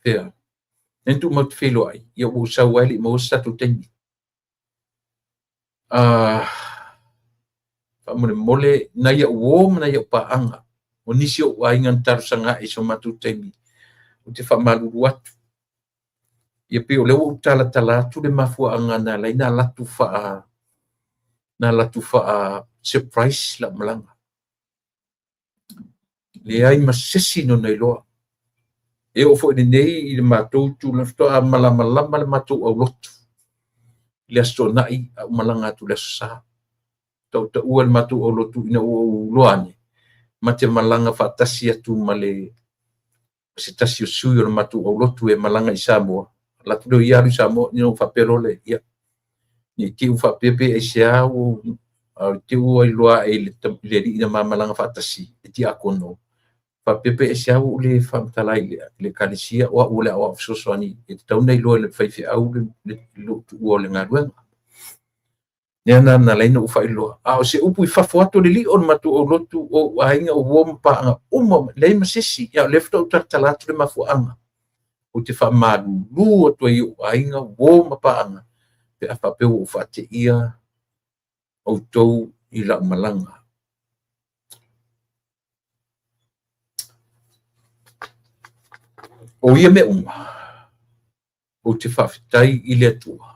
fea, lea na tuu matou te feiloai, ia ua ou sau ai e le i maua se tatou taimi. Faamolemole nai au uo ma nai au paaga, o nisi o ou aiga na talosaga ae i so matou taimi, ou te faamalulu atu. Ia pei o lea ua ou talatala atu le mafuaaga na ala ai ona alu atu faa na alu atu faa surprise lau malaga. Leai ma se isi na ona iloa. E oo foi lenei i le matou tulaga faatoa malamalama le matou aulotu i le Aso Toonai a ou malaga atu i le Aso Sa. Tautaua le matou aulotu ina ua ou iloa ane ma te malaga faatasi atu ma le se tasi o sui o le matou aulotu e malaga i Samoa. Alu atu lea o ia alu i Samoa, ona ou faapea loa lea, ia, ne i te i ua faapea pe aisea ua ou te i ua iloa ae i le alii na ma malaga faatasi, le tiakono, faapea pe aisea ua ou le faamatala ai i le ekalesia, o au o le aoao fesoasoani e tatau ona iloa e le faifeau lou tuua o le galuega. Lea na na ala ai ona ou faailoa. A o se upu i fafo atu o le lio o le matou aulotu, o ou aiga, o uo ma paaga uma, leai ma se isi. Ia, o lea faatoa ou talatala atu le mafuaaga. Ou te faamalulu atu ai i ou aiga, uo ma paaga, pe a faapea ua ou faateia outou i lau malaga. O ia mea uma, ou te faafetai i le Atua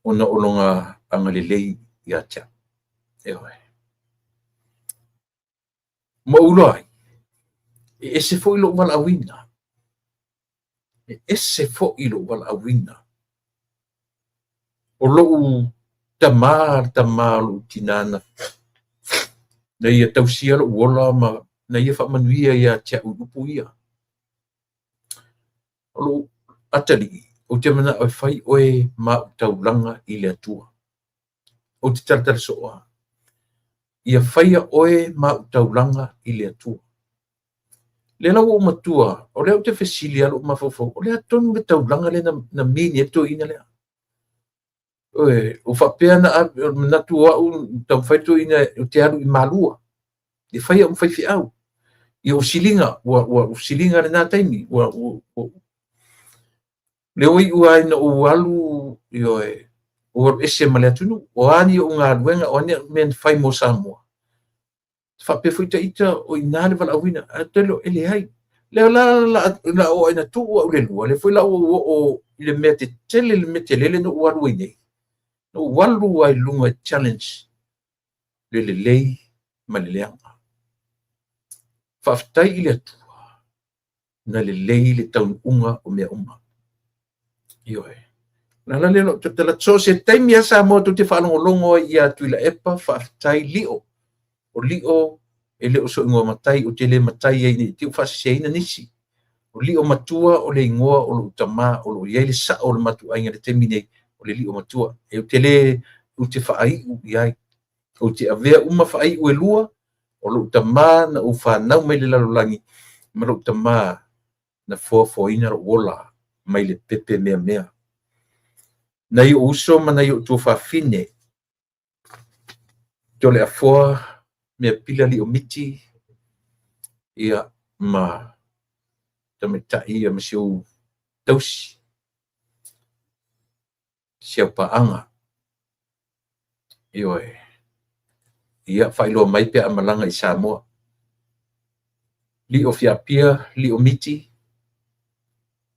ona o lona agalelei ia te au. Ioe. Ma ou iloa ai, e ese foi lou valaauina. E ese foi lou valaauina. O lou tamā, le tamā o lou tinā na, na ia tausia lou ola ma na ia faamanuia ia te au i upu ia. O lou atalii, ou te manao e fai oe ma au taulaga i le Atua. Ou te talatala soo lava. Ia faia oe ma au taulaga i le Atua. Lea la ua ou matua, o lea ou te fesili lava lou mafaufau, o le a tonu le taulaga lea na mini ai le toeaina lea? Ioe, ua faapea na ave, o le manatu o au, taumafai toeaiina ou te alu i Malua, e fai au ma faifeau. Ia ua siliga, ua siliga lena taimi, ua lea ua iu lava ina ou alu, ioe, ou alu ese ma le atunuu. O a ni ou galuega, o a ni au mea na fai mo Samoa, faapea foi ita o i ina le valaauina, ae ou te iloa e leai. Lea la o le a oo ina tuu au i le lua, lea foi la ua ou oo i le mea tetele, le mea tele lea na ou alu ai nei, na ou alu lava i luga e challenge le lelei ma le leaga. Faafetai i le Atua na lelei le taunuuga o mea uma. Ioe. O le ala lea o lau tautala atu, so o se taimi lava Samoa tou te faalogologo ai ia Tuilaepa, faafetai Lio. O Lio e le o sou igoa matai, ou te le matai ai ne i te i ua faaseseina nisi. O Lio Matua o le igoa o lou tama o lo o i ai le sao o le matou aiga i le taimi nei, o le Lio Matua. Ou te le, ou te faaiu i ai. Ou te avea uma faaiu e lua, o lou tama na ou fanau mai i le lalolagi, ma lou tama na foafoaina lou ola mai le pepe meamea. Nai ou uso ma nai ou tuafafine, Toleafoa Meapila Lio Miti, ia, ma tamaitai ia ma si ou tausi, si au paaga. Ioe. Ia, faailoa mai pe a malaga i Samoa. Lio Fiapia, Lio Miti,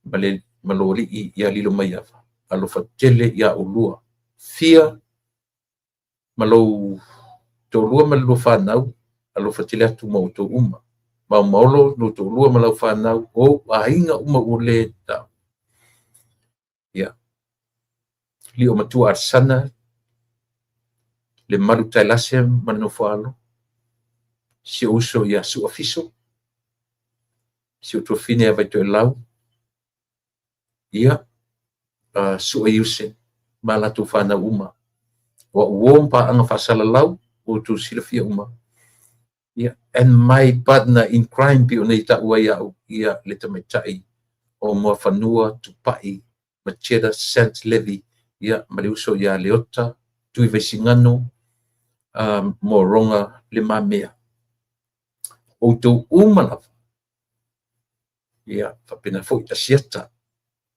ma le ma lo alii ia Lilomaiava. Alofa tele ia ulua. Fia ma lou toalua ma le lua fanau, alofa tele atu ma outou uma. Maomaolo, lou toalua ma lau fanau, o ou aiga uma ua le tau. Ia, Lio Matua Alesana, le Malu Tailase ma le Nofoaalo, si ou uso ia Sua Fiso, si ou tuafafine ia Vaitoelau, ia, Sua Iuse ma latou fanau uma. O au uo ma paaga faasalalau, ua outou silafia uma. Ia, and my partner in crime pei ona ia taua ai au, ia le tamaitai o Moafanua Tupai Macheta Sant Levy, ia, ma le uso ia Leota Tuivaisigano, Moaroga Le Mamea. Outou uma lava, ia, faapena foi Asiata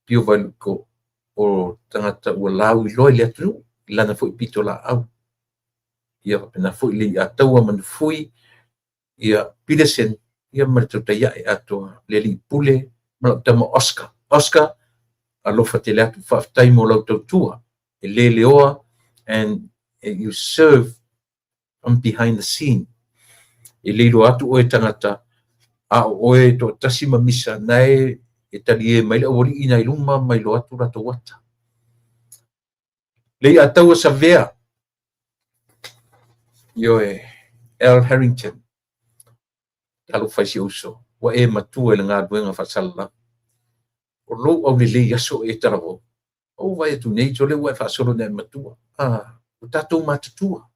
Pio Vailuko, o tagata ua lauiloa i le atunuu i lana foi pitolaau. Ia faapena foi le Iataua Manufui, ia Peterson, ia ma le tautai ae atoa, le alii pule ma lau tama Oscar. Oscar, alofa tele atu, faafetai mo lau tautua e le leoa, and you serve from behind the scene. E le iloa atu oe tagata, a o oe toatasi ma misa, na e talie mai le aualii na i luma ma iloa atu latou ata. Le Iataua Savea, ioe, Al Harrington, talofa i si ou uso, ua e matua i le galuega faasalalau. O lou aulelei aso e talavou. Ou vaai atu nei, sole ua e faasolo ina e matua. Ah, o tatou matutua.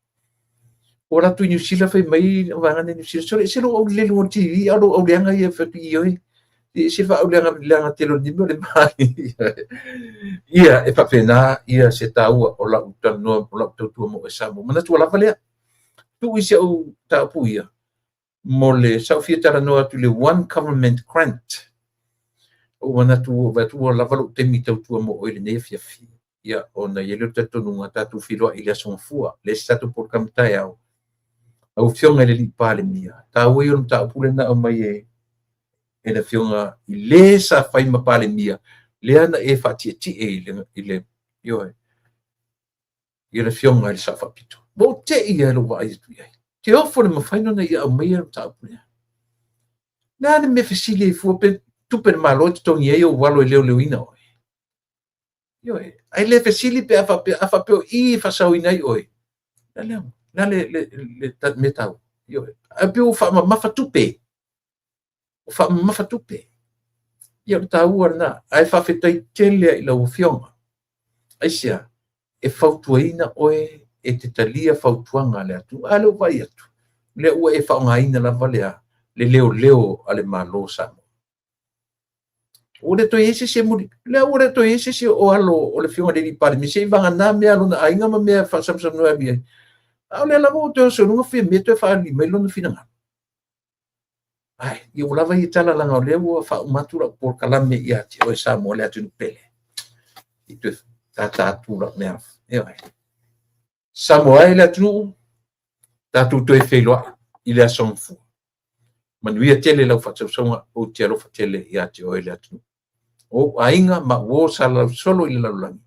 Ua alu atu i Niu Sila fai mai le vaega nei Niu Sila, sole ese lou aulelei i luga o le TV, a o lou auleaga ia fai atu ioe. E ese le faaauleaga leaga tele o le nimi o le mai. Ia, e faapena ia se taua o lau talanoa, o lau tautua mo oe Samoa. Manatu ua lava lea. Tuu i si au mataupu ia, mo le sa ou fia talanoa atu i le One Government Grant. Ua ou manatu ua vaai atu ua lava lou taimi tautua mo oe i lenei afiafi. Ia, ona i ai lea o le talitonuga tatou feiloai i le Aso Gafua, le isi tatou polokalame taeao. Lau Afioga i le Alii Palemia, taua ia o le mataupu lea na aumai e le Afioga i le sa fai ma Palemia, lea na e faatietie i le, ioe, i le Afioga i le Sao Faapito. Ua ou te i lava i lou vaai atu i ai. Te ofo le mafai ona ia aumaia le mataupu lea. Le a le mea fesili ai fua pe tupe le Malo e totogi ai ou alo e leoleoina oe. Ioe, ae le fesili pe a faapea, a faapea o i e faasaoina ai oe. Le a le, le, le, le mea taua. Ioe, ae pei ua faamamafa tupe. Ua faamamafa tupe. Ia o le taua lena. Ae faafetai tele i lau Afioga. Aisea? E fautuaina oe e te talia fautuaga a le atunuu. A lea ua vaai atu, lea ua e faaaogaina lava le leoleo a le Malo o Samoa. Ua le toe i ai se isi e muli, lea ua le toe i ai se isi o alo o le Afioga i le Palemia, se i vagana mea a lona aiga ma mea e faasamasanoa e ai. A o lea lava ua toe oso i luga Fiame toe faaali mai lona finagalo. Ai, ia ua lava ia tala leaga o lea ua faauma atu lau polokalame ia te oe Samoa le atunuu pele. I toe tata atu lau mea. Ioe. Samoa e le atunuu, tatou toe feiloai i le aso Gafua. Manuia tele lau faasausauga, ou te alofa tele ia te oe le atunuu. O ou aiga ma au uo sa lausolo i le lalolagi,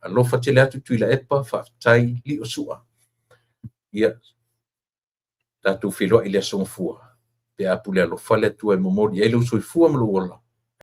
alofa tele atu Tuilaepa, faafetai Liosua. Ia, tatou feiloai i le aso Gafua, pe a pule alofa le Atua e momoli ai lou soifua ma lou ola.